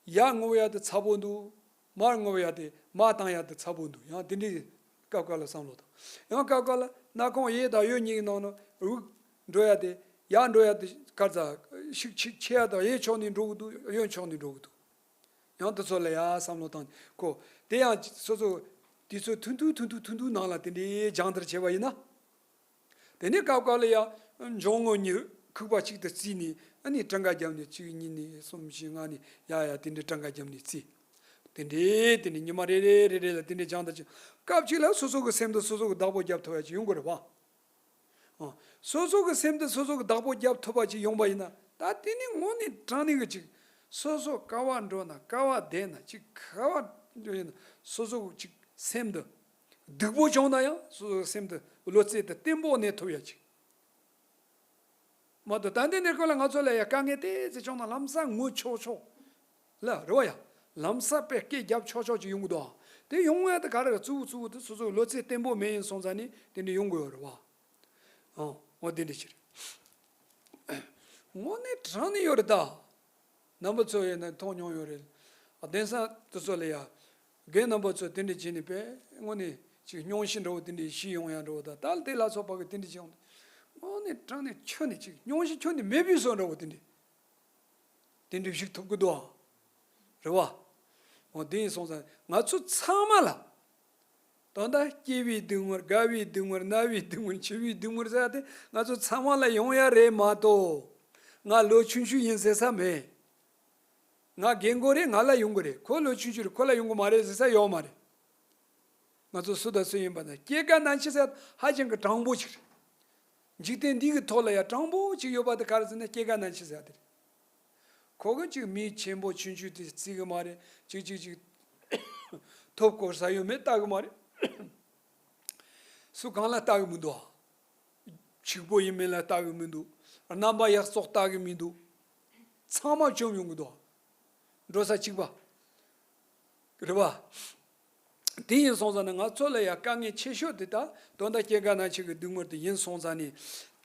ཡར་རྔུབ་ཡ་དེ་ཚ་པོ་འདུག། མར་རྔུབ་ཡ་དེ། མར་བཏང་ཡ་དེ་ཚ་པོ་འདུག། ཡང་དེ་འདྲའི་སྐབས་སྐབས་ལ་བསམ་བློ་བཏང་། ཡང་སྐབས་སྐབས་ལ་སྣ་ཁུང་གཡས་དང་གཡོན་གཉིས་ཀྱི་ནང་ན་དབུགས་འགྲོ་ཡ་དེ། ཡར་འགྲོ་ཡ་དེ་ག་ཚ་ཤུགས་ཆེ་ཆེ་ཡ་དང་། གཡས་ཕྱོགས་ནས་འགྲོ་གི་འདུག། གཡོན་ཕྱོགས་ནས་འགྲོ་གི་འདུག། ཡང་དེ་ཚོ་ལ་ཡ་བསམ་བློ་བཏང་། ཁོ་དེ་ཡང་སོ་སོ་དུས་ཚོད་ཐུང་ཐུང་ཐུང་ཐུང་ཐུང་ཐུང་ནང་ལ་དེ་འདྲའི་སྦྱང་བརྡར་བྱས་པ་ཡིན་ན། དེ་ནས་སྐབས་སྐབས་ལ་ཡང་འབྱུང་རྔུབ་གཉིས་ཁུག་པ་གཅིག་ཏུ་བརྩིས་ནས། ཨ་ནི་གྲངས་ཀ་བརྒྱབ་ནས་གཅིག་གཉིས་ནས་གསུམ་བཞི་ལྔ་ནས་ཡར་ཡར་དེ་འདྲའི་གྲངས་ཀ་བརྒྱབ་ནས་བརྩི། དེ་འདྲའི་དེ་ནས་ཉི་མ་རེ་རེ་རེ་རེ་ལ་དེ་འདྲའི་སྦྱང་བརྡར་བྱས། སྐབས་གཅིག་ལ་སོ་སོ་གི་སེམས་དེ་སོ་སོ་གི་བདག་པོ་རྒྱབ་ཐུབ་ཡ་ཅིག་ཡོང་གི་རེད་བ། ཨ། སོ་སོ་གི་སེམས་དེ་སོ་སོ་གི་བདག་པོ་རྒྱབ་ཐུབ་པ་ཅིག་ཡོང་པ་ཡིན་ན། ད་དེ་ནི་དངོས་གནས་དྲང་གནས་ཀྱི་ཅིག། སོ་སོ་ག་བ་འགྲོ་ན། ག་བ་བསྡད་ན། ཅིག་ག་བ་འགྲོ་ཡིན་ན། སོ་སོ་གི་ཅིག་སེམས་དེ་སྡུག་པོ་བྱུང་ན་ཡང་སོ་སོ་གི་སེམས་དེ་བློ་རྩེ་དེ་བརྟན་པོ་གནས་ཐུབ་ཡ་ཅིག། མ་གཏོགས་ད་ལྟའི་གནས་སྐབས་ལ་ང་ཚོ་ལ་ཡ་དཀའ་ངལ་དེ་ཚོ་བྱུང་ན་ལམ་སང་ངུ་ཆོག་ཆོག་ལ་རེད་བ་ཡ། ལམ་སང་དཔེ་སྐད་རྒྱབ་ཆོག་ཆོག་ཅིག་ཡོང་གི་འདུག། དེ་ཡོང་ཡ་དེ་ག་རེ་གཙོ་བོ་གཙོ་བོ་དེ་སོ་སོའི་བློ་རྩེ་བརྟན་པོ་མེད་ཡིན་སོང་ཙང་ནི་དེ་འདྲ་ཡོང་གི་ཡོད་རེད་བ། ཨོ། འོ་དེ་འདྲ་ཅིག་རེད། དངོས་གནས་དྲང་གནས་ཡོད་རེད་ད། རྣམ་པ་ཚོ་ཡིན་ན་མཐོང་མྱོང་ཡོད་རེད། ཨ། གདན་ས་དེ་ཚོ་ལ་ཡ། རྒན་རྣམ་པ་ཚོ་དེ་འདྲ་བྱས་ནས་པས་དངོས་ནས་ཅིག་སྙུང་གཞི་འདྲ་བོ་དེ་འདྲ་ཞིག་ཡོང་ཡ་འདྲ་བོ་དང་། ད་དེ་ལ་སོགས་པ་གི་དེ་འདྲ་བྱས་ཡོང་དུས་དངོས་གནས་དྲང་གནས་ཁྱོན་ནས་ཅིག་སྙུང་གཞི་ཁྱོན་ནས་མེད་པའི་བཟོ་འདྲ་བོ་དེ་འདྲ། དེ་འདྲ་ཞིག་ཐུབ་ཀྱི་འདུག་ཨ། རེད་བ། འོ་དེ་ཡིན་སོང་ཙང་ང་ཚོ་ཚང་མ་ལ། ད་ལྟ་སྐྱེ་བའི་སྡུག་བསྔལ། རྒ་བའི་སྡུག་བསྔལ། ན་བའི་སྡུག་བསྔལ། འཆི་བའི་སྡུག་བསྔལ་ཟེར་ཡ་དེ་ང་ཚོ་ཚང་མ་ལ་ཡོང་ཡ་རེད་མ་གཏོགས། ང་ལོ་ཆུང་ཆུང་ཡིན་ཟེར་ས་མེད། ང་རྒན་གོག་རེད། ང་ལ་ཡོང་གི་རེད། ཁོ་ལོ་ཆུང་ཆུང་རེད། ཁོ་ལ་ཡོང་གི་མ་རེད་ཟེར་ས་ཡོད་མ་རེད། ང་ཚོ་སུ་དང་སུ་ཡིན་པ་ན་སྐྱེ་རྒ་ན་འཆི་ཟེར་ཧ་ཅང་གི་དྲང་པོ་ཅིག་རེད། འཇིག་རྟེན་འདི་གི་ཐོག་ལ་ཡ་དྲང་པོ་ཅིག་ཡོད་པ་དེ་ག་རེ་ཟེར་ན་སྐྱེ་རྒ་ན་འཆི་ཟེར་དེ་རེད། ཁོ་གི་ཅིག་མི་ཆེན་པོ་ཆུང་ཆུང་དེ་བརྩི་གི་མ་རེད། ཅིག་ཅིག་ཅིག་ཐོབ་གོ་ས་ཡོད་མེད་ལྟ་གི་མ་རེད། སུ་གང་ལ་ལྟ་གི་མི་འདུག་ཨ། ཕྱུག་པོ་ཡིན་མིན་ལ་ལྟ་གི་མི་འདུག་རྣམ་པ་ཡག་བཙོག་ལྟ་གི་མི་འདུག་ཚང་མ་བཅོམ་ཡོང་གི་འདུག་འགྲོ་ས་གཅིག་པ། རེད་བ། དེ་ཡིན་སོང་ཙང་ནི་ང་ཚོ་ལ་ཡང་དཀའ་ངལ་ཆེ་ཤོས་དེ་ད་དོན་དག་སྐྱེ་རྒ་ན་འཆི་གི་སྡུག་བསྔལ་དེ་ཡིན་སོང་ཙང་ནི།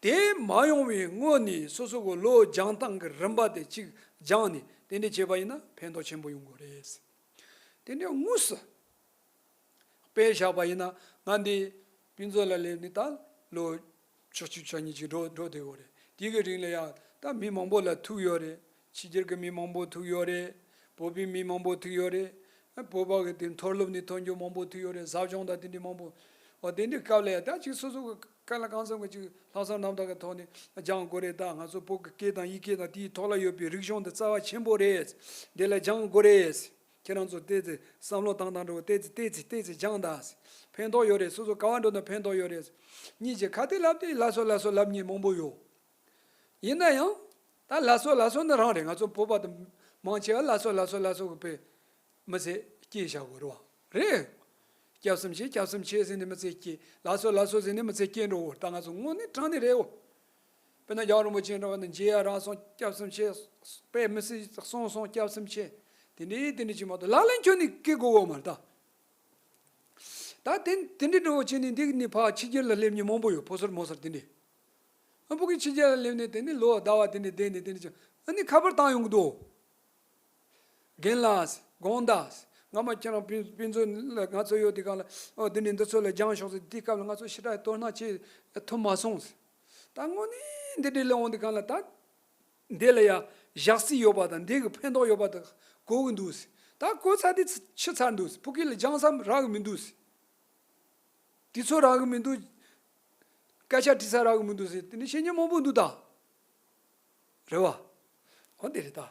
དེ་མ་ཡོང་བའི་སྔོན་ནས་སོ་སོ་གི་བློ་སྦྱང་སྟངས་ཀྱི་རིམ་པ་དེ་གཅིག་སྦྱངས་ནས་དེ་འདྲ་བྱས་པ་ཡིན་ན་ཕན་ཐོགས་ཆེན་པོ་ཡོང་གི་རེད། དེ་འདྲ་དངོས་སུ། དཔེ་བཞག་པ་ཡིན་ན་ང་འདི་དཔེ་མཛོད་ལ་སླེབས་ནས་ད་ལོ་བཅུ་གཅིག་བཅུ་གཉིས་ཅིག་འགྲོ་འགྲོ་བསྡད་ཡོད་རེད། དེ་གི་རིང་ལ་ཡང་ད་མི་མང་པོ་ལ་ཐུག་ཡོད་རེད། ཕྱི་རྒྱལ་གི་མི་མང་པོ་ཐུག་ཡོད་རེད། བོད་པའི་མི་མང་པོ་ཐུག་ཡོད་རེད། བོད་པ་གི་དེ་མཐོ་སློབ་ནས་ཐོན་རྒྱུ་མང་པོ་ཐུག་ཡོད་རེད། ཟབ་སྦྱོང་དང་དེ་འདྲ་མང་པོ། འོ་དེ་འདྲའི་སྐབས་ལ་ཡང་ད་ཅིག་སོ་སོ་གི་གང་ལ་གང་འཚམ་གི་ཅིག་ལྷག་བསམ་རྣམ་དག་གི་ཐོག་ནས་སྦྱང་དགོས་རེད། ད་ང་ཚོ་བོད་ཀྱི་སྐད་དང་ཡི་གེ་དང་དེའི་ཐོག་ལ་ཡོད་པའི་རིག་གཞུང་དེ་རྩ་བ་ཆེན་པོ་རེད། འདི་ལ་སྦྱང་དགོས་རེད། ཁྱེད་རང་ཚོ་བལྟས་ཚེ་བསམ་བློ་བཏང་སྟངས་འདྲ་བོ་བལྟས་ཚེ་བལྟས་ཚེ་བལྟས་ཚེ་སྦྱངས་དང་། ཕན་ཐོགས་ཡོད་རེད། སོ་སོ་ག་བ་འགྲོ་ན་ཕན་ཐོགས་ཡོད་རེད། གཉིས་ཀྱི་ཁ་ཏེ་ལབ་སྟེ་ལ་སོ་ལ་སོ་ལབ་མཁན་མང་པོ་ཡོད། ཡིན་ན་ཡང་ད་ལ་སོ་ལ་སོ་ནི་རང་རེད། ང་ཚོ་བོད་པ་དང་མང་ཆེ་བ་ལ་སོ་ལ་སོ་ལ་སོ་གི་དཔེ་མི་ཚེ་སྐྱེལ་བཞག་གི་རེད་བ། རེད། སྐྱབས་སུ་མཆི་སྐྱབས་སུ་མཆི་ཟེར་ནས་མི་ཚེ་སྐྱེལ། ལ་སོ་ལ་སོ་ཟེར་ནས་མི་ཚེ་སྐྱེལ་འགྲོ་བ། ད་ང་ཚོ་དངོས་གནས་དྲང་གནས་རེད་བ། དཔེར་ན་རྒྱལ་བ་རིན་པོ་ཆེ་འདྲ་བ་ནི་མཇལ་ཡ་རག་སོང་། སྐྱབས་སུ་མཆི། དཔེ་མི་སྲིད་གསུངས་སོང་། སྐྱབས་སུ་མཆི། དེ་འདྲའི་དེ་འདྲ་ཅིག་མ་གཏོགས་ལག་ལེན་ཁྱོན་ནས་བཀལ་དགོས་བ་མ་རེད་ད། ད་དེ་དེ་འདྲའི་འགྲོ་བ་བྱས་ནས་འདི་ནས་ཕར་ཕྱི་རྒྱལ་ལ་སླེབས་མཁན་མང་པོ་ཡོད། ཕོ་གསར་མོ་གསར་དེ་འདྲའི། ཨ་ཕྲུ་གུ་ཕྱི་རྒྱལ་ལ་སླེབས་ནས་དེ་ནས་ལོ་ཟླ་བ་དེ་འདྲའི་བསྡད་ནས་དེ་འདྲ་ཅིག་ཨ་ནི་ཁ་པར་བཏང་ཡོང་གི་འདུག་རྒན་ལགས། དགོངས་དག་སྔ་མ་ཁྱེད་རང་དཔེ་དཔེ་མཛོད་ལ་ང་ཚོ་ཡོད་དུས་སྒང་ལ། ཨོ་འདི་ནས་འདི་ཚོ་ལ་སྦྱངས་ཤོག་ཟེར། དེའི་སྐབས་ལ་ང་ཚོ་ཞེ་དྲག་དོ་སྣང་བྱེད་ཐུབ་མ་སོང་ཟེར། ད་དངོས་གནས་འདི་འདྲའི་ལ་འོང་དུས་སྒང་ལ་ད་འདི་ལ་ཡ་ཞག་རྩིས་ཡོད་པ་དང་འདི་གི་ཕན་ཐོགས་ཡོད་པ་དང་གོ་གི་འདུག་ཟེར། ད་གོ་ཚར་དུས་ཕྱི་ཚར་འདུག་ཟེར། ཕྲུ་གུ་ལ་སྦྱང་བསམ་རག་གི་མི་འདུག་ཟེར། དུས་ཚོད་རག་གི་མི་འདུག་སྐད་ཆ་དྲི་ས་རག་གི་མི་འདུག་ཟེར། དེ་ནི་བཤད་མཁན་མང་པོ་འདུག་ད། རེད་བ། འོ་འདི་རེད་ད།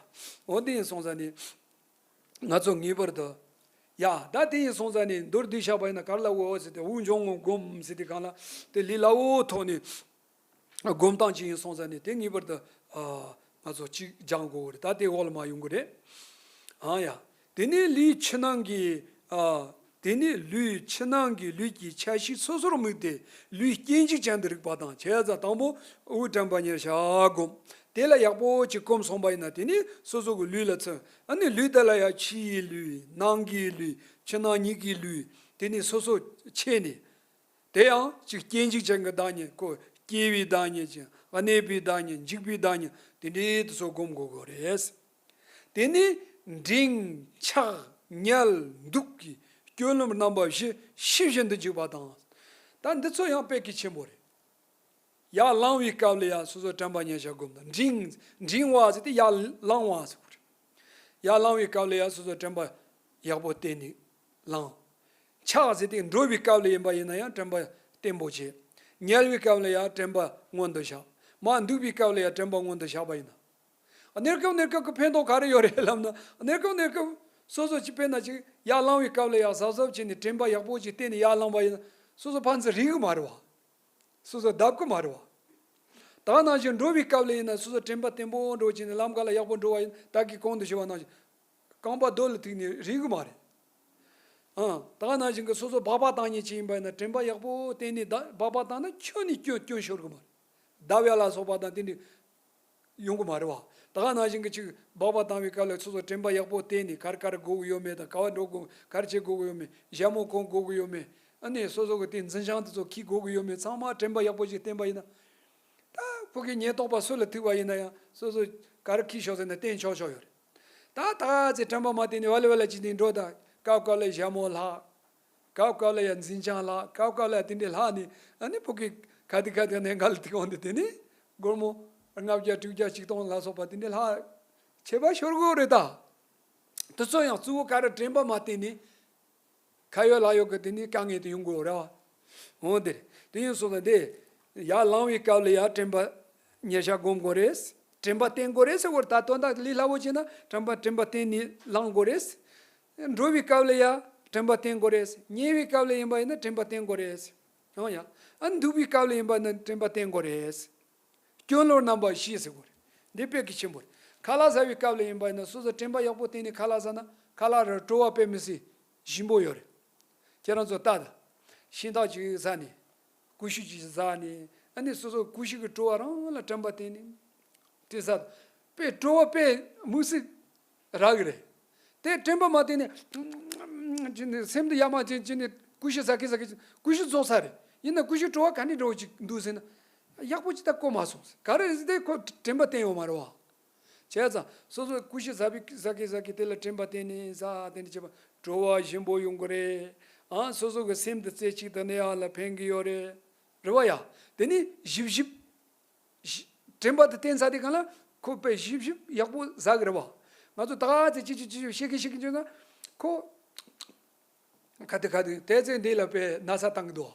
འོ་འདི་ཡིན་སོང་ཙང་ནི། ང་ཚོ་ངེས་པར་དུ། ཡ་ད་དེ་ཡིན་སོང་ཙང་ནི་མདོར་བསྡུས་བཞག་པ་ཡིན་ན་ག་རེ་ལབ་དགོས་ཟེར་ཏེ། དབུགས་འབྱུང་རྔུབ་སྒོམ་ཟེར་དུས་སྒང་ལ་དེ་ལས་སླ་བོ་ཐོག་ནས་སྒོམ་སྟངས་ཅིག་ཡིན་སོང་ཙང་ནི་དེ་ངེས་པར་དུ་ཨ་ང་ཚོ་གཅིག་སྦྱང་དགོས་རེད། ད་དེ་འོག་ལ་མར་ཡོང་གི་རེད། ཨང་ཡ། དེ་ནས་ལུས་ཕྱི་ནང་གི། ཨ། དེ་ནས་ལུས་ཕྱི་ནང་གི་ལུས་ཀྱི་ཆ་ཤས་སོ་སོར་དམིགས་ཏེ་ལུས་སྐྱེ་འཇིག་ཅན་དུ་རིག་པ་དང་། བྱས་ཙང་དང་པོ་དབུགས་དྲན་པ་ཉེར་བཞག་སྒོམ། དེ་ལ་ཡག་པོ་ཅིག་གོམས་སོང་པ་ཡིན་ན་དེ་ནས་སོ་སོ་གི་ལུས་ལ་ཚུད། ཨ་ནི་ལུས་དེ་ལ་ཡང་ཕྱིའི་ལུས། ནང་གི་ལུས། ཕྱི་ནང་གཉིས་ཀྱི་ལུས། དེ་ནས་སོ་སོ་ཕྱེ་ནས། དེ་ཡང་ཅིག་སྐྱེ་འཇིག་ཅན་གྱི་བདག་ཉིད། ཁོ་སྐྱེ་བའི་བདག་ཉིད་ཅིང་། གནས་པའི་བདག་ཉིད། འཇིག་པའི་བདག་ཉིད། དེ་འདྲའི་དེ་ཚོ་སྒོམ་དགོས་དགོས་རེད། དེ་ནས་འབྲིང་། ཆགས། ཉལ། འདུག་གི་སྤྱོད་ལམ་རྣམ་པ་བཞི་ཕྱི་བཞིན་དུ་འཇུག་པ་དང་། ད་འདི་ཚོ་ཡང་དཔེ་གལ་ཆེན་པོ་རེད། ཡར་ལངས་པའི་སྐབས་ལ་ཡང་སོ་སོ་དྲན་པ་ཉེར་བཞག་སྒོམ་དང་། འབྲིང་། འབྲིང་བ་ཟེར་ཏེ་ཡར་ལངས་པ་ཟེར་བ་རེད། ཡར་ལངས་པའི་སྐབས་ལ་ཡང་སོ་སོ་དྲན་པ་ཡག་པོ་བསྟེན་ནས་ལངས། ཆགས་ཟེར་ཏེ་འགྲོ་བའི་སྐབས་ལ་ཡིན་པ་ཡིན་ན་ཡང་དྲན་པ་བརྟན་པོ་བྱེད། ཉལ་བའི་སྐབས་ལ་ཡང་དྲན་པ་སྔོན་དུ་བཞག་མར་འདུག་པའི་སྐབས་ལ་ཡང་དྲན་པ་སྔོན་དུ་བཞག་པ་ཡིན་ན། གནས་སྐབས་གནས་སྐབས་ཀྱི་ཕན་ཐོགས་ག་རེ་ཡོད་རེད་ལབ་ན། གནས་སྐབས་གནས་སྐབས་སོ་སོ་ཅིག་དཔེར་ན་ཅིག་ཡར་ལངས་པའི་སྐབས་ལ་ཡང་གཟབ་གཟབ་བྱས་ནས་དྲན་པ་ཡག་པོ་ཅིག་བསྟེན་ནས་ཡར་ལངས་པ་ཡིན་ན། སོ་སོ་ཕར་ཚུར་རིག་གི་མ་རེད་བ། སོ་སོ་བརྡབ་གི་མ་རེད་བ། ད་ནང་བཞིན་འགྲོ་བའི་སྐབས་ལ་ཡིན་ན་སོ་སོ་དྲན་པ་བརྟན་པོ་འགྲོ་བྱས་ནས་ལམ་ཁ་ལ་ཡག་པོ་འགྲོ་བ་ཡིན། ད་གིན་གོང་དུ་ཞུས་པ་ནང་བཞིན། རྐང་པ་རྡོ་ལ་ཐུག་ནས་རིག་གི་མ་རེད། ཨང་། ད་ནང་བཞིན་གྱི་སོ་སོ་སྦག་སྦག་བཏང་མཁན་ཅིག་ཡིན་པ་ཡིན་ན་དྲན་པ་ཡག་པོ་བསྟེན་ནས་ད་སྦག་སྦག་བཏང་ན་ཁྱོན་ནས་སྐྱོན་སྐྱོན་ཤོར་གི་མ་རེད། བརྡབ་ཡ་ལ་སོགས་པ་དང་དེ་འདྲ་ཡོང་གི་མ་རེད་བ། ད་ནང་བཞིན་གྱི་ཅིག་སྦག་སྦག་བཏང་བའི་སྐབས་ལ་སོ་སོ་དྲན་པ་ཡག་པོ་བསྟེན་ནས་ག་རེ་ག་རེ་དགོས་ཀྱི་ཡོད་མེད་དང་། ག་བ་འགྲོ་དགོས། ག་རེ་བྱེད་དགོས་ཀྱི་ཡོད་མེད། ཞྭ་མོ་གོན་དགོས་ཀྱི་ཡོད་མེད། ཨ་ནི་སོ་སོ་གི་དེ་འཛིན་བྱང་དེ་ཚོ་འཁྱེར་དགོས་ཀྱི་ཡོད་མེད། ཚང་མ་དྲན་པ་ཡག་པོ་ཞིག་བསྟེན་པ་ཡིན་ན། ད་ཕ་གི་ཉེན་རྟོག་པ་སུ་ལ་ཐུག་པ་ཡིན་ན་ཡང་སོ་སོ་ག་རེ་འཁྱེར་ཤོག་ཟེར་ན་བསྟན་ཆོག་ཆོག་ཡོད་རེད། ད་ད་ཚེ་དྲན་པ་མ་བསྟེན་ནས་ཝ་ལེ་ཝ་ལེ་བྱས་ནས་འགྲོ་ད། སྐབས་སྐབས་ལ་ཞྭ་མོ་ལྷག་སྐབས་སྐབས་ལ་ཡང་འཛིན་བྱང་ལྷག་སྐབས་སྐབས་ལ་དེ་འདྲའི་ལྷག་ནས་ཨ་ནི་ཕ་གི་ག་དེ་ག་དེ་གནས་འགའ་ལ་ཐུག་འོང་དུས་དེ་ནི་སྒོར་མོ་ལྔ་བརྒྱ་དྲུག་བརྒྱ་ཆིག་སྟོང་ལ་སོགས་པ་དེ་འདྲའི་ལྷག་བྱེད་པ་ཤོར་གི་ཡོད་རེད་ད། དེ་ཚོ་ཡང་གཙོ་བོ་ག་རེ་དྲན་པ་མ་བསྟེན་ནས། ཁ་ཡོད་ལག་ཡོད་ཀྱི་དེ་ནི་དཀའ་ངལ་དེ་ཡོང་གི་ཡོད་རེད་བ། འོ་དེ་རེད། དེ་ཡིན་སོང་ཙང་དེ་ཡར་ལངས་པའི་སྐབས་ལ་ཡར་དྲན་པ་ཉེར་བཞག་སྒོམ་དགོས་རེད། དྲན་པ་བསྟེན་དགོས་རེད་ཟེར་བར་ད་དོན་དག་ལས་སླ་བོ་བྱས་ན་དྲན་པ་དྲན་པ་བསྟེན་ནས་ལངས་དགོས་རེད། འགྲོ་བའི་སྐབས་ལ་ཡར་དྲན་པ་བསྟེན་དགོས་རེད། ཉལ་བའི་སྐབས་ལ་ཡིན་པ་ཡིན་ན་དྲན་པ་བསྟེན་དགོས་རེད། ཡང་ཡང་ཨ་འདུག་པའི་སྐབས་ལ་ཡིན་པ་ཡིན་ན་དྲན་པ་བསྟེན་དགོས་རེད། སྐྱོན་ལོ་རྣམ་པ་བཞི་ཟེར་དགོས་རེད། འདི་དཔེ་གལ་ཆེན་པོ་རེད། ཁ་ལག་ཟ་བའི་སྐབས་ལ་ཡིན་པ་ཡིན་ན་སོ་སོ་དྲན་པ་ཡག་པོ་བསྟེན་ནས་ཁ་ལག་ཟ་ན་ཁ་ལག་ར་བྲོ་བ་དཔེ་མི་སྲིད་ཞིམ་པོ་ཡོད་རེད། ཁྱེད་རང་ཚོ་ལྟ་དང་། ཤིང་ཏོག་ཅིག་ཟ་ནས་ཀུ་ཤུ་ཅིག་ཟ་ནས་ཨ་ནི་སོ་སོ་ཀུ་ཤུ་གི་བྲོ་བ་རང་ལ་དྲན་པ་བསྟེན་ནས་དེ་ཟ་དང་། དཔེ་བྲོ་བ་དཔེ་མི་སྲིད་རག་གི་རེད། དེ་དྲན་པ་མ་བསྟེན་ནས་སེམས་འདི་ཡ་མ་བྱེད་ཀྱི་ནས་ཀུ་ཤུ་ཟ་གི་ཟ་གི་ཀུ་ཤུ་རྫོགས་ས་རེད། ཡིན་ན་ཀུ་ཤུ་བྲོ་བ་ག་ནས་འགྲོ་ཅིག་འདུག་ཟེར་ན། ཡག་པོ་ཅིག་ད་གོ་མ་སོང་ཟེར། ག་རེ་ཟེར་དེ་ཁོ་དྲན་པ་བསྟེན་ཡོད་མ་རེད་བ། བྱས་ཙང་སོ་སོ་ཀུ་ཤུ་ཟ་བི་ཟ་གི་ཟ་གི་དེ་ལ་དྲན་པ་བསྟེན་ནས་ཟ་དེ་འདྲ་བྱས་པ་བྲོ་བ་ཞིམ་པོ་ཡོང་གི་རེད། ཨང་སོ་སོ་གི་སེམས་འདི་རྩེ་གཅིག་ཏུ་གནས་ཡག་ལ་ཕན་གི་ཡོད་རེད། རེད་བ་ཡ། དེ་ནི་ཞིབ་ཞིབ། ཞི་དྲན་པ་དེ་བསྟེན་ཚར་དུས་སྒང་ལ་ཁོ་དཔེ་ཞིབ་ཞིབ་ཡག་པོ་ཟ་གི་རེད་བ། ང་ཚོ་ད་ག་ཚོད་ཅི་ཅི་ཅི་ཅི་བཤད་གི་བཤད་གི་བྱུང་ན་ཁོ། ག་དེ་ག་དེ་དེ་ཚོས་འདི་ལ་དཔེ་ན་ཚ་བཏང་གི་འདུག་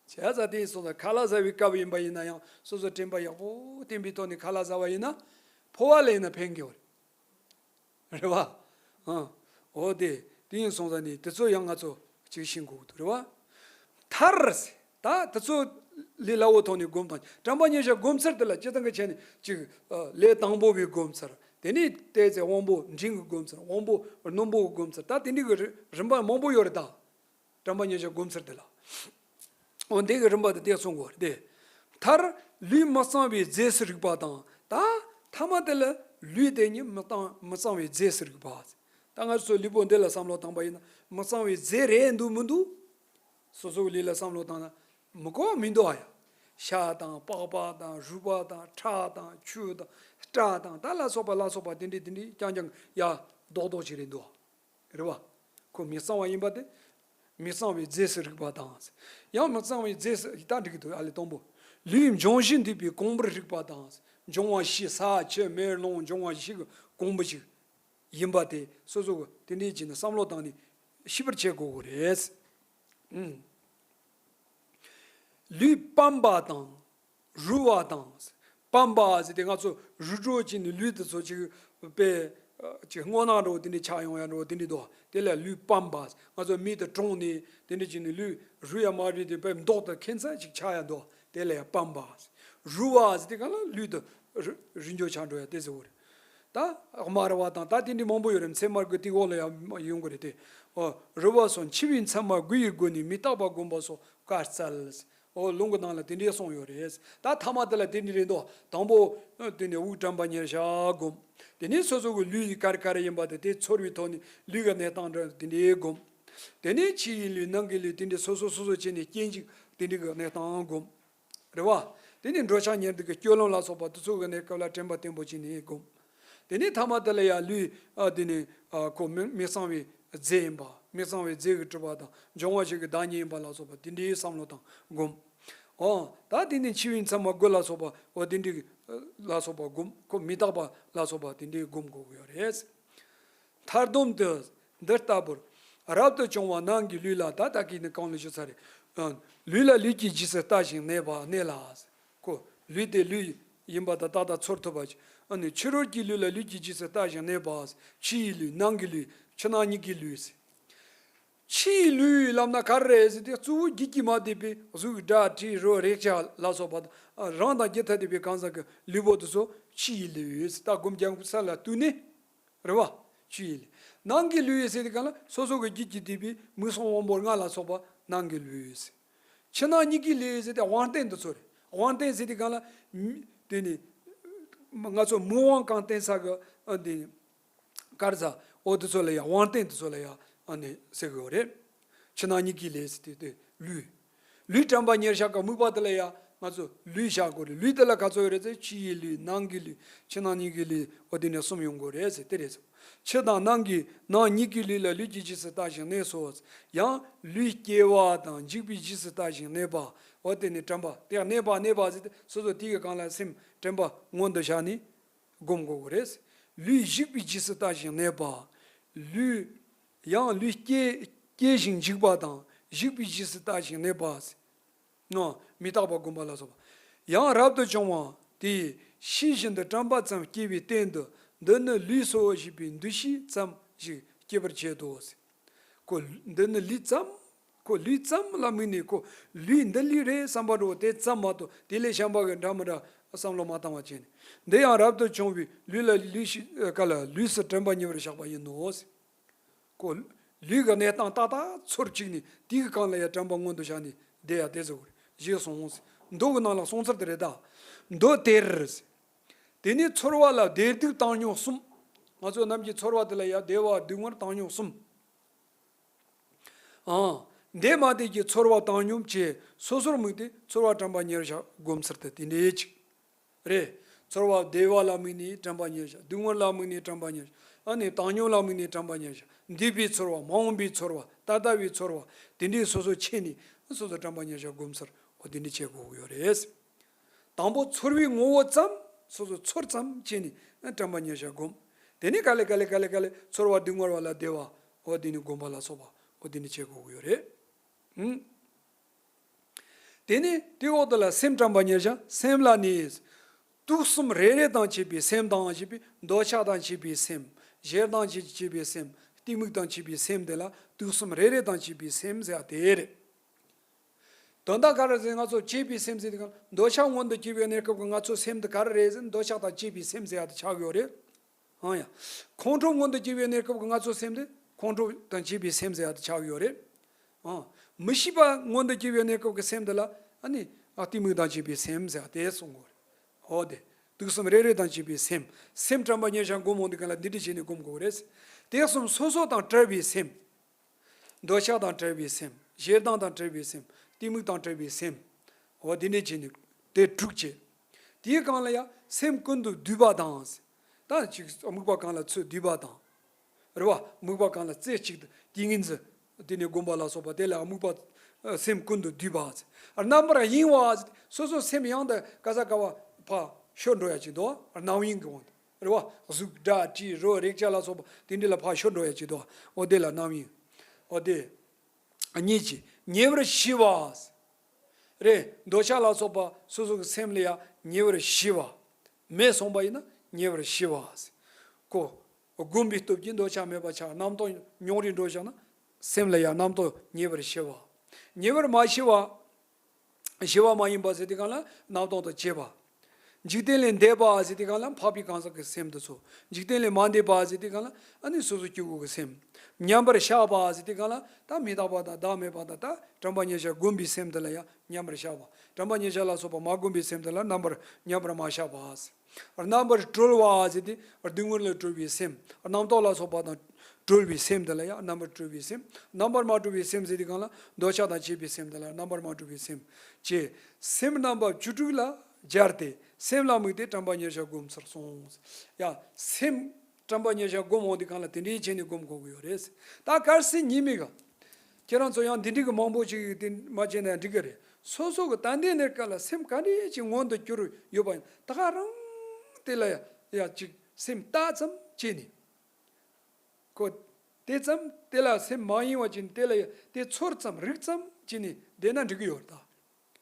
བྱས་ཙང་དེ་སོང་ཙང་ཁ་ལག་ཟ་བའི་སྐབས་ཡིན་པ་ཡིན་ན་ཡང་སོ་སོ་དྲན་པ་ཡག་པོ་བསྟེན་པའི་ཐོག་ནས་ཁ་ལག་ཟ་བ་ཡིན་ན་ཕོ་བ་ལ་ཡིན་ན་ཕན་གི་ཡོད་རེད། རེད་བ། ཨང་། འོ་དེ་དེ་ཡིན་སོང་ཙང་ནི་དེ་ཚོ་ཡང་ང་ཚོ་ཅིག་ཤེས་དགོས་ཀྱི་འདུག་རེད་བ། མཐར། ད་དེ་ཚོ་ལས་སླ་བོ་ཐོག་ནས་སྒོམ་དང་དྲན་པ་ཉེར་བཞག་སྒོམ་ཚུལ་དེ་ལ་སྤྱིར་བཏང་གི་ཆ་ནས་ཅིག་ལས་དང་པོ་བའི་སྒོམ་ཚུལ། དེ་ནས་བལྟས་ཚེ་དབང་པོ་འབྲིང་གི་སྒོམ་ཚུལ། དབང་པོ་རྣོན་པོ་གི་སྒོམ་ཚུལ། ད་དེ་འདྲའི་གི་རི་རིམ་པ་མང་པོ་ཡོད་རེད་ད། དྲན་པ་ཉེར་བཞག་སྒོམ་ཚུལ་དེ་ལ། འོ་འདི་གི་རིམ་པ་དེ་དེ་གསུང་དགོས་རེད་དེ། མཐར་ལུས་མི་གཙང་བའི་རྫས་སུ་རིག་པ་དང་། ད་ཐ་མ་དེ་ལ་ལུས་དེ་ཉིད་མི་གཙང་མི་གཙང་བའི་རྫས་སུ་རིག་པ། ད་ང་ཚོ་ལུས་པོ་འདི་ལ་བསམ་བློ་བཏང་པ་ཡིན་ན་མི་གཙང་བའི་རྫས་རེད་འདུག་མི་འདུག་སོ་སོའི་ལུས་ལ་བསམ་བློ་བཏང་ན་མི་གོ་མི་འདུག་ཨ་ཡ། ཤ་དང་པགས་པ་དང་རུས་པ་དང་ཁྲག་དང་ཆུ་དང་སྐྲ་དང་ད་ལ་སོགས་པ་ལ་སོགས་པ་དེ་འདྲའི་དེ་འདྲའི་རྐྱང་རྐྱང་ཡ་རྡོག་རྡོག་ཅིག་རེད་འདུག་རེད་བ། ཁོ་མི་གཙང་བ་ཡིན་པ་དེ། མི་གཙང་བའི་རྫས་སུ་རིག་པ་དང་། ཡང་མི་གཙང་བའི་རྫས་སུ་ད་འགྲིག་གི་འདུག་ཨ་ལས་དང་པོ། ལུས་འབྱུང་བཞི་འདུས་པའི་གོང་བུར་རིག་པ་དང་། འབྱུང་བ་བཞི་ས་ཆུ་མེ་རླུང་འབྱུང་བ་བཞི་གི་གོང་བུ་ཞིག་ཡིན་པ་དེ་སོ་སོ་གི་དེ་འདྲའི་བྱས་ནས་བསམ་བློ་བཏང་ནས་ཤེས་པར་བྱེད་དགོས་ཀྱི་རེད། ཨུམ། ལུས་སྤམ་པ་དང་། རུལ་བ་དང་། སྤམ་པ་ཟེར་ཏེ་ང་ཚོ་རུལ་འགྲོ་ཅིག་ནི་ལུས་དེ་ཚོ་ཅིག་པའི་ཅིག་སྔོ་ནག་འགྲོ་དེ་འདྲའི་ཆགས་ཡོང་ཡ་འགྲོ་དེ་འདྲའི་འདུག་དེ་ལ་ལུས་སྤམ་པ། ང་ཚོ་མི་དེ་གྲོངས་ནས་དེ་འདྲ་ཅིག་ནི་ལུས་རུལ་ཡ་མ་རུལ་དེ་པའི་མདོག་དེ་ཁྱད་མཚར་ཅིག་ཆགས་ཡ་འདུག་དེ་ལ་ཡ་སྤམ་པ། རུལ་བ་ཟེར་ཏེ་གང་ལ་ལུས་དེ་རུལ་རུལ་འགྱོ་ཆགས་འགྲོ་ཡ་དེ་ཟེར་བ་རེད། ད་དམར་བ་དང་ད་དེ་འདྲའི་མང་པོ་ཡོད་རེད། མཚན་མ་དགུ་དེའི་འོག་ལ་ཡང་ཡོང་གི་རེད་དེ། ཨོ། རུལ་བ་སོགས་འཆི་བའི་མཚན་མ་དགུ་ཡི་སྒོ་ནས་མི་རྟག་པ་བསྒོམ་པ་སོགས་བཀའ་སྩལ། ཨོ་ལུང་གི་ནང་ལ་དེ་འདྲའི་གསུངས་ཡོད་རེད། ད་ཐ་མ་དེ་ལ་དེ་འདྲ་རེད་འདུག་དང་པོ་དེ་ནས་དབུགས་དྲན་པ་ཉེར་བཞག་བསྒོམ། དེ་ནས་སོ་སོ་གི་ལུས་ཀྱི་ག་རེ་ག་རེ་ཡིན་པ་དེ་དེ་ཚོར་བའི་ཐོག་ནས་ལུས་ཀྱི་གནས་སྟངས་འདྲ་དེ་འདྲའི་བསྒོམ། དེ་ནས་ཕྱི་ཡི་ལུས་ནང་གི་ལུས་དེ་འདྲའི་སོ་སོ་སོ་སོ་བྱས་ནས་སྐྱེ་འཇིག་དེ་འདྲའི་གི་གནས་སྟངས་བསྒོམ། རེད་བ། དེ་ནས་འགྲོ་འཆག་ཉལ་འདུག་གི་སྤྱོད་ལམ་ལ་སོགས་པ་དེ་ཚོ་གི་གནས་སྐབས་ལ་དྲན་པ་བརྟན་པོ་བྱས་ནས་བསྒོམ། དེ་ནས་ཐ་མ་དེ་ལ་ཡང་ལུས་ཨ་དེ་ནས་ཨ་ཁོ་མི་མི་གཙང་བའི་རྫས་ཡིན་པ། མི་གཙང་བའི་རྫས་ཀྱིས་གྲུབ་པ་དང་འབྱུང་བ་བཞི་གི་བདག་ཉིད་ཡིན་པ་ལ་སོགས་པ་དེ་འདྲའི་བསམ་བློ་དང་བསྒོམ། ཨོ། ད་དེ་ནས་འཆི་བའི་མཚན་མ་དགུ་ལ་སོགས་པ་འོ་དེ་འདྲའི་ལ་སོགས་པ་བསྒོམ། ཁོ་མི་རྟག་པ་ལ་སོགས་པ་དེ་འདྲའི་བསྒོམ་དགོས་ཀྱི་ཡོད་རེད། མཐར་སྡོམ་དུ་འདི་ལྟ་བུར། རབ་ཏུ་བྱུང་བ་ནང་གི་ལུས་ལ་ད་ལྟ་གི་ནི་གང་ལ་ཞུ་ཚར་རེད། ལུས་ལ་ལུས་ཀྱི་རྗེས་སུ་ལྟ་ཞིང་གནས་པ་གནས་ལ། ཁོ་ལུས་དེ་ལུས་ཡིན་པ་ད་ལྟ་ད་ཚོར་ཐུབ་པ་ཅིག་ཨ་ནི་ཕྱི་རོལ་གྱི་ལུས་ལ་ལུས་ཀྱི་རྗེས་སུ་ལྟ་ཞིང་གནས་པ། ཕྱི་ཡི་ལུས་ནང་གི་ལུས་ཕྱི་ནང་གཉིས་ཀྱི་ལུས། ཕྱི་ཡི་ལུས་ལབ་ན་ག་རེ་རེད་ཟེར་ཏེ་གཙོ་བོ་རྒྱུད་ཀྱིས་མ་བསྡུས་པའི་གཟུགས་སྒྲ་དྲི་རོ་རེག་བྱ་ལ་སོགས་པ་རང་དང་རྒྱུད་ཐ་དད་པའི་གང་ཟག་གི་ལུས་པོ་དེ་ཚོ་ཕྱི་ཡི་ལུས་ཟེར། ད་སྒོམ་རྒྱག་ས་ལ་བསྡུས་ནས། རེད་བ། ཕྱི་ཡི་ལུས། ནང་གི་ལུས་ཟེར་དུས་གང་ལ་སོ་སོ་གི་རྒྱུད་ཀྱིས་བསྡུས་པའི་མིག་གསུམ་དབང་པོ་ལྔ་ལ་སོགས་པ་ནང་གི་ལུས་ཟེར། ཕྱི་ནང་གཉིས་ཀྱི་ལུས་ཟེར་ཏེ་དབང་རྟེན་དེ་ཚོ་རེད། དབང་རྟེན་ཟེར་དུས་གང་ལ་མི་དེ་ནི་ང་ཚོ་མིག་དབང་གང་བསྟན་ས་གི་ཨ་དེ་ནི་དཀར་ཟ་འོ་དེ་ཚོ་ལ་ཡང་དབང་རྟེན་དེ་ཚོ་ལ་ཡང་ཨ་ནི་ཟེར་གི་ཡོད་རེད། ཕྱི་ནང་གཉིས་ཀྱི་ལུས་ཟེར་དུས་དེ་ལུས། ལུས་དྲན་པ་ཉེར་བཞག་གི་དམིགས་པ་དེ་ལ་ཡང་ང་ཚོ་ལུས་བཞག་དགོས་རེད། ལུས་དེ་ལ་ག་ཚོད་ཡོད་རེད་ཟེར། ཕྱི་ཡི་ལུས་ནང་གི་ལུས་ཕྱི་ནང་གཉིས་ཀྱི་ལུས་འོ་དེ་ནས་གསུམ་ཡོང་དགོས་རེད་ཟེར་དེ་རེད་ཟེར། ཕྱི་དང་ནང་གི་ནང་གཉིས་ཀའི་ལུས་ལ་ལུས་ཀྱི་རྗེས་སུ་ལྟ་ཞིང་གནས་སོ། ཡང་ལུས་སྐྱེ་བ་དང་འཇིག་པའི་རྗེས་སུ་ལྟ་ཞིང་གནས་པ། འོ་དེ་ནི་དྲན་པ་དེ་གནས་པ་གནས་པ་ཟེར་ཏེ་སོ་སོ་དེ་གི་སྒང་ལ་སེམས་དྲན་པ་མངོན་དུ་བྱས་ནས་སྒོམ་དགོས་ཀྱི་རེད། ལུས་ཞིག་པའི་རྗེས་སུ་ལྟ་ཞིང་གནས་པ། ལུས་ཡང་ལུས་སྐྱེ་སྐྱེ་ཞིང་འཇིག་པ་དང་ཞིག་པའི་རྗེས་སུ་ལྟ་ཞིང་གནས་པ། ནོ། མི་རྟག་པ་བསྒོམ་པ་ལ་སོགས་པ། ཡང་རབ་ཏུ་བྱུང་བ་དེས་ཤེས་བཞིན་དུ་དྲན་པ་ཙམ་སྐྱེ་བའི་སྟེང་དུ་འདི་ནི་ལུས་སོ་ཞེས་པའི་འདུ་ཤེས་ཙམ་ཞིག་སྐྱེ་བར་བྱེད་དོ། ཁོ་འདི་ནི་ལུས་ཙམ། ཁོ་ལུས་ཙམ་ལ་དམིགས་ནས་ཁོ་ལུས་འདི་ལུས་རེད་བསམ་པ་འགྲོ་དེ་ཙམ་མ་གཏོགས་དེ་ལས་གཞན་པ་གི་འདྲ་མི་འདྲ་བསམ་བློ་མ་བཏང་བ་བྱས་ནས་འདི་ཡང་རབ་ཏུ་བྱུང་བའི་ལུས་ལ་ལུས་ཤིག་ག་ལ་ལུས་སུ་དྲན་པ་ཉེ་བར་བཞག་པ་ཡིན་ནོ། ཁོ་ལུས་ཀྱི་གནས་སྟངས་ཏག་ཏག་ཚོར་བཅུག་ནས་དེའི་སྒང་ལ་ཡང་དྲན་པ་མངོན་དུ་བྱས་ནས་བསྡད་ཡ་དེ་ཟེར་བ་རེད། ཞེས་གསུངས། མདོ་གི་ནང་ལ་གསུངས་ཚུལ་དེ་རེད་ད། མདོ་དེར། དེ་ནས་ཚོར་བ་ལ་བདེ་སྡུག་བཏང་སྙོམས་གསུམ། ང་ཚོ་རྣམས་ཀྱི་ཚོར་བ་དེ་ལ་ཡང་བདེ་བ་སྡུག་བསྔལ་བཏང་སྙོམས་གསུམ། ཨང་། འདས་མ་འདས་ཀྱི་ཚོར་བ་བཏང་སྙོམས་ཀྱི་སོ་སོར་དམིགས་ཏེ་ཚོར་བ་དྲན་པ་ཉེར་བཞག་སྒོམ་ཚུལ་དེ་དེ་འདྲའི་ཅིག་རེད། ཚོར་བ་བདེ་བ་ལ་དམིགས་ནས་དྲན་པ་ཉེར་བཞག་སྡུག་བསྔལ་ལ་དམིགས་ནས་དྲན་པ་ཉེར་བཞག་ཨ་ནི་བཏང་སྙོམས་ལ་དམིགས་ནས་དྲན་པ་ཉེར་བཞག་འདས་པའི་ཚོར་བ། མ་འོངས་པའི་ཚོར་བ། ད་ལྟ་བའི་ཚོར་བ། དེ་འདྲའི་སོ་སོ་ཕྱེ་ནས་སོ་སོ་དྲན་པ་ཉེར་བཞག་སྒོམ་ཚུལ་འོ་དེ་འདྲ་བྱེད་དགོས་ཀྱི་ཡོད་རེད། དང་པོ་ཚོར་བའི་ངོ་བོ་ཙམ་སོ་སོ་ཚོར་ཙམ་བྱས་ནས་དྲན་པ་ཉེར་བཞག་སྒོམ། དེ་ནས་ག་ལེ་ག་ལེ་ག་ལེ་ག་ལེ་ཚོར་བ་སྡུག་བསྔལ་བ་ལ་བདེ་བ་འོ་དེ་ནས་སྒོམ་པ་ལ་སོགས་པ་འོ་དེ་ནས་བྱེད་དགོས་ཀྱི་ཡོད་རེད། ཨང་། དེ་ནས་དེའི་འོག་ཏུ་ལ་སེམས་དྲན་པ་ཉེར་བཞག་སེམས་ལ་ནི། དུག་གསུམ་རེ་རེ་དང་བཅས་པའི་སེམས་དང་ཞེས་པའི་འདོད་ཆགས་དང་བཅས་པའི་སེམས། ཞེ་སྡང་བཅས་བཅས་པའི་སེམས། གཏི་མུག་དང་བཅས་པའི་སེམས་དེ་ལ་དུག་གསུམ་རེ་རེ་དང་བཅས་པའི་སེམས་ཟེར་བ་དེ་རེད། དོན་དག་ག་རེ་ཟེར་ང་ཚོ་བཅས་པའི་སེམས་ཟེར་དུས་གང་འདོད་ཆགས་མངོན་དུ་གྱུར་པའི་གནས་སྐབས་ཀྱི་ང་ཚོ་སེམས་དེ་ག་རེ་རེད་ཟེར་ན་འདོད་ཆགས་དང་བཅས་པའི་སེམས་ཟེར་ཡ་དེ་ཆགས་ཡོད་རེད། ཨང་ཡ། ཁོང་ཁྲོ་མངོན་དུ་གྱུར་པའི་གནས་སྐབས་ཀྱི་ང་ཚོ་སེམས་དེ་ཁོང་ཁྲོ་དང་བཅས་པའི་སེམས་ཟེར་ཡ་དེ་ཆགས་ཡོད་རེད། ཨང་། མི་ཤེས་པ་མངོན་དུ་གྱུར་པའི་གནས་སྐབས་ཀྱི་སེམས་དེ་ལ་ཨ་ནི་ཨ་གཏི་མུག་དང་བཅས་པའི་སེམས་ཟེར་ཡ་དེ་གསུང་གི་ཡོད་རེད། འོ་དེ། དུག་གསུམ་རེ་རེ་དང་བཅས་པའི་སེམས། སེམས་དྲན་པ་ཉེར་བཞག་སྒོམ་འོང་དུས་གང་ལ་འདི་འདྲ་བྱས་ནས་སྒོམ་དགོས་རེད། དེ་གསུམ་སོ་སོ་དང་བྲལ་བའི་སེམས། འདོད་ཆགས་དང་བྲལ་བའི་སེམས། ཞེ་སྡང་དང་བྲལ་བའི་སེམས། གཏི་མུག་དང་བྲལ་བའི་སེམས། འོ་དེ་འདྲས་བྱས་ནས་དེ་དྲུག་བྱས། དེའི་སྒང་ལ་ཡང་སེམས་ཀུན་ཏུ་སྡུད་པ་དང་། ད་ཅིག་དམིགས་པ་གང་ལ་ཚུར་སྡུད་པ་དང་། རེད་བ། དམིགས་པ་གང་ལ་རྩེ་གཅིག་ཏུ་ཏིང་ངེ་འཛིན། དེ་ནས་སྒོམ་པ་ལ་སོགས་པ་དེ་ལ་དམིགས་པ་སེམས་ཀུན་ཏུ་སྡུད་པ། རྣམ་པར་གཡེང་བ། སོ་སོ་སེམས་ཡང་དུ་ག་ས་ག་བ་ཕར་ཤོར་འགྲོ་ཡ་ཅིག་འདུག་རྣམ་གཡེང་གི་དབང་དུ། རེད་བ། གཟུགས་སྒྲ་དྲི་རོ་རེག་བྱ་ལ་སོགས་པ་དེ་འདྲ་ལ་ཕར་ཤོར་འགྲོ་ཡ་ཅིག་འདུག་འོ་དེ་ལ་རྣམ་གཡེང་། འོ་དེ། གཉིས་ཀྱིས་ཉེ་བར་ཞི་བ། རེད། འདོད་ཆགས་ལ་སོགས་པ་སོ་སོ་གི་སེམས་ལ་ཡང་ཉེ་བར་ཞི་བ། མེད་སོང་པ་ཡིན་ན་ཉེ་བར་ཞི་བ། ཁོ། བསྒོམས་པའི་སྟོབས་ཀྱིས་འདོད་ཆགས་མེད་པ་ཆགས་རྣམ་རྟོག་མྱོང་རིས་འགྲོ་བཞག་ན། སེམས་ལ་ཡང་རྣམ་རྟོག་ཉེ་བར་ཞི་བ། ཉེ་བར་མ་ཞི་བ། ཞི་བ་མ་ཡིན་པ་ཟེར་དུས་གང་ལ་རྣམ་རྟོག་དང་བཅས་པ། འཇིག་རྟེན་ལས་འདས་པ་ཟེར་དུས་གང་ལ་འཕགས་པའི་གང་ཟག་གི་སེམས་དེ་ཚོ། འཇིག་རྟེན་ལས་མ་འདས་པ་ཟེར་དུས་གང་ལ་ཨ་ནི་སོ་སོ་སྐྱེ་བོ་གི་སེམས། མཉམ་པར་བཞག་པ་ཟེར་དུས་གང་ལ་ད་མི་རྟག་པ་དང་བདག་མེད་པ་དང་ད་དྲན་པ་ཉེར་བཞག་བསྒོམས་པའི་སེམས་དེ་ལ་ཡང་མཉམ་པར་བཞག་པ། དྲན་པ་ཉེར་བཞག་ལ་སོགས་པ་མ་བསྒོམས་པའི་སེམས་དེ་ལ་རྣམ་པར་མཉམ་པར་མ་བཞག་པ། རྣམ་པར་གྲོལ་བ་ཟེར་ཏེ་སྡུག་བསྔལ་ལས་གྲོལ་བའི་སེམས། རྣམ་རྟོག་ལ་སོགས་པ་དང་གྲོལ་བའི་སེམས་དེ་ལ་ཡང་རྣམ་པར་གྲོལ་བའི་སེམས། རྣམ་པར་མ་གྲོལ་བའི་སེམས་ཟེར་དུས་གང་ལ་འདོད་ཆགས་དང་བཅས་པའི་སེམས་དེ་ལ་རྣམ་པར་མ་གྲོལ་བའི་སེམས། ཅེས་སེམས་རྣམ་པ་བཅུ་དྲུག་ལ་སྦྱར་ཏེ་སེམས་ལ་དམིགས་ཏེ་དྲན་པ་ཉེར་བཞག་སྒོམ་ཚུལ་གསུངས། ཡང་སེམས་དྲན་པ་ཉེར་བཞག་སྒོམ་འོང་དུས་གང་ལ་དེ་འདྲའི་བྱས་ནས་སྒོམ་དགོས་ཀྱི་ཡོད་རེད། ད་གལ་སྲིད་ཉིད་མེད་ག་ཁྱེད་རང་ཚོ་ཡང་འདི་འདྲའི་གི་མང་པོ་ཅིག་དེ་མ་བྱས་ན་ཡང་འགྲིག་གི་རེད། སོ་སོ་གི་ད་ལྟའི་གནས་སྐབས་ལ་སེམས་ག་འདྲས་ཅིག་མངོན་དུ་གྱུར་ཡོད་པ་ཡིན་ད་ག་རང་དེ་ལ་ཡ་ཡ་ཅིག་སེམས་བལྟ་ཙམ་བྱས་ནས། ཁོ། དེ་ཙམ་དེ་ལ་སེམས་མ་གཡེང་བ་བྱས་ནས་དེ་ལ་ཡ་དེ་ཚོར་ཙམ་རིག་ཙམ་བྱས་ནས་བསྡད་ན་འགྲིག་གི་ཡོད་རེད་ད།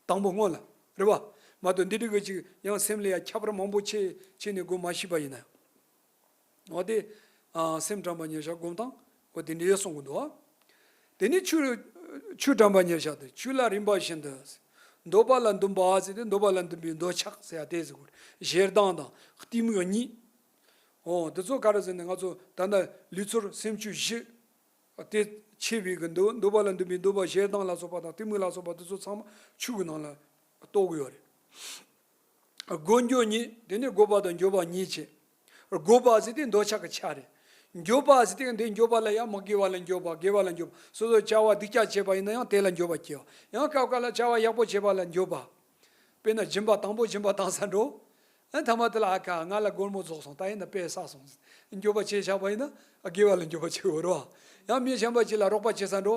དང་པོ་སྔོན་ལ། རེད་བ། མ་གཏོགས་འདི་འདྲའི་གི་ཅིག་ཡང་སེམས་ལ་ཡ་ཁྱབ་པ་མང་པོ་བྱས་བྱས་ནས་སྒོམ་མ་ཤེས་པ་ཡིན་ན་ཡང་། འོ་དེ། ཨ། སེམས་དྲན་པ་ཉེར་བཞག་སྒོམ་སྟངས་འོ་དེ་འདྲའི་གསུང་གི་འདུག་ཨ། དེ་ནས་ཆོས། ཆོས་དྲན་པ་ཉེར་བཞག་དེ་ཆོས་ལ་རིམ་པ་བཞིན་དུ། འདོད་པ་ལ་འདུན་པ་ཟེར་ཏེ་འདོད་པ་ལ་འདུན་པའི་འདོད་ཆགས་ཟེར་ཡ་དེ་ཟེར་གོ། ཞེ་སྡང་དང་གཏི་མུག་གཉིས། འོ་དེ་ཚོ་ག་རེ་ཟེར་ན་ང་ཚོ་ད་ལྟ་ལུས་ཚོར་སེམས་བཅུ་བཞི། དེ་ཆེ་བའི་གི་འདོད་འདོད་པ་ལ་འདུན་པའི་འདོད་པ་ཞེ་སྡང་ལ་སོགས་པ་དང་གཏི་མུག་ལ་སོགས་པ་དེ་ཚོ་ཚང་མ་ཆོས་ཀྱི་ནང་ལ་གཏོགས་ཀྱི་ཡོད་རེད། དགོས་འགྱུར་གཉིས། དེ་ནི་དགོས་པ་དང་འགྱུར་བ་གཉིས་བྱས། དགོས་པ་ཟེར་དེ་འདོད་ཆགས་ཀྱི་ཆ་རེད། འགྱུར་བ་ཟེར་དེ་འདི་འགྱུར་བ་ལ་ཡང་མི་དགེ་བ་ལ་འགྱུར་བ་དགེ་བ་ལ་འགྱུར་བ་སོ་སོ་བྱ་བ་སྡིག་ཅག་བྱས་པ་ཡིན་ན་ཡང་དེ་ལ་འགྱུར་བ་སྐྱེ་བ་ཡང་སྐབས་འགའ་ལ་བྱ་བ་ཡག་པོ་བྱས་པ་ལ་འགྱུར་བ། དཔེར་ན་སྦྱིན་པ་དང་པོ་སྦྱིན་པ་བཏང་ས་འགྲོ། ཨ་ཐ་མ་དེ་ལ་ཨ་ཁ་ང་ལ་སྒོར་མོ་རྫོགས་སོང་། ད་ཡིན་ན་དཔེ་བསགས་སོང་། འགྱོད་པ་བྱས་བཞག་པ་ཡིན་ན་ཨ་དགེ་བ་ལ་འགྱོད་པ་བྱེད་འོ་རོ། ཡང་མི་གཞན་པ་ཅིག་ལ་རོགས་པ་བྱེད་ས་འགྲོ།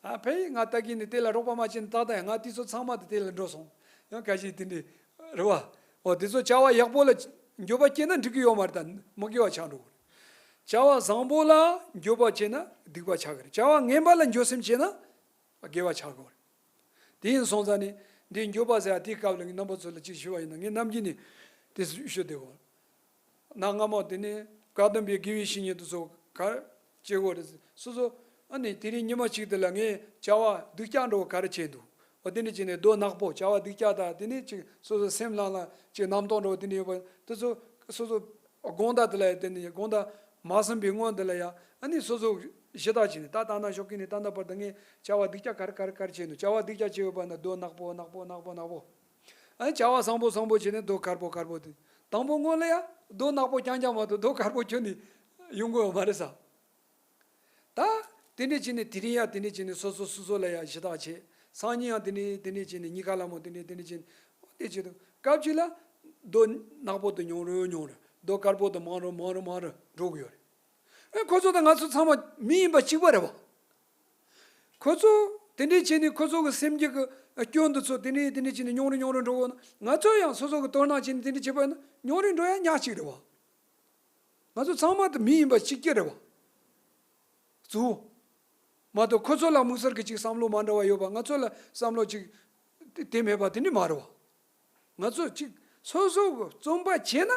ཨ་ཕའི་ང་ལྟ་གི་ནི་དེ་ལ་རོགས་པ་མ་བྱས་ན་ཏག་ཏག་ཡང་ང་དེ་ཚོ་ཚང་མ་དེ་དེ་ལ་འགྲོ་སོང་། ཡང་ཁ་ཤས་དེ་འདྲའི་རེད་བ། འོ་དེ་ཚོ་བྱ་བ་ཡག་པོ་ལ་འགྱོད་པ་སྐྱེས་ན་འགྲིག་གི་ཡོད་མ་རེད། ད་མི་དགེ་བ་ཆགས་འགྲོ་གི་རེད། བྱ་བ་བཟང་པོ་ལ་འགྱོད་པ་བྱས་ན་སྡིག་པ་ཆགས་གི་རེད། བྱ་བ་ངན་པ་ལ་འགྱོད་སེམས་བྱས་ན་དགེ་བ་ཆགས་གི་རེད། དེ་ཡིན་སོང་ཙང་ནི་འདི་འགྱོད་པ་ཟེར་ཡ་དེའི་སྐབས་ལ་ངས་རྣམ་པ་ཚོ་ལ་ཅིག་ཞུ་བ་ཡིན་ན། ངས་ནམ་རྒྱུན་ནས་དེ་ཞུ་བསྡད་ཡོད། གནའ་སྔ་མོ་དེ་ནས་བཀའ་གདམས་པའི་དགེ་བའི་བཤེས་གཉེན་དེ་ཚོ་ག་རེ་བྱེད་དགོས་རེད། སོ་སོ་ཨ་ནི་དེ་རིང་ཉི་མ་གཅིག་དེ་ལ་ངས་བྱ་བ་སྡུག་ཅག་འདྲ་བོ་ག་རེ་བྱས་འདུག་འོ་དེ་འདྲ་བྱས་ནས་རྡོ་ནག་པོ་བྱ་བ་སྡུག་ཅག་དང་དེ་ནས་ཅིག་སོ་སོ་སེམས་ནང་ལ་ཅིག་རྣམ་རྟོག་འདྲ་བོ་དེ་འདྲ་ཡོད་པ་དེ་ཚོ་སོ་སོ་དགོང་དག་དེ་ལ་ཡ་དེ་ནས་དགོང་དག་མ་སོང་བའི་སྔོན་དེ་ལ་ཡ་ཨ་ནི་སོ་སོ་གཞི་བདག་བྱས་ནས་ད་ད་ན་ཞོགས་ཀྱི་ནས་ད་ན་བར་དུ་ངས་བྱ་བ་སྡུག་ཅག་ག་རེ་ག་རེ་ག་རེ་བྱས་འདུག་བྱ་བ་སྡུག་ཅག་བྱས་ཡོད་པ་ན་རྡོ་ནག་པོ་ནག་པོ་ནག་པོ་ནག་པོ། ཨ་བྱ་བ་བཟང་པོ་བཟང་པོ་བྱས་ནས་རྡོ་དཀར་པོ་དཀར་པོ་དེ། དང་པོ་སྔོན་ལ་ཡ་རྡོ་ནག་པོ་རྐྱང་རྐྱང་མ་གཏོགས་རྡོ་དཀར་པོ་ཁྱོན་ནས་ཡོང་གི་ཡོད་མ་རེད་ས། ད་དེ་འདྲས་བྱས་ནས་དེ་རིང་ཡ་དེ་འདྲས་བྱས་ནས་སོ་སོ་སོ་སོ་ལ་ཡ་ཞི་དག་བྱེད། སང་ཉིན་ཡང་དེ་འདྲས་དེ་འདྲས་བྱས་ནས་གཉིས་ཀ་ལ་མོ་དེ་འདྲས་དེ་འདྲས་བྱས་ནས་དེ་བྱེད་དུས་སྐབས་གཅིག་ལ་རྡོ་ནག་པོ་དེ་ཉུང་རུ་ཉུང་རུ་རྡོ་དཀར་པོ་དེ་མང་རུ་མང་རུ་མང་རུ་འགྲོ་གི་ཡོད་རེད། ཨེ་ཁོ་ཚོ་དང་ང་ཚོ་ཚང་མ་མི་ཡིན་པ་གཅིག་པ་རེད་བ། ཁོ་ཚོ་དེ་འདྲས་བྱས་ནས་ཁོ་ཚོ་གི་སེམས་རྒྱུད་ཀྱི་སྐྱོན་འདི་ཚོ་དེ་འདྲས་དེ་འདྲས་བྱས་ནས་ཉུང་རུ་ཉུང་རུ་འགྲོ་གོ་ན་ང་ཚོ་ཡང་སོ་སོ་གི་དོ་སྣང་བྱས་ནས་དེ་འདྲས་བྱེད་པ་ཡིན་ན་ཉུང་རུ་འགྲོ་ཡ་ཉག་གཅིག་རེད་བ། ང་ཚོ་ཚང་མ་དེ་མི་ཡིན་པ་གཅིག་རྐྱང་རེད་བ། གཙོ་བོ། མ་གཏོགས་ཁོ་ཚོ་ལ་དམིགས་བསལ་གྱི་ཅིག་བསམ་བློ་མ་འདྲ་བ་ཡོད་པ་ང་ཚོ་ལ་བསམ་བློ་ཅིག་དེ་དེ་མེད་པ་དེ་འདྲས་མ་རེད་བ། ང་ཚོ་ཅིག་སོ་སོ་གི་བརྩོན་པ་བྱས་ན་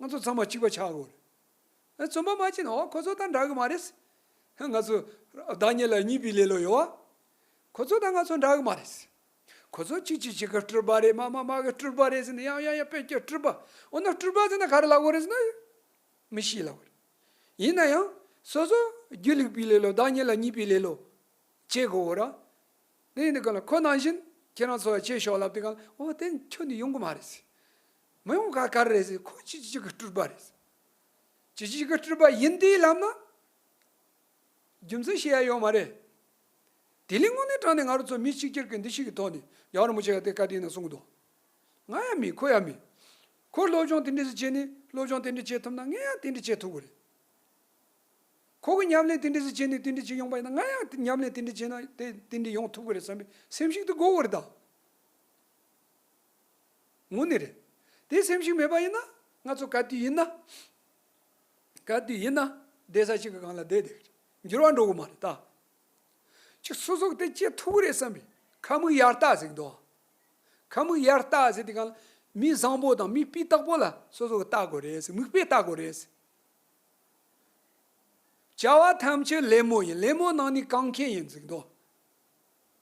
ང་ཚོ་ཚང་མ་གཅིག་པ་ཆགས་དགོས་རེད། ཨ་བརྩོན་པ་མ་བྱས་ན་ཨོ་ཁོ་ཚོ་དང་འདྲ་གི་མ་རེད། ང་ཚོ་བདག་ཉིད་ལ་གཉིས་པའི་ལེ་ལོ་ཡོད་བ། ཁོ་ཚོ་དང་ང་ཚོ་འདྲ་གི་མ་རེད། ཁོ་ཚོ་གཅིག་གཅིག་གཅིག་གི་སྤྲུལ་པ་རེད། མ་མ་མ་གི་སྤྲུལ་པ་རེད་ཟེར་ནས་ཡང་ཡང་ཡང་དཔེ་སྐྱོ་སྤྲུལ་པ། འོ་ན་སྤྲུལ་པ་ཟེར་ན་ག་རེ་ལབ་དགོས་རེད་ཟེར་ན། མི་ཤེས་ལབ་དགོས་རེད། ཡིན་ན་ཡང་སོ་སོ་སྒྱུ་ལུག་པའི་ལེ་ལོ་བདག་ཉིད་ལ་གཉིས་པའི་ལེ་ལོ་བྱེད་དགོས་ར། དེ་ཡིན་དུས་གང་ལ་ཁོ་ནང་བཞིན་ཁྱེད་རང་ཚོ་ལ་བྱེད་ཤོག་ལབ་དུས་གང་ལ་ཨོ་དེ་ཁྱོན་ནས་ཡོང་གི་མ་རེད་ཟེར། མི་ཡོང་ག་ག་རེ་རེད་ཟེར། ཁོ་གཅིག་གཅིག་གི་སྤྲུལ་པ་རེད་ཟེར། གཅིག་གཅིག་གི་སྤྲུལ་པ་ཡིན་དེ་ལབ་ན། རྒྱུ་མཚན་བཤད་ཡ་ཡོད་མ་རེད། དེ་ལས་དངོས་གནས་དྲང་གནས་ང་རང་ཚོ་མི་གཅིག་གྱུར་གྱི་འདུ་ཤེས་ཀྱི་ཐོག་ནས་རྒྱལ་བ་རིན་པོ་ཆེ་ག་དེ་བཀའ་དྲིན་ན་གསུངས་འདུག་ང་ཡང་མིན་ཁོ་ཡང་མིན། ཁོ་སློབ་སྦྱོང་དེ་འདྲ་ཞིག་བྱས་ནས་སློབ་སྦྱོང་དེ་འདྲ་བྱེད་ཐུབ་ན་ངས་ཡང་དེ་འདྲ་བྱེད་ཐུབ་ཀྱི་རེད། ཁོ་གི་ཉམས་ལེན་དེ་འདྲ་ཞིག་བྱས་ནས་དེ་འདྲ་ཞིག་ཡོང་པ་ཡིན་ན་ང་ཡང་ཉམས་ལེན་དེ་འདྲ་བྱས་ན་དེ་དེ་འདྲ་ཡོང་ཐུབ་ཀྱི་རེད་བསམ་པའི་སེམས་ཤུགས་དེ་དགོས་ཀྱི་རེད་ད། དངོས་གནས་རེད། དེ་སེམས་ཤུགས་མེད་པ་ཡིན་ན་ང་ཚོ་ག་དུས་ཡིན་ན། ག་དུས་ཡིན་ན་བསྡད་ས་གཅིག་གི་སྒང་ལ་བསྡད་བསྡད་གི་རེད། འགྱུར་བ་འགྲོ་གི་མ་རེད་ད། ཅིག་སོ་སོ་གི་དེ་བྱེད་ཐུབ་ཀྱི་རེད་བསམ་པའི་ཁ་མིག་ཡར་ལྟ་ཟེར་གི་འདུག་ཁ་མིག་ཡར་ལྟ་ཟེར་དུས་སྒང་ལ་མི་བཟང་པོ་དང་མི་སྤུས་དག་པོ་ལ་སོ་སོ་གི་ལྟ་དགོས་རེད་ཟེར། མིག་དཔེ་ལྟ་དགོས་རེད་ཟེར། བྱ་བ་ཐམས་ཅད་ལད་མོ་ཡིན། ལད་མོ་ནང་ནས་གང་མཁན་ཡིན་ཟེར་གི་འདུག་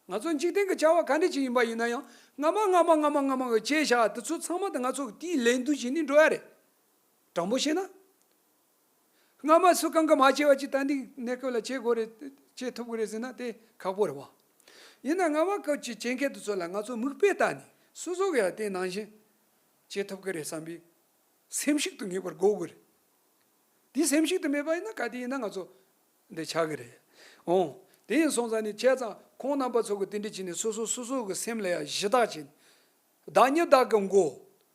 ང་ཚོ་འཇིག་རྟེན་གྱི་བྱ་བ་ག་འདྲ་ཅིག་ཡིན་པ་ཡིན་ན་ཡང་སྔ་མ་སྔ་མ་སྔ་མ་སྔ་མ་གི་བྱས་བཞག་དེ་ཚོ་ཚང་མ་དེ་ང་ཚོ་གི་དེའི་ལན་དུ་བྱས་ནས་འགྲོ་ཡ་རེད། དྲང་པོ་བཤད་ན། སྔ་མ་སུ་གང་གི་མ་བྱས་པ་ཅིག་ད་འདི་གནས་སྐབས་ལ་བྱེད་དགོས་རེད། བྱེད་ཐུབ་ཀྱི་རེད་ཟེར་ན་དེ་ཁག་པོ་རེད་བ། ཡིན་ན་སྔ་མ་སྐབས་ཀྱི་བྱེད་མཁན་དེ་ཚོ་ལ་ང་ཚོ་མིག་དཔེ་ལྟ་ནས་སོ་སོ་གི་ཡང་དེ་ནང་བཞིན་བྱེད་ཐུབ་ཀྱི་རེད་བསམ་པའི་སེམས་ཤུགས་དེ་ངེས་པར་དགོས་ཀྱི་རེད། དེ་སེམས་ཤུགས་དེ་མེད་པ་ཡིན་ན་ག་དེ་ཡིན་ན་ང་ཚོ་འདི་ཆགས་ཀྱི་རེད། འོང་། དེ་ཡིན་སོང་ཙང་ནི་བྱས་ཙང་ཁོང་རྣམ་པ་ཚོ་གི་དེ་འདྲ་བྱས་ནས་སོ་སོ་སོ་སོ་གི་སེམས་ལ་ཡང་ཞི་དག་བྱས་ནས། བདག་ཉིད་བདག་གི་མགོ།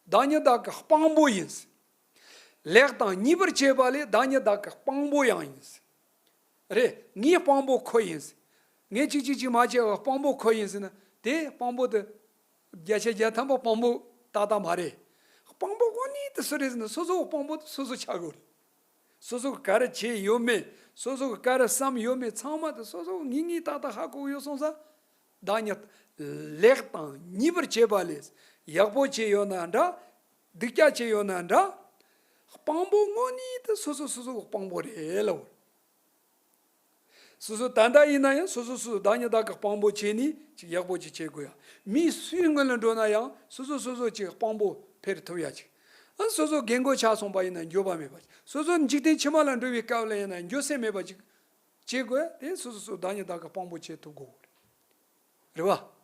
བདག་ཉིད་བདག་གི་དཔང་པོ་ཡིན། ལེགས་དང་ཉེས་པར་བྱེད་པ་ལས་བདག་ཉིད་བདག་གི་དཔང་པོ་ཡང་ཡིན། རེད། ངའི་དཔང་པོ་ཁོ་ཡིན། ངས་གཅིག་གཅིག་གཅིག་མ་བྱས་པར་དཔང་པོ་ཁོ་ཡིན་ཟེར་ན་དེ་དཔང་པོ་དེ་བརྒྱ་ཆ་བརྒྱ་ཐམ་པ་དཔང་པོ་ཏག་ཏག་མ་རེད། དཔང་པོ་དངོས་གནས་དེ་སུ་རེད་ཟེར་ན་སོ་སོ་གི་དཔང་པོ་དེ་སོ་སོ་ཆགས་དགོས་རེད། སོ་སོ་གི་ག་རེ་བྱས་ཡོད་མེད། སོ་སོ་གི་ག་རེ་བསམ་ཡོད་མེད་ཚང་མ་དེ་སོ་སོ་གི་ངེས་ངེས་ཏག་ཏག་ཧ་གོ་གི་ཡོད་སོང་ཙང་། བདག་ཉིད་ལེགས་དང་ཉེས་པར་བྱེད་པ་ལས། ཡག་པོ་བྱས་ཡོད་ན་འདྲ། སྡུག་ཅག་བྱས་ཡོད་ན་འདྲ། དཔང་པོ་དངོས་གནས་དེ་སོ་སོ་སོ་སོ་གི་དཔང་པོ་རེད་ལབ། སོ་སོ་ད་ལྟ་ཡིན་ན་ཡང་སོ་སོ་སོ་སོ་བདག་ཉིད་བདག་གི་དཔང་པོ་བྱས་ནས་ཅིག་ཡག་པོ་ཅིག་བྱེད་དགོས་ཡ། མིའི་སུའི་སྔོན་ལ་འགྲོ་ན་ཡང་སོ་སོ་སོ་སོ་ཅིག་དཔང་པོ་འཕེར་ཐུབ་ཡ་ཅིག་ཨ་སོ་སོ་རྒན་རྒོན་ཆགས་སོང་པ་ཡིན་ན་འགྱོད་པ་མེད་པ་ཅིག་སོ་སོ་འཇིག་རྟེན་ཕྱི་མ་ལ་འགྲོ་བའི་སྐབས་ལ་ཡིན་ན་འགྱོད་སེམས་མེད་པ་ཅིག་བྱེད་དགོས་ཡ། དེ་སོ་སོ་སོ་བདག་ཉིད་བདག་གི་དཔང་པོ་བྱེད་ཐུབ་དགོས་རེད་བ།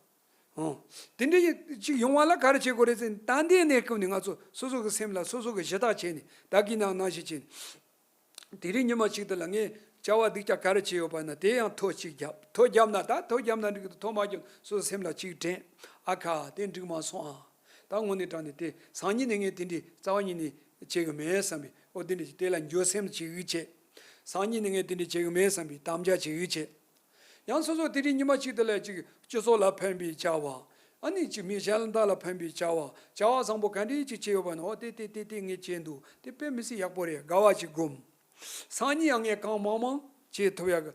ཨོ། དེ་འདྲ་ཅིག་ཡོང་བ་ལ་ག་རེ་བྱེད་དགོས་རེད་ཟེར་ན་ད་ལྟའི་གནས་སྐབས་ནས་ང་ཚོ་སོ་སོ་གི་སེམས་ལ་སོ་སོ་གི་ཞི་དག་བྱས་ནས་ད་གིན་ནང་ནང་བཞིན་བྱས་ནས། དེ་རིང་ཉི་མ་གཅིག་དེ་ལ་ངས་བྱ་བ་སྡུག་ཅག་ག་རེ་བྱས་ཡོད་པ་ན་དེ་ཡང་ཐོ་གཅིག་བརྒྱབ། ཐོ་བརྒྱབ་ན་ད་ཐོ་བརྒྱབ་ན་འགྲིག་གི་འདུག་ཐོ་མ་བརྒྱབ་སོ་སོ་སེམས་ལ་གཅིག་དྲན། ཨ་ཁ་དེ་འགྲིག་མ་སོང་ཨ། ད་དངོས་གནས་དྲང་ནས་དེ་སང་ཉིན་ནས་ངས་དེ་འདྲའི་རྩ་བ་ཉིད་ནས་བྱེད་གི་མེད་བསམ་པའི་འོ་དེ་འདྲ་ཞིག་དེ་ལ་འགྱོད་སེམས་ཅིག་ཡོད་བྱས། སང་ཉིན་ནས་ངས་དེ་འདྲ་བྱེད་གི་མེད་བསམ་པའི་དམ་བཅའ་ཅིག་ཡོད་བྱས། ཡང་སོ་སོ་དེ་རིང་ཉི་མ་གཅིག་དེ་ལ་ཅིག་སྤྱི་ཚོགས་ལ་ཕན་པའི་བྱ་བ། ཨ་ནི་ཅིག་མི་གཞན་དག་ལ་ཕན་པའི་བྱ་བ། བྱ་བ་བཟང་པོ་ག་འདྲའི་ཅིག་བྱས་ཡོད་པ་ན་འོ་དེ་དེ་དེ་དེ་ངས་བྱས་འདུག་དེ་དཔེ་མི་སྲིད་ཡག་པོ་རེད། དགའ་བ་ཅིག་སྒོམ། སང་ཉིན་ཡང་ངས་གང་མང་མང་བྱེད་ཐུབ་ཡག་གི་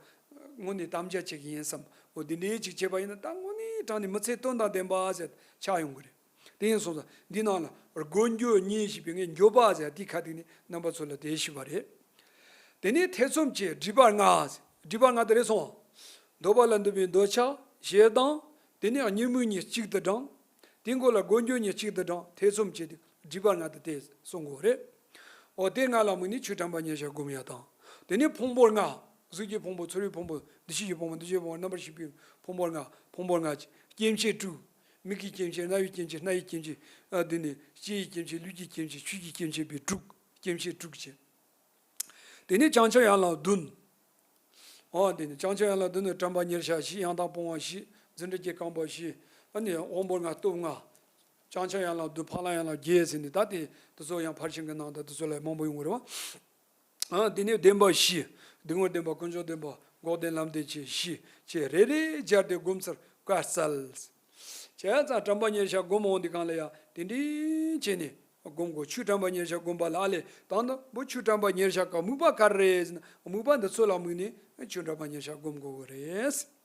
དངོས་གནས་དམ་བཅའ་བྱེད་ཀྱི་ཡིན་བསམ། འོ་འདི་འདྲའི་ཅིག་བྱས་པ་ཡིན་ན་ད་དངོས་གནས་དྲང་ནས་མི་ཚེ་དོན་དང་ལྡན་པ་ཟེར་ཆགས་ཡོང་གི་རེད། དེ་ཡིན་སོང་ཙང་འདི་ནང་ལ་སྒོམ་འགྱོད་གཉིས་ཞེས་པའི་ངས་འགྱོད་པ་ཟེར་དེ་ཁ་ཐུག་ནས་རྣམ་པ་ཚོ་ལ་དེ་ཞུས་པ་རེད། དེ་ནས་ཐེ་ཚོམ་བཅས་སྒྲིབ་པ་ལྔ་ཟེར། སྒྲིབ་པ་ལྔ་དེ་རེད་སོང་། འདོད་པ་ལ་འདོད་པའི་འདོད་ཆགས་ཞེ་སྡང་། དེ་ནས་གཉིད་མུག་གཉིས་གཅིག་ཏུ་བགྲང་། དེ་མགོ་ལ་སྒོམ་འགྱོད་གཉིས་གཅིག་ཏུ་བགྲང་། ཐེ་ཚོམ་བཅས་ཏེ་སྒྲིབ་པ་ལྔ་དེ་དེ་གསུང་དགོས་རེད། འོ་དེ་ལྔ་ལ་དམིགས་ནས་ཆོས་དྲན་པ་ཉེར་བཞག་སྒོམ་ཡ་དང་། དེ་ནས་ཕུང་པོ་ལྔ། གཟུགས་ཀྱི་ཕུང་པོ། ཚོར་བའི་ཕུང་པོ། འདུ་ཤེས་ཀྱི་ཕུང་པོ། འདུ་བྱེད་ཕུང་པོ། རྣམ་པར་ཤེས་པའི་ཕུང་པོ་ལྔ། ཕུང་པོ་ལྔ། སྐྱེ་མཆེད་དྲུག་མིག་གི་སྐྱེ་མཆེད། རྣ་བའི་སྐྱེ་མཆེད། སྣ་ཡི་སྐྱེ་མཆེད། ཨ་དེ་ནས་ལྕེ་ཡི་སྐྱེ་མཆེད། ལུས་ཀྱི་སྐྱེ་མཆེད། ཆོས་ཀྱི་སྐྱེ་མཆེད་པའི་དྲུག་སྐྱེ་མཆེད་དྲུག་བྱས། དེ་ནས་བྱང་ཆུབ་ཡན་ལག་བདུན། འོ་དེ་ནས་བྱང་ཆུབ་ཡན་ལག་བདུན་ནི་དྲན་པ་ཉེར་བཞག་བཞི། ཡང་དག་སྤོང་བ་བཞི། རྫུ་འཕྲུལ་གྱི་རྐང་པ་བཞི། ཨ་ནི་དབང་པོ་ལྔ་སྟོབས་ལྔ། བྱང་ཆུབ་ཡན་ལག་བདུན། འཕགས་ལམ་ཡན་ལག་བརྒྱད་ཟེར་ནས་ད་དེ་དེ་ཚོ་ཡང་ཕར་ཕྱིན་གྱི་ནང་དང་དེ་ཚོ་ལ་མང་པོ་ཡོང་གི་རེད་བ། ཨ་དེ་ནས་བདེན་པ་བཞི། སྡུག་བསྔལ་བདེན་པ། ཀུན་འབྱུང་བདེན་པ། འགོག་བདེན། ལམ་བདེན་བཅས་བཞི་བྱས་རེ་རེ་སྦྱར་ཏེ་སྒོམ་ཚུལ་བཀའ་སྩལ། བྱས་ཙང་དྲན་པ་ཉེར་བཞག་སྒོམ་འོང་དུས་སྒང་ལ་ཡང་དེ་འདྲའི་བྱས་ནས་སྒོམ་དགོས། ཆོས་དྲན་པ་ཉེར་བཞག་སྒོམ་པ་ལ་ཨ་ལས་དང་དང་པོ་ཆོས་དྲན་པ་ཉེར་བཞག་གི་དམིགས་པ་ག་རེ་རེད་ཟེར་ན། དམིགས་པ་འདི་ཚོ་ལ་དམིགས་ནས་ཆོས་དྲན་པ་ཉེར་བཞག་སྒོམ་དགོས་ཀྱི་རེད།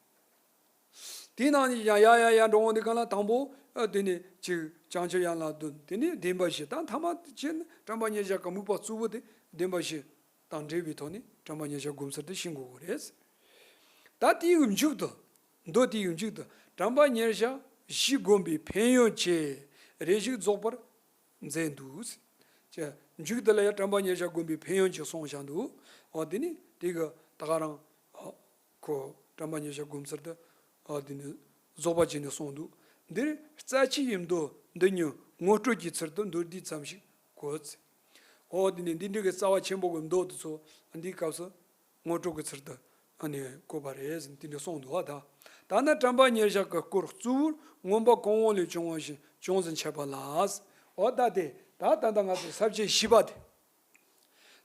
དེའི་ནང་ནས་ཡང་ཡར་ཡར་ཡར་འགྲོ་འོང་དུས་སྒང་ལ་དང་པོ་ཨ་དེ་ནས་ཅིག་བྱང་ཆུབ་ཡན་ལག་བདུན། དེ་ནས་བདེན་པ་བཞི། ད་ཐ་མ་བྱས་ན་དྲན་པ་ཉེར་བཞག་གི་དམིགས་པ་གཙོ་བོ་དེ་བདེན་པ་བཞི་དང་འབྲེལ་བའི་ཐོག་ནས་དྲན་པ་ཉེར་བཞག་སྒོམ་ཚུལ་དེ་ཤེས་དགོས་ཀྱི་རེད། ད་དེའི་མཇུག་ཏུ། མདོ་དེའི་མཇུག་ཏུ་དྲན་པ་ཉེར་བཞག་བཞི་སྒོམ་པའི་ཕན་ཡོན་བཅས་རེ་ཞིག་རྫོགས་པར་མཛད་འདུག་ཅེས་མཇུག་དེ་ལ་ཡང་དྲན་པ་ཉེར་བཞག་སྒོམ་པའི་ཕན་ཡོན་ཅིག་གསུངས་བཞག་འདུག་འོ་དེ་ནི་དེ་གི་ད་ག་རང་ཨ་ཁོ་དྲན་པ་ཉེར་བཞག་སྒོམ་ཚུལ་དེ་ཨ་དེ་ནི་རྫོགས་པ་བྱས་ནས་གསུངས་འདུག་འདིར་རྩ་ཆེ་བའི་མདོ་འདི་ཉིད་ངོ་སྤྲོད་ཀྱི་ཚུལ་དུ་མདོར་བསྡུས་ཙམ་ཞིག་བཀོད། འོ་དེ་ནི་འདི་འདྲ་གི་རྩ་བ་ཆེན་པོ་གི་མདོ་དེ་ཚོ་འདིའི་སྐབས་སུ་ངོ་སྤྲོད་ཀྱི་ཚུལ་དུ་ཨ་ནི་བཀོད་པ་རེད་ཟེར་དེ་འདྲ་གསུངས་འདུག་བ། ད་ད་ནི་དྲན་པ་ཉེར་བཞག་གི་སྐོར་གཙོ་བོར་མངོན་པ་གོང་འོག་ལས་བྱུང་བ་བཞིན་ཅུང་ཟད་འཆད་པ་ལ། འོ་ད་དེ་ད་ད་ལྟ་ང་ཚོ་ས་བཅད་བཞི་པ་དེ།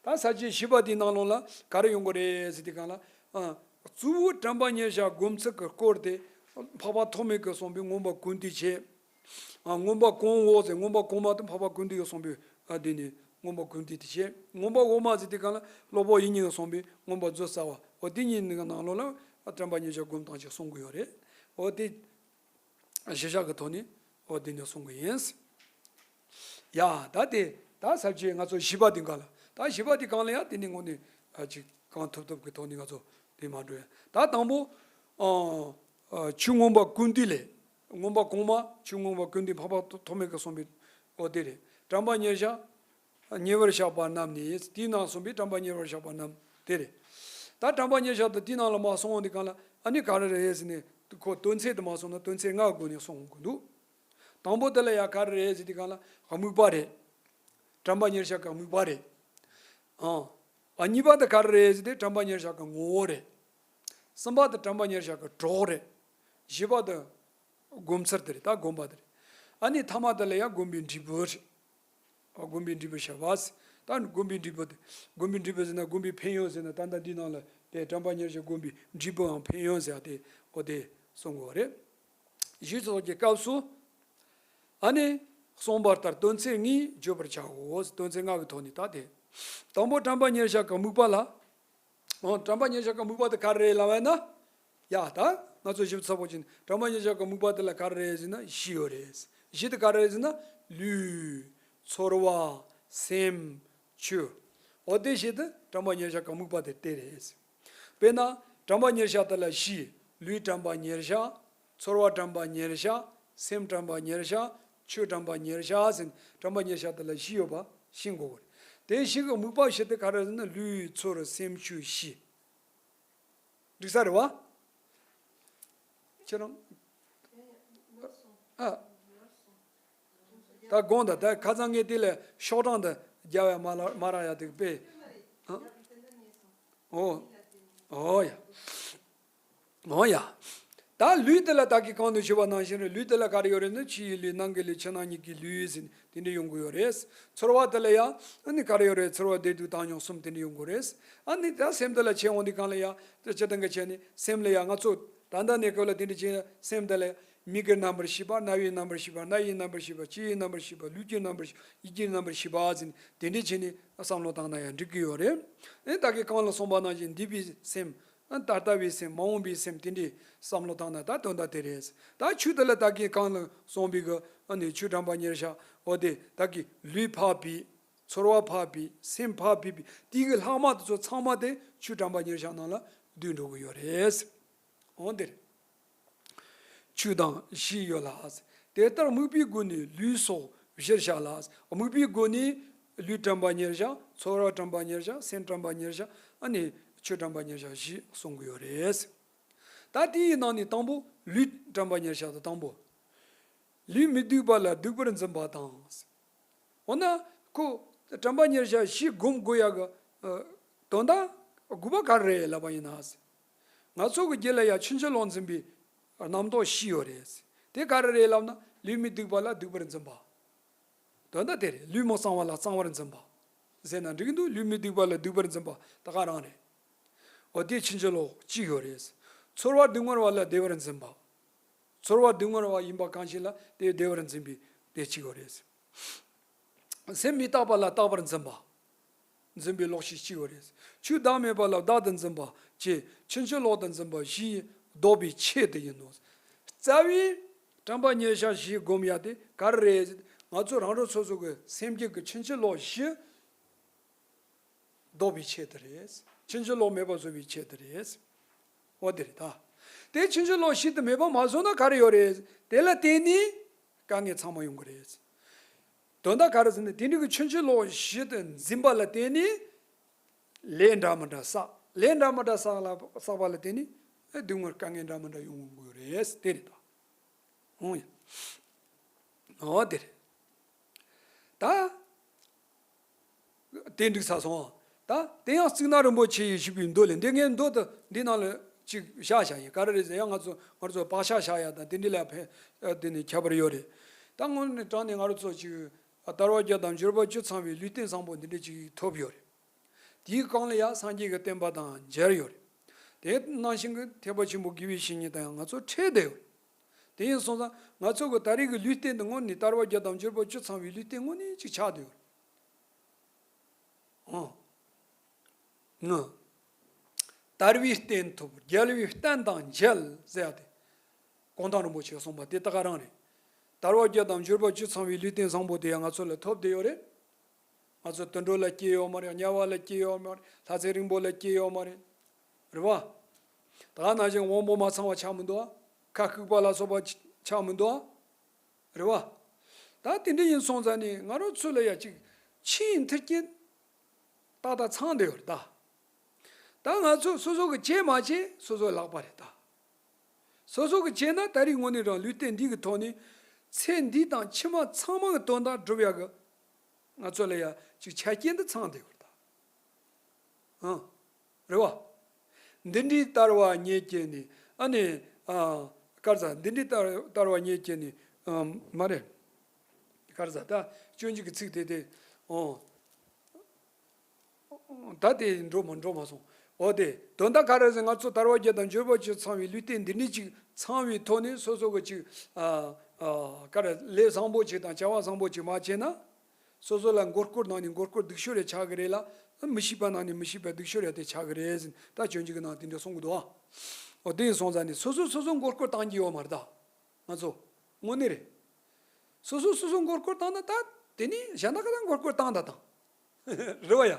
ད་ས་བཅད་བཞི་པ་དེའི་ནང་ལོགས་ལ་ག་རེ་ཡོང་གི་རེད་ཟེར་དུས་སྒང་ལ། ཨ་གཙོ་བོ་དྲན་པ་ཉེར་བཞག་སྒོམ་ཚུལ་གྱི་སྐོར་དེ་འཕགས་པ་ཐོགས་མེད་ཀྱིས་གསུངས་པའི་མངོན་པ་ཀུན་བཏུས་བྱས། ཨ་མངོན་པ་གོང་འོག་ཟེར། མངོན་པ་གོང་མ་དེ་འཕགས་པ་ཀུན་བཏུས་ཀྱིས་གསུངས་པའི་ཨ་དེ་ནི་མངོན་པ་ཀུན་བཏུས་དེ་བྱས། མངོན་པ་འོག་མ་ཟེར་དུས་སྒང་ལ་སློབ་དཔོན་དབྱིག་གཉེན་གྱིས་གསུངས་པའི་མངོན་པ་མཛོད་རྩ་བ། འོ་དེ་གཉིས་ནི་ནང་ལོགས་ལ་ཨ་དྲན་པ་ཉེར་བཞག་སྒོམ་སྟངས་ཅིག་གསུང་གི་ཡོད་རེད། འོ་དེ་གཞི་བཞག་གི་ཐོག་ནས་འོ་དེ་ནས་གསུང་གི་ཡིན། ཡ་ད་དེ་ད་ས་བཅད་ང་ཚོ་བཞི་པ་དེ་སྒང་ལ། ད་བཞི་པ་དེ་སྒང་ལ་ཡང་དེ་ནི་དངོས་གནས་ཨ་ཅིག་གང་ཐུབ་ཐུབ་ཀྱི་ཐོག་ནས་ང་ཚོ་དེ་མ་འགྲོ་ཡ། ད་དང་པོ་ཨ་ཨ་ཆོས་མངོན་པ་ཀུན་བཏུས་ལས། མངོན་པ་གོང་མ་ཆོས་མངོན་པ་ཀུན་བཏུས་འཕགས་པ་ཐོགས་མེད་ཀྱིས་གསུངས་པའི་འོ་དེ་རེད། དྲན་པ་ཉེར་བཞག་ཉེ་བར་བཞག་པ་རྣམས་ནི། དེའི་ནང་གསུངས་པའི་དྲན་པ་ཉེ་བར་བཞག་པ་རྣམས་དེ་རེད། ད་དྲན་པ་ཉེར་བཞག་དེ་དེའི་ནང་ལ་མར་གསུངས་འོང་དུས་སྒང་ལ་ཨ་ནི་ག་རེ་རེད་ཟེར་ནས་ཁོ་དོན་ཚན་དེ་མར་སོང་ན་དོན་ཚན་ལྔ་སྒོ་ནས་གསུང་དགོས་འདུག་དང་པོ་དེ་ལ་ཡང་ག་རེ་རེད་ཟེར་དུས་སྒང་ལ་དམིགས་པ་རེད། དྲན་པ་ཉེར་བཞག་གི་དམིགས་པ་རེད། ཨང་། ཨ་གཉིས་པ་དེ་ག་རེ་རེད་ཟེར་དུས་དྲན་པ་ཉེར་བཞག་གི་ངོ་བོ་རེད། གསུམ་པ་དེ་དྲན་པ་ཉེར་བཞག་གི་གྲོགས་རེད། བཞི་པ་དེ་སྒོམ་ཚུལ་དེ་རེད། ད་སྒོམ་པ་དེ་རེད། ཨ་ནི་ཐ་མ་དེ་ལ་ཡང་སྒོམ་པའི་འབྲས་བུ་རེད། ཨ་སྒོམ་པའི་འབྲས་བུ་བྱ་བ་ཟེར། ད་སྒོམ་པའི་འབྲས་བུ་དེ། སྒོམ་པའི་འབྲས་བུ་ཟེར་ན་སྒོམ་པའི་ཕན་ཡོན་ཟེར་ན་ད་ལྟ་འདི་ནང་ལ་དེ་དྲན་པ་ཉེར་བཞག་སྒོམ་པའི་འབྲས་བུའམ་ཕན་ཡོན་ཟེར་ཡ་དེ་འོ་དེ་གསུང་དགོས་པ་རེད། ཞུས་ཚོགས་ཀྱི་སྐབས་སུ་ཨ་ནི་གསུངས་པ་ལྟར་དོན་ཚན་ལྔས་བརྗོད་པར་བྱའོ། དོན་ཚན་ལྔ་གི་ཐོག་ནས་ད་དེ། དང་པོ་དྲན་པ་ཉེར་བཞག་གི་དམིགས་པ་ལ། འོ་དྲན་པ་ཉེར་བཞག་གི་དམིགས་པ་དེ་ག་རེ་རེད་ལབ་པ་ཡིན་ན། ཡ་ད་ང་ཚོ་ཞིབ་ཚགས་པོ་བྱས་ནས་དྲན་པ་ཉེར་བཞག་གི་དམིགས་པ་དེ་ལ་ག་རེ་རེད་ཟེར་ན་བཞི་ཡོད་རེད། བཞི་དེ་ག་རེ་རེད་ཟེར་ན་ལུས། ཚོར་བ། སེམས། ཆོས། འོ་དེ་བཞི་དེ་དྲན་པ་ཉེར་བཞག་གི་དམིགས་པ་དེ་དེ་རེད། དཔེར་ན་དྲན་པ་ཉེར་བཞག་དེ་ལ་བཞི། ལུས་དྲན་པ་ཉེར་བཞག་ཚོར་བ་དྲན་པ་ཉེར་བཞག་སེམས་དྲན་པ་ཉེར་བཞག་ཆོས་དྲན་པ་ཉེར་བཞག་ཟེར་ནས་དྲན་པ་ཉེར་བཞག་དེ་ལ་བཞི་ཡོད་པ་ཤེས་དགོས་པ་རེད། དེ་བཞི་གི་དམིགས་པ་བཞི་དེ་ག་རེ་ཟེར་ན་ལུས་ཚོར་སེམས་ཆོས་བཞི། འགྲིག་ས་རེད་བ། ཁྱེད་རང་། ཨ། ད་དགོངས་དག་ད་ཁ་སང་ངས་དེ་ལས་ཤོག་གྲངས་དེ་རྒྱབ་ཡ་མ་ལ་མ་རག་ཡ་དེ་དཔེ། ཨ། ཨོ། ཨོ་ཡ། འོ་ཡ། ད་ལུས་དེ་ལ་ད་གིན་གོང་དུ་ཞུས་པ་ནང་བཞིན་རེད། ལུས་དེ་ལ་ག་རེ་ཡོད་རེད་ན། ཕྱི་ཡི་ལུས། ནང་གི་ལུས། ཕྱི་ནང་གཉིས་ཀྱི་ལུས་ཟེར་དེ་འདྲ་ཡོང་གི་ཡོད་རེད། ཚོར་བ་དེ་ལ་ཡང་ཨ་ནི་ག་རེ་ཡོད་རེད། ཚོར་བ་བདེ་སྡུག་བཏང་སྙོམས་གསུམ་དེ་འདྲ་ཡོང་གི་རེད། ཨ་ནི་ད་སེམས་དེ་ལ་ཁྱེད་འོང་དུས་གང་ལ་ཡང་དེ་སྤྱིར་བཏང་གི་བྱས་ནས་སེམས་ལ་ཡང་ང་ཚོ་ད་ལྟ་གནས་སྐབས་ལ་དེ་འདྲ་བྱས་ན་སེམས་དེ་ལ་མིག་གི་རྣམ་པར་ཤེས་པ། རྣ་བའི་རྣམ་པར་ཤེས་པ། སྣ་ཡི་རྣམ་པར་ཤེས་པ། ལྕེ་ཡི་རྣམ་པར་ཤེས་པ། ལུས་ཀྱི་རྣམ་པར་ཤེས། ཡིད་ཀྱི་རྣམ་པར་ཤེས་པ་ཟེར་ནས་དེ་འདྲ་བྱས་ནས་བསམ་བློ་བཏང་ན་ཡང་འགྲིག་གི་ཡོད་རེད། ཨ་ནི་ད་གིན་གོང་ལ་གསུངས་པ་ནང་བཞིན་འདས་པའི་སེམས། ཨ་ད་ལྟ་བའི་སེམས། མ་འོངས་པའི་སེམས། དེ་འདྲའི་བསམ་བློ་བཏང་ན་ད་དོན་དག་དེ་རེད། ད་ཆོས་དེ་ལ་ད་གིན་གོང་ལ་གསུངས་པའི་གི་ཨ་ནི་ཆོས་དྲན་པ་ཉེར་བཞག་འོ་དེ་ད་གིན་ལུས་འཕགས་པའི། ཚོར་བ་འཕགས་པའི། སེམས་འཕགས་པའི་དེའི་གི་ལྷག་མ་དེ་ཚོ་ཚང་མ་དེ་ཆོས་དྲན་པ་ཉེར་བཞག་ནང་ལ་བསྡུས་འགྲོ་གི་ཡོད་རེད། འོ་དེ་རེད། ཆོས་དང་བཞི་ཡོད་ལ། དེ་ལྟར་དམིགས་པའི་སྒོ་ནས་ལུས་སོགས་བཞིར་བཞག་ལ། དམིགས་པའི་སྒོ་ནས་ལུས་དྲན་པ་ཉེར་བཞག་ཚོར་བ་དྲན་པ་ཉེར་བཞག་སེམས་དྲན་པ་ཉེར་བཞག་ཨ་ནི་ཆོས་དྲན་པ་ཉེར་བཞག་བཞི་གསུང་གི་ཡོད་རེད། ད་དེའི་ནང་ནས་དང་པོ་ལུས་དྲན་པ་ཉེར་བཞག་དང་། དང་པོ་ལུས་མི་སྡུག་པ་ལ་སྡུག་པར་འཛིན་པ་དང་། འོ་ན་ཁོ་དྲན་པ་ཉེར་བཞག་བཞི་སྒོམ་དགོས་ཡག་གི་ཨ་དོན་དག་དགོས་པ་ག་རེ་རེད་ལབ་པ་ཡིན་ན། ང་ཚོ་གི་རྒྱུད་ལ་ཡང་ཕྱིན་ཅི་ལོག་འཛིན་པའི་རྣམ་རྟོག་བཞི་ཡོད་རེད། དེ་ག་རེ་རེད་ལབ་ན། ལུས་མི་སྡུག་པ་ལ་སྡུག་པར་འཛིན་པ། དོན་དག་དེ་རེད། ལུས་མི་གཙང་བ་ལ་གཙང་བར་འཛིན་པ་ཟེར་ན་འགྲིག་གི་འདུག་ལུས་མི་སྡུག་པ་ལ་སྡུག་པར་འཛིན་པ་ད་ག་རང་རེད། འོ་དེ་ཕྱིན་ཅི་ལོག་གཅིག་ཡོད་རེད། ཚོར་བ་སྡུག་བསྔལ་བ་ལ་བདེ་བར་འཛིན་པ། ཚོར་བ་སྡུག་བསྔལ་བ་ཡིན་པ་གང་ཞིག་ལ་དེ་བདེ་བར་འཛིན་པའི་དེ་གཅིག་ཡོད་རེད། སེམས་མི་རྟག་པ་ལ་རྟག་པར་འཛིན་པ། འཛིན་པའི་ལོག་ཤེས་གཅིག་ཡོད་རེད། ཆོས་བདག་མེད་པ་ལ་བདག་ཏུ་འཛིན་པ་བཅས་ཕྱིན་ཅི་ལོག་ཏུ་འཛིན་པ་བཞི་ཡིས་བཟློག་པའི་ཆེད་དུ་ཡིན་ནོ། རྩ་བའི་དྲན་པ་ཉེར་བཞག་བཞི་སྒོམ་ཡ་དེ་ག་རེ་རེད། ང་ཚོ་རང་རང་སོ་སོ་གི་སེམས་རྒྱུད་ཀྱི་ཕྱིན་ཅི་ལོག་བཞི་བཟློག་པའི་ཆེད་དུ་རེད། ཕྱིན་ཅི་ལོག་མེད་པ་བཟོ་བའི་ཆེད་དུ་རེད། འོ་དེ་རེད་ད། དེ་ཕྱིན་ཅི་ལོག་བཞི་དེ་མེད་པ་མ་བཟོ་ན་ག་རེ་ཡོད་རེད། དེ་ལ་བརྟེན་ནས་དཀའ་ངལ་ཚང་མ་ཡོང་གི་རེད། དོན་དག་ག་རེ་ཟེར་ན། དེ་འདྲ་གི་ཕྱིན་ཅི་ལོག་བཞི་དེ་འཛིན་པ་ལ་བརྟེན་ནས་ལས་འདྲ་མི་འདྲ་བསགས། ལས་འདྲ་མི་འདྲ་བསགས་ལ་བསགས་པ་ལ་བརྟེན་ནས་སྡུག་བསྔལ་དཀའ་ངལ་འདྲ་མི་འདྲ་ཡོང་གི་ཡོད་རེད། དེ་རེད་ད། འོ་ཡ། འོ་དེ་རེད། ད། དེ་འགྲིག་ཚར་སོང་། ད་དེ་ཡང་གཙུག་ན་རིན་པོ་ཆེ་ཡིས་ཞུས་པའི་མདོ་ལས། འདི་ངས་མདོ་དེ་འདི་ནང་ལ་ཅིག་བཞག་བཞག་ཡིན། ག་རེ་རེད་ཟེར་ཡང་ང་ཚོ་ང་ཚོ་བག་ཆགས་བཞག་ཡ་དང་དེ་འདྲ་ལ་ཕན་ཨ་དེ་ནི་ཁྱད་པར་ཡོད་རེད། ད་དངོས་གནས་དྲང་གནས་ང་རང་ཚོ་ཅིག་ཨ་དལ་བ་བརྒྱད་དང་འབྱོར་པ་བཅུ་ཚང་བའི་ལུས་རྟེན་བཟང་པོ་འདི་འདྲ་ཅིག་ཐོབ་ཡོད་རེད། དེའི་སྒང་ལ་ཡང་སངས་རྒྱས་ཀྱི་བསྟན་པ་དང་མཇལ་ཡོད་རེད། དེ་ནང་བཞིན་གྱི་ཐེག་པ་ཆེན་པོ་དགེ་བའི་བཤེས་གཉེན་དང་ཡང་ང་ཚོ་འཕྲད་བསྡད་ཡོད་རེད། དེ་ཡིན་སོང་ཙང་ང་ཚོ་གི་ད་རེས་ཀྱི་ལུས་རྟེན་འདི་དངོས་གནས་དལ་བ་བརྒྱད་དང་འབྱོར་པ་བཅུ་ཚང་བའི་ལུས་རྟེན་དངོས་གནས་ཅིག་ཆགས་བསྡད་ཡོད་རེད། ཨང་། ང་། དལ་བའི་རྟེན་ཐོབ། རྒྱལ་བའི་བསྟན་དང་མཇལ་ཟེར་ཡ་དེ། གུང་ཐང་རིན་པོ་ཆེས་གསུངས་པ་དེ་ད་ག་རང་རེད། དལ་བ་བརྒྱད་དང་འབྱོར་པ་བཅུ་ཚང་བའི་ལུས་རྟེན་བཟང་པོ་དེ་ཡང་ང་ཚོ་ལ་ཐོབ་བསྡད་ཡོད་རེད། ང་ཚོ་དུད་འགྲོ་ལ་སྐྱེས་ཡོད་མ་རེད། དམྱལ་བ་ལ་སྐྱེས་ཡོད་མ་རེད། ལྷ་ཚེ་རིང་པོ་ལ་སྐྱེས་ཡོད་མ་རེད། རེད་བ། ད་ག་ནང་བཞིན་དབང་པོ་མ་ཚང་བ་ཆགས་མི་འདུག་ཨ། ཁ་ལྐུགས་པ་ལ་སོགས་པ་ཆགས་མི་འདུག་ཨ། རེད་བ། ད་དེ་འདྲ་ཡིན་སོང་ཙང་ནས་ང་རང་ཚོ་ལ་ཡ་ཅིག་ཆེས་མཐུན་རྐྱེན་ཏག་ཏག་ཚང་བསྡད་ཡོད་རེད་ད། ད་ང་ཚོ་སོ་སོ་གི་བྱས་མ་བྱས་སོ་སོའི་ལག་པ་རེད་ད། སོ་སོ་གི་བྱས་ན་ད་རེས་དངོས་གནས་རང་ལུས་རྟེན་འདི་གི་ཐོག་ནས་ཚེ་འདི་དང་ཕྱི་མ་ཚང་མ་གི་དོན་དག་སྒྲུབ་ཡག་གི་ང་ཚོ་ལ་ཡ་ཅིག་ཆ་རྐྱེན་འདི་ཚང་བསྡད་ཡོད་རེད་ད། ཨང་། རེད་བ། འདི་འདྲའི་དལ་བ་ཉིད་ཀྱིས་ནི། ཨ་ནི། ཨ། ག་རེ་ཟ། འདི་འདྲའི་དལ་དལ་བ་ཉིད་ཀྱིས་ནི། ཨ། མ་རེད། ག་རེ་ཟ། ད་སྤྱོད་འཇུག་གི་ཚིག་དེ་དེ། ཨོ། ད་དེ་འགྲོ་མ་འགྲོ་མ་སོང་། འོ་དེ་དོན་དག་ག་རེ་ཟེར། ང་ཚོ་དལ་བ་བརྒྱད་དང་འབྱོར་པ་བཅུ་ཚང་བའི་ལུས་རྟེན་འདི་འདྲའི་ཅིག་ཚང་བའི་ཐོག་ནས་སོ་སོ་གི་ཅིག་ཨ། ཨ། ག་རེ་ལས་བཟང་པོ་ཅིག་དང་བྱ་བ་བཟང་པོ་ཅིག་མ་བྱས་ན། སོ་སོ་ལ་མགོ་སྐོར་ནང་ནས་མགོ་སྐོར་སྡུག་ཤོས་རེ་ཆགས་ཀྱི་རེད་ལ། མི་ཤེས་པ་ནང་ནས་མི་ཤེས་པ་སྡུག་ཤོས་རེ་དེ་ཆགས་ཀྱི་རེད་ཟེར། ད་སྤྱོད་འཇུག་གི་ནང་དེ་འདྲ་གསུང་གི་འདུག་ཨ། འོ་དེ་ཡིན་སོང་ཙང་ནས་སོ་སོ་སོ་སོ་མགོ་སྐོར་བཏང་གི་ཡོད་མ་རེད་ད། ང་ཚོ་དངོས་གནས་རེད། སོ་སོ་སོ་སོ་མགོ་སྐོར་བཏང་ན་ད་དེ་ནས་གཞན་དག་ག་ད་མགོ་སྐོར་བཏང་ད་དང་། རེད་བ་ཡ།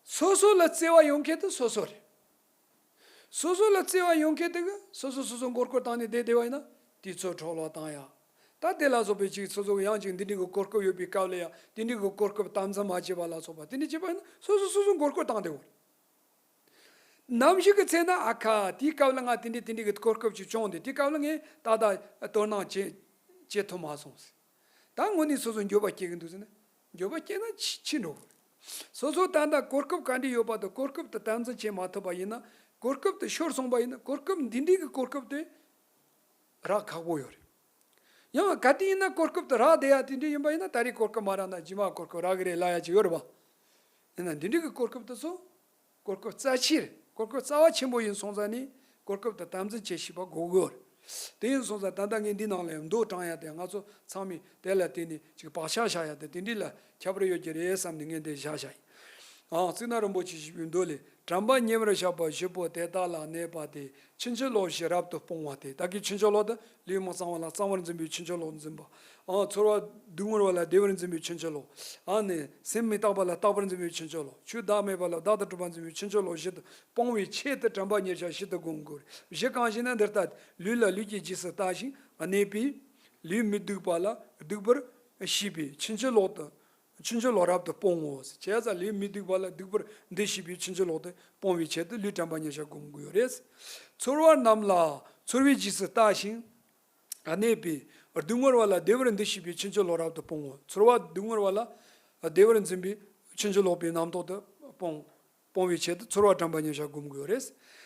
སོ་སོ་ལ་བརྩེ་བ་ཡོང་མཁན་དེ་སོ་སོ་རེད། སོ་སོ་ལ་བརྩེ་བ་ཡོང་མཁན་དེ་གི་སོ་སོ་སོ་སོ་མགོ་སྐོར་བཏང་ནས་བསྡད་བསྡད་པ་ཡིན་ན། དུས་ཚོད་འཕྲོ་བརླག་བཏང་ཡ། ད་དེ་ལ་སོགས་པའི་ཅིག་སོ་སོ་གི་ཡང་ཅིག་འདི་འདྲའི་གི་གོ་སྐབས་ཡོད་པའི་སྐབས་ལ་ཡ་དེ་འདྲའི་གི་གོ་སྐབས་དམ་འཛིན་མ་བྱས་པ་ལ་སོགས་པ་དེ་འདྲ་བྱས་པ་ཡིན་ན་སོ་སོ་སོ་སོ་མགོ་སྐོར་བཏང་བསྡད་ཡོད་རེད། ནམ་ཞིག་གི་ཚེ་ན་ཨ་ཁ་དེའི་སྐབས་ལ་ང་དེ་འདྲའི་དེ་འདྲའི་གི་གོ་སྐབས་ཅིག་བྱུང་སྟེ་དེའི་སྐབས་ལ་ངས་ད་ལྟ་དོ་སྣང་བྱེད་བྱེད་ཐུབ་མ་སོང་ཟེར། ད་དངོས་གནས་སོ་སོ་འགྱོད་པ་སྐྱེ་གི་འདུག་ཟེར་ན། འགྱོད་པ་སྐྱེ་ན་ཕྱི་ཕྱི་འགྲོ་གི་རེད། སོ་སོ་ད་ལྟ་གོ་སྐབས་ག་འདྲ་ཡོད་པ་དང་གོ་སྐབས་དེ་དམ་འཛིན་བྱེད་མ་ཐུབ་པ་ཡིན་ན། གོ་སྐབས་དེ་ཤོར་སོང་པ་ཡིན་ན། གོ་སྐབས་འདི་འདྲའི་གི་གོ་སྐབས་དེ་རག་ཁག་པོ་ཡོད་རེད། ཡང་ག་དུས་ཡིན་ན་གོ་སྐབས་དེ་རག་བསྡད་ཡ་དེ་འདྲ་ཡིན་པ་ཡིན་ན། ད་རེས་གོ་སྐབས་མ་རག་ན་རྗེས་མ་གོ་སྐབས་རག་གི་རེད་ལབ་ཡ་ཅིག་ཡོད་རེད་པ། ཡིན་ན་འདི་འདྲའི་གི་གོ་སྐབས་དེ་ཚོ་གོ་སྐབས་རྩ་ཆེ་རེད། གོ་སྐབས་རྩ་བ་ཆེན་པོ་ཡིན་སོང་ཙང་ནི་གོ་སྐབས་དེ་དམ་འཛིན་བྱེད་ཤེས་པ་དགོས་ཀྱི་ཡོད་རེད། དེ་ཡིན་སོང་ཙང་ད་ལྟ་ངས་འདི་ནང་ལ་མདོ་དྲངས་ཡ་དེ་ང་ཚོ་ཚང་མས་དེ་ལ་བརྟེན་ནས་ཅིག་བག་ཆགས་བཞག་ཡ་དེ་དེ་འདྲ་ལ་ཁྱད་པར་ཡོད་ཀྱི་རེད་བསམ་ནས་ངས་འདི་བཞག་བཞག་ཡིན། ཨང་། ཙིག་ན་རིན་པོ་ཆེས་ཞུས་པའི་མདོ་ལས། དྲན་པ་ཉེ་བར་བཞག་པ་བཞི་པོ་དེ་དག་ལ་གནས་པ་དེ། ཕྱིན་ཅི་ལོག་བཞི་རབ་ཏུ་སྤོང་བ་སྟེ། ད་གིན་ཕྱིན་ཅི་ལོག་དེ་ལུས་ངག་གཙང་བ་ལ་གཙང་བར་འཛིན་པའི་ཕྱིན་ཅི་ལོག་འཛིན་པ། ཨང་། ཚོར་བ་སྡུག་བསྔལ་བ་ལ་བདེ་བར་འཛིན་པའི་ཕྱིན་ཅི་ལོག་ཨ་ནི་སེམས་མི་རྟག་པ་ལ་རྟག་པར་འཛིན་པའི་ཕྱིན་ཅི་ལོག་ཆོས་བདག་མེད་པ་ལ་བདག་ཏུ་གྲུབ་པར་འཛིན་པའི་ཕྱིན་ཅི་ལོག་བཞི་དེ་སྤོང་བའི་ཆེད་དུ་དྲན་པ་ཉེར་བཞག་བཞི་དེ་སྒོམ་དགོས་རེད། བཞི་གང་ཞེ་ན་འདི་ལྟ་སྟེ། ལུས་ལ་ལུས་ཀྱི་རྗེས་སུ་ལྟ་ཞིང་གནས་པས། ལུས་མི་སྡུག་པ་ལ་སྡུག་པར་ཤེས་པའི་ཕྱིན་ཅི་ལོག་ཏུ། ཕྱིན་ཅི་ལོག་རབ་ཏུ་སྤོང་ངོ་། བྱས་ཙང་ལུས་མི་སྡུག་པ་ལ་སྡུག་པར་འདུ་ཤེས་པའི་ཕྱིན་ཅི་ལོག་དེ་སྤོང་བའི་ཆེད་དུ་ལུས་དྲན་པ་ཉེར་བཞག་སྒོམ་དགོས་རེད། ཚོར་བ་རྣམས་ལ་ཚོར་བའི་རྗེས་སུ་ལྟ་ཞིང་གནས་པས། སྡུག་བསྔལ་བ་ལ་བདེ་བར་འདུ་ཤེས་པའི་ཕྱིན་ཅི་ལོག་རབ་ཏུ་སྤོང་ངོ་། ཚོར་བ་སྡུག་བསྔལ་བ་ལ་བདེ་བར་འཛིན་པའི་ཕྱིན་ཅི་ལོག་པའི་རྣམ་རྟོག་དེ་སྤོང་། སྤོང་བའི་ཆེད་དུ་ཚོར་བ་དྲན་པ་ཉེར་བཞག་སྒོམ་དགོས་རེད།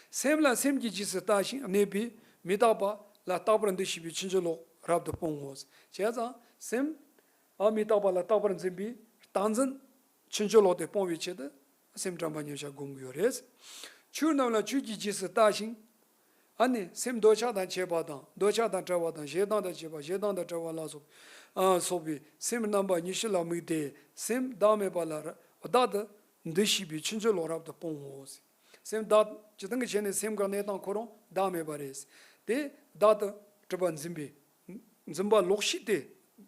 སེམས་ལ་སེམས་ཀྱི་རྗེས་སུ་ལྟ་ཞིང་གནས་པས། མི་རྟག་པ་ལ་རྟག་པར་འདུ་ཤེས་པའི་ཕྱིན་ཅི་ལོག་རབ་ཏུ་སྤོང་ངོ་། བྱས་ཙང་སེམས་ཨ་མི་རྟག་པ་ལ་རྟག་པར་འཛིན་པའི་རྟག་འཛིན་ཕྱིན་ཅི་ལོག་དེ་སྤོང་བའི་ཆེད་དུ་སེམས་དྲན་པ་ཉེར་བཞག་སྒོམ་དགོས་རེད། ཆོས་རྣམས་ལ་ཆོས་ཀྱི་རྗེས་སུ་ལྟ་ཞིང་། ཨ་ནི་སེམས་འདོད་ཆགས་དང་བཅས་པ་དང་། འདོད་ཆགས་དང་བྲལ་བ་དང་། ཞེ་སྡང་དང་བཅས་པ། ཞེ་སྡང་དང་བྲལ་བ་ལ་སོགས་ཨ་སོགས་པའི་སེམས་རྣམ་པ་ཉི་ཤུ་ལ་དམིགས་ཏེ། སེམས་བདག་མེད་པ་ལ་བདག་ཏུ་འདུ་ཤེས་པའི་ཕྱིན་ཅི་ལོག་རབ་ཏུ་སྤོང་ངོ་། སེམས་བདག་སྤྱིར་བཏང་གི་ཆ་ནས་སེམས་ཀྱི་གནས་སྟངས་ཁོ་རང་བདག་མེད་པ་རེད། དེ་བདག་ཏུ་གྲུབ་པར་འཛིན་པའི་འཛིན་པ་ལོག་ཤེས་དེ་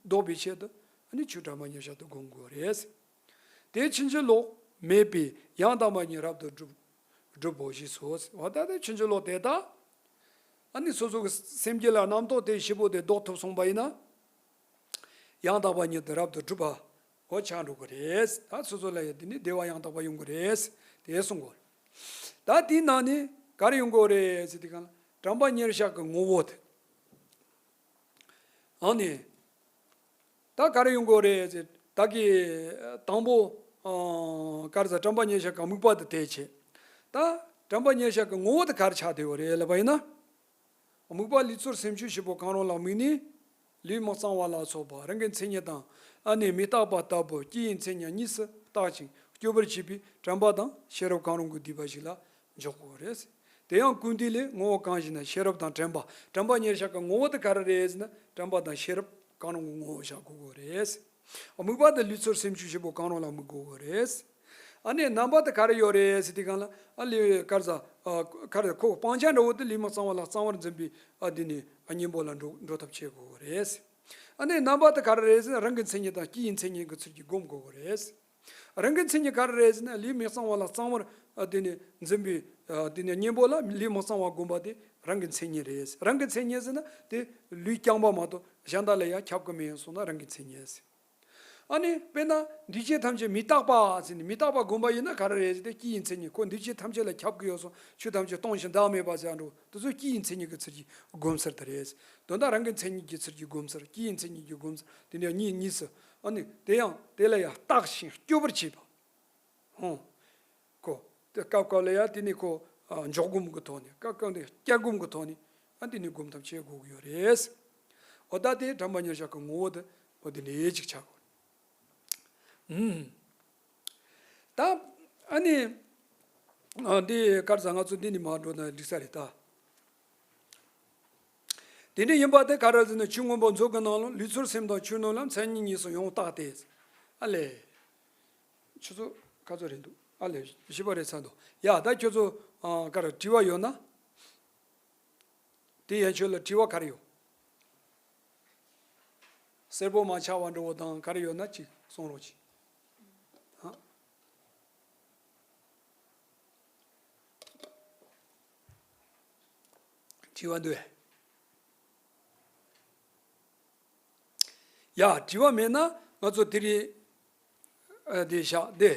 ལྡོག་པའི་ཆེད་དུ་ཨ་ནི་ཆོས་དྲན་པ་ཉེར་བཞག་དེ་སྒོམ་དགོས་རེད། དེ་ཕྱིན་ཅི་ལོག་མེད་པས་ཡང་དག་པ་ཉིད་རབ་ཏུ་སྒྲུབ་སྒྲུབ་བོ་ཞེས་སོ། འོ་ད་དེ་ཕྱིན་ཅི་ལོག་དེ་དག་ཨ་ནི་སོ་སོ་གི་སེམས་རྒྱུད་ལ་རྣམ་རྟོག་དེ་བཞི་པོ་དེ་ལྡོག་ཐུབ་སོང་པ་ཡིན་ན། ཡང་དག་པ་ཉིད་དུ་རབ་ཏུ་གྲུབ་པ་འོ་ཆགས་འགྲོ་གི་རེད། ད་སོ་སོ་ལ་ཡང་དེ་ནི་བདེ་བ་ཡང་དག་པ་ཡོང་གི་རེད། དེ་གསུང་གོ། ད་དེའི་ནང་ནས་ག་རེ་ཡོང་གི་རེད་ཟེར་དུས་སྒང་ལ་དྲན་པ་ཉེར་བཞག་གི་ངོ་བོ་དེ། ཨ་ནི། ད་ག་རེ་ཡོང་གི་རེད་ཟེར། ད་གི་དང་པོ། ཨ། ག་རེ་ཟེར། དྲན་པ་ཉེར་བཞག་གི་དམིགས་པ་དེ་དེ་བྱས། ད་དྲན་པ་ཉེར་བཞག་གི་ངོ་བོ་དེ་ག་རེ་ཆགས་བསྡད་ཡོད་རེད་ལབ་པ་ཡིན་ན། དམིགས་པ་ལུས་ཚོར་སེམས་བྱུང་བཞི་པོ་གང་རུང་ལ་དམིགས་ནས། ལུས་མི་གཙང་བ་ལ་སོགས་པ་རང་གི་མཚན་ཉིད་དང་། ཨ་ནི་མི་རྟག་པ་ལྟ་བུ་སྐྱེ་བོའི་མཚན་ཉིད་གཉིས་སུ་བརྟག་ཅིང་སྐྱོབ་པར་བྱེད་པའི་དྲན་པ་དང་ཤེས་རབ་གང་རུང་གི་སྡིག་པ་ཞིག་ལ་འཇོག་དགོས་རེད། དེ་ཡང་ཀུན་བཏུས་ལས་ངོ་བོ་གང་ཞེ་ན། ཤེས་རབ་དང་དྲན་པ། དྲན་པ་ཉེར་བཞག་གི་ངོ་བོ་དེ་ག་རེ་རེད་ཟེར་ན། དྲན་པ་དང་ཤེས་རབ་གང་རུང་གི་ངོ་བོ་བཞག་དགོས་ཀྱི་རེད། དམིགས་པ་དེ་ལུས་ཚོར་སེམས་བྱུང་བཞི་པོ་གང་རུང་ལ་དམིགས་དགོས་ཀྱི་རེད། ཨ་ནི་རྣམ་པ་དེ་ག་རེ་ཡོད་རེད་ཟེར་དུས་སྒང་ལ། ཨ་ལས་ག་རེ་ཟེར། ཨ་ག་རེ་ཁོ་སྤང་བྱ་འདྲ་བོ་དེ་ལུས་མི་གཙང་བ་ལ་གཙང་བར་འཛིན་པའི་ཨ་དེ་ནི་ཨ་གཉེན་པོ་ལ་འགྲོ་འགྲོ་ཐབས་བྱེད་དགོས་ཀྱི་རེད། ཨ་ནི་རྣམ་པ་དེ་ག་རེ་རེད་ཟེར་ན། རང་གི་མཚན་ཉིད་དང་སྐྱེ་བོའི་མཚན་ཉིད་ཀྱི་ཚུལ་གྱིས་སྒོམ་དགོས་ཀྱི་རེད། རང་གི་མཚན་ཉིད་ག་རེ་རེད་ཟེར་ན། ལུས་མི་གཙང་བ་ལ་གཙང་བར་ཨ་དེ་ནི་འཛིན་པའི་ཨ་དེ་ནི་གཉེན་པོ་ལ་ལུས་མི་གཙང་བ་སྒོམ་པ་དེ་རང་གི་མཚན་ཉིད་རེད། རང་གི་མཚན་ཉིད་ཟེར་ན་དེ་ལུས་རྐྱང་པ་མ་གཏོགས་གཞན་དག་ལ་ཡང་ཁྱབ་ཀྱི་མེད་སོང་ན་རང་གི་མཚན་ཉིད་ཟེར། ཨ་ནི་དཔེར་ན་འདུས་བྱས་ཐམས་ཅད་མི་རྟག་པ་ཟེར་ནས། མི་རྟག་པ་སྒོམ་པ་ཡིན་ན་ག་རེ་རེད་ཟེར་ཏེ། སྐྱེ་བོའི་མཚན་ཉིད། ཁོ་འདུས་བྱས་ཐམས་ཅད་ལ་ཁྱབ་ཀྱི་ཡོད་སོང་། ཆོས་ཐམས་ཅད་སྟོང་ཞིང་བདག་མེད་པ་ཟེར་འགྲོ། དེ་ཚོ་སྐྱེ་བོའི་མཚན་ཉིད་ཀྱི་ཚུལ་གྱིས་སྒོམ་ཚུལ་དེ་རེད། དོན་དག་རང་གི་མཚན་ཉིད་ཀྱི་ཚུལ་གྱིས་སྒོམ་ཚུལ། སྐྱེ་བོའི་མཚན་ཉིད་ཀྱིས་སྒོམ་ཚུལ། དེ་ནས་གཉིས་གཉིས་སུ། ཨ་ནི་དེ་ཡང་དེ་ལ་ཡང་བརྟག་ཅིང་སྐྱོབ་པར་བྱེད་པ། ཧོ། ཁོ། དེ་སྐབས་སྐབས་ལ་ཡང་དེ་ནི་ཁོ། ཨ། འཇོག་སྒོམ་གྱི་ཐོག་ནས། སྐབས་སྐབས་ནས་བསྐྱལ་སྒོམ་གྱི་ཐོག་ནས། ཨ། དེ་ནི་སྒོམ་ཐབས་བྱེད་དགོས་ཀྱི་ཡོད་རེད། འོ་ད་དེ་དྲན་པ་ཉེར་བཞག་གི་ངོ་བོ་དེ། འོ་དེ་འདྲ་ཅིག་ཆགས་དགོས། ཨུམ། ད་ཨ་ནི། ཨ། འདི་ག་རེ་ཟེར། ང་ཚོ་འདི་ནས་མར་འགྲོ་ན་འགྲིག་ས་རེད་ད། དེ་འདྲ་ཡིན་པ་དེ་ག་རེ་ཟེར་ན། ཆོས་མངོན་པ་མཛོད་ཀྱི་ནང་ལ་ལུས་ཚོར་སེམས་དང་ཆོས་རྣམས་ལ་མཚན་ཉིད་གཉིས་སུ་ཡང་བརྟག་སྟེ། ཨ་ལས། ཁྱོད་ཚོ་ག་ཚོད་རེད་འདུག་ཨ་ལས། བཞི་པ་རེད་ཚར་འདུག་ཡ། ད་ཁྱོད་ཚོ། ཨ། ག་རེ་དྲི་བ་ཡོད་ན། དེ་ཡན་ཆོད་ལ་དྲི་བ་ག་རེ་ཡོད། སེར་པོ་མ་ཆགས་པ་འདྲ་བོ་དང་ག་རེ་ཡོད་ན་ཅིག་གསུང་རོགས་གྱིས། ཧ། དྲི་བ་འདུག་གས། ཡ། དྲི་བ་མེད་ན་ང་ཚོ་དེ་རིང་། ཨ། དེ་བཞག་སྟེ།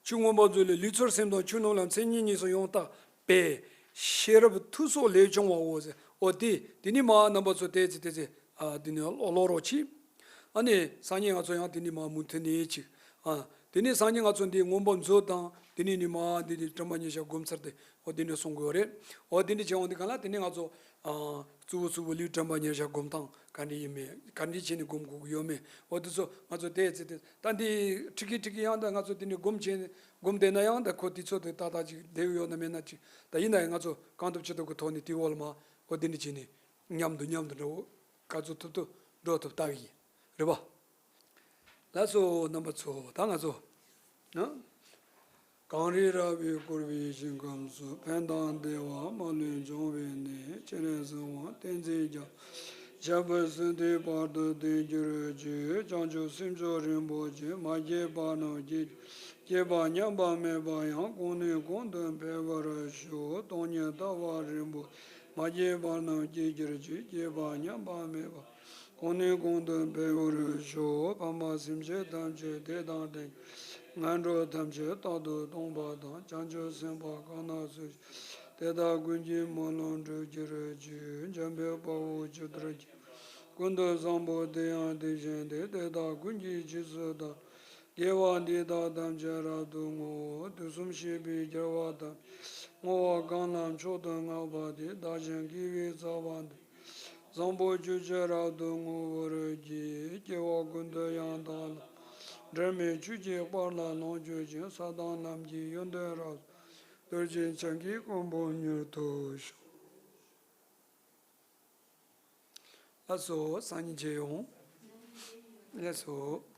ཆོས་མངོན་པ་མཛོད་ལས་ལུས་ཚོར་སེམས་དང་ཆོས་རྣམས་ལ་མཚན་ཉིད་གཉིས་སུ་ཡང་བརྟག་པས་ཤེས་རབ་མཐུ་སོགས་ལས་བྱུང་བའོ་ཟེར། འོ་དེ། དེ་ནི་མ་རྣམ་པ་ཚོ་དེ་ཚེ་དེ་ཚེ། ཨ། དེ་ནི་ཀློག་རོགས་གྱིས། ཨ་ནི་སང་ཉིན་ང་ཚོ་ཡང་དེ་ནི་མ་མུ་མཐུད་ནས་ཅིག་ཨ། དེ་ནས་སང་ཉིན་ང་ཚོ་འདི་སྔོན་པོ་མཛོད་དང་དེ་ནས་ནི་མ་འདི་ནི་དྲན་པ་ཉེར་བཞག་སྒོམ་ཚར་ཏེ་འོ་དེ་འདྲ་སོང་དགོས་རེད། འོ་དེ་འདྲ་བྱས་འོང་དེ་ག་ལ་དེ་ནས་ང་ཚོ་ཨ་གཙོ་བོ་གཙོ་བོ་ལུས་དྲན་པ་ཉེར་བཞག་སྒོམ་སྟངས་ག་འདྲ་ཡིན་མིན་ག་འདྲ་བྱས་ནས་སྒོམ་དགོས་ཀྱི་ཡོད་མེད་འོ་དེ་ཚོ་ང་ཚོ་དེ་ཚེ་དེ་ད་འདི་ཁྲིག་གི་ཁྲིག་གི་ཡང་ད་ང་ཚོ་དེ་ནས་སྒོམ་བྱས་ནས་སྒོམ་བསྡད་ན་ཡང་ད་ཁོ་དེ་ཚོ་དེ་ཏག་ཏག་ཅིག་བསྡད་ཡོད་ན་མེད་ན་ཅིག་ད་ཡིན་ན་ཡང་ང་ཚོ་གང་ཐུབ་ཅི་ཐུབ་ཀྱི་ཐོག་ནས་དེའི་འོག་ལ་མ་འོ་དེ་འདྲ་བྱས་ནས་མཉམ་དུ་མཉམ་དུ་འགྲོ་ག་ཚོད་ཐུབ་ཐུབ་འགྲོ་ཐུབ་ལྟ་གི་ཡིན་རེད་པ། ལགས་སོ་རྣམ་པ་ཚོ་ད་ང་ཚོ་ན། གངས་རི་ར་བས་བསྐོར་བའི་ཞིང་ཁམས་སུ། ཕན་དང་བདེ་བ་མ་ལུས་འབྱུང་བའི་གནས། སྤྱན་རས་གཟིགས་དབང་བསྟན་འཛིན་རྒྱ། ཞབས་པད་སྲིད་མཐའི་བར་དུ་བརྟན་གྱུར་ཅིག་བྱང་ཆུབ་སེམས་མཆོག་རིན་པོ་ཆེ། མ་སྐྱེས་པ་རྣམས་སྐྱེ། སྐྱེས་པ་ཉམས་པ་མེད་པ་ཡང་། གོང་ནས་གོང་དུ་འཕེལ་བར་ཤོག་སྟོང་ཉིད་ལྟ་བ་རིན་པོ་ཆེ། མ་སྐྱེས་པ་རྣམས་སྐྱེ་གྱུར་ཅིག་སྐྱེས་པ་ཉམས་པ་མེད་པ། གོང་ནས་གོང་དུ་འཕེལ་བར་ཤོག་ཕ་མ་སེམས་ཅན་ཐམས་ཅད་བདེ་དང་ལྡན། ངན་འགྲོ་ཐམས་ཅད་རྟག་ཏུ་སྟོངས་པ་དང་། བྱང་ཆུབ་སེམས་དཔའ་གང་ན་སུ་ཞིག་དེ་དག་ཀུན་གྱི་སྨོན་ལམ་འགྲུབ་གྱུར་ཅིག་འཇམ་དཔལ་དཔའ་བོས་ཇི་ལྟར་མཁྱེན། ཀུན་ཏུ་བཟང་པོ་དེ་ཡང་དེ་བཞིན་ཏེ། དེ་དག་ཀུན་གྱི་རྗེས་སུ་བདག་དགེ་བ་འདི་དག་ཐམས་ཅད་རབ་ཏུ་བསྔོ། དུས་གསུམ་གཤེགས་པའི་རྒྱལ་བ་ཐམས་ཅད་བསྔོ་བ་གང་ལ་མཆོག་ཏུ་བསྔགས་པ་དེས། བདག་གཞན་དགེ་བའི་རྩ་བ་འདི། བཟང་པོ་སྤྱོད་ཕྱིར་རབ་ཏུ་བསྔོ་བར་བགྱི། སྐྱེ་བ་ཀུན་ཏུ་ཡང་དག་བླ་མ། འབྲལ་མེད་ཆོས་ཀྱི་དཔལ་ལ་ལོངས་སྤྱོད་ཅིང་། ས་དང་ལམ་གྱི་ཡོན་ཏན་རབ་ཏུ། གདུལ་བྱའི་སྤྱན་གྱི་ཀུན་འབུམ་མྱུར་དུ་ཤོག་ལགས་སོ། སང་ཉིན་མཇལ་ཡོང་། ལགས་སོ།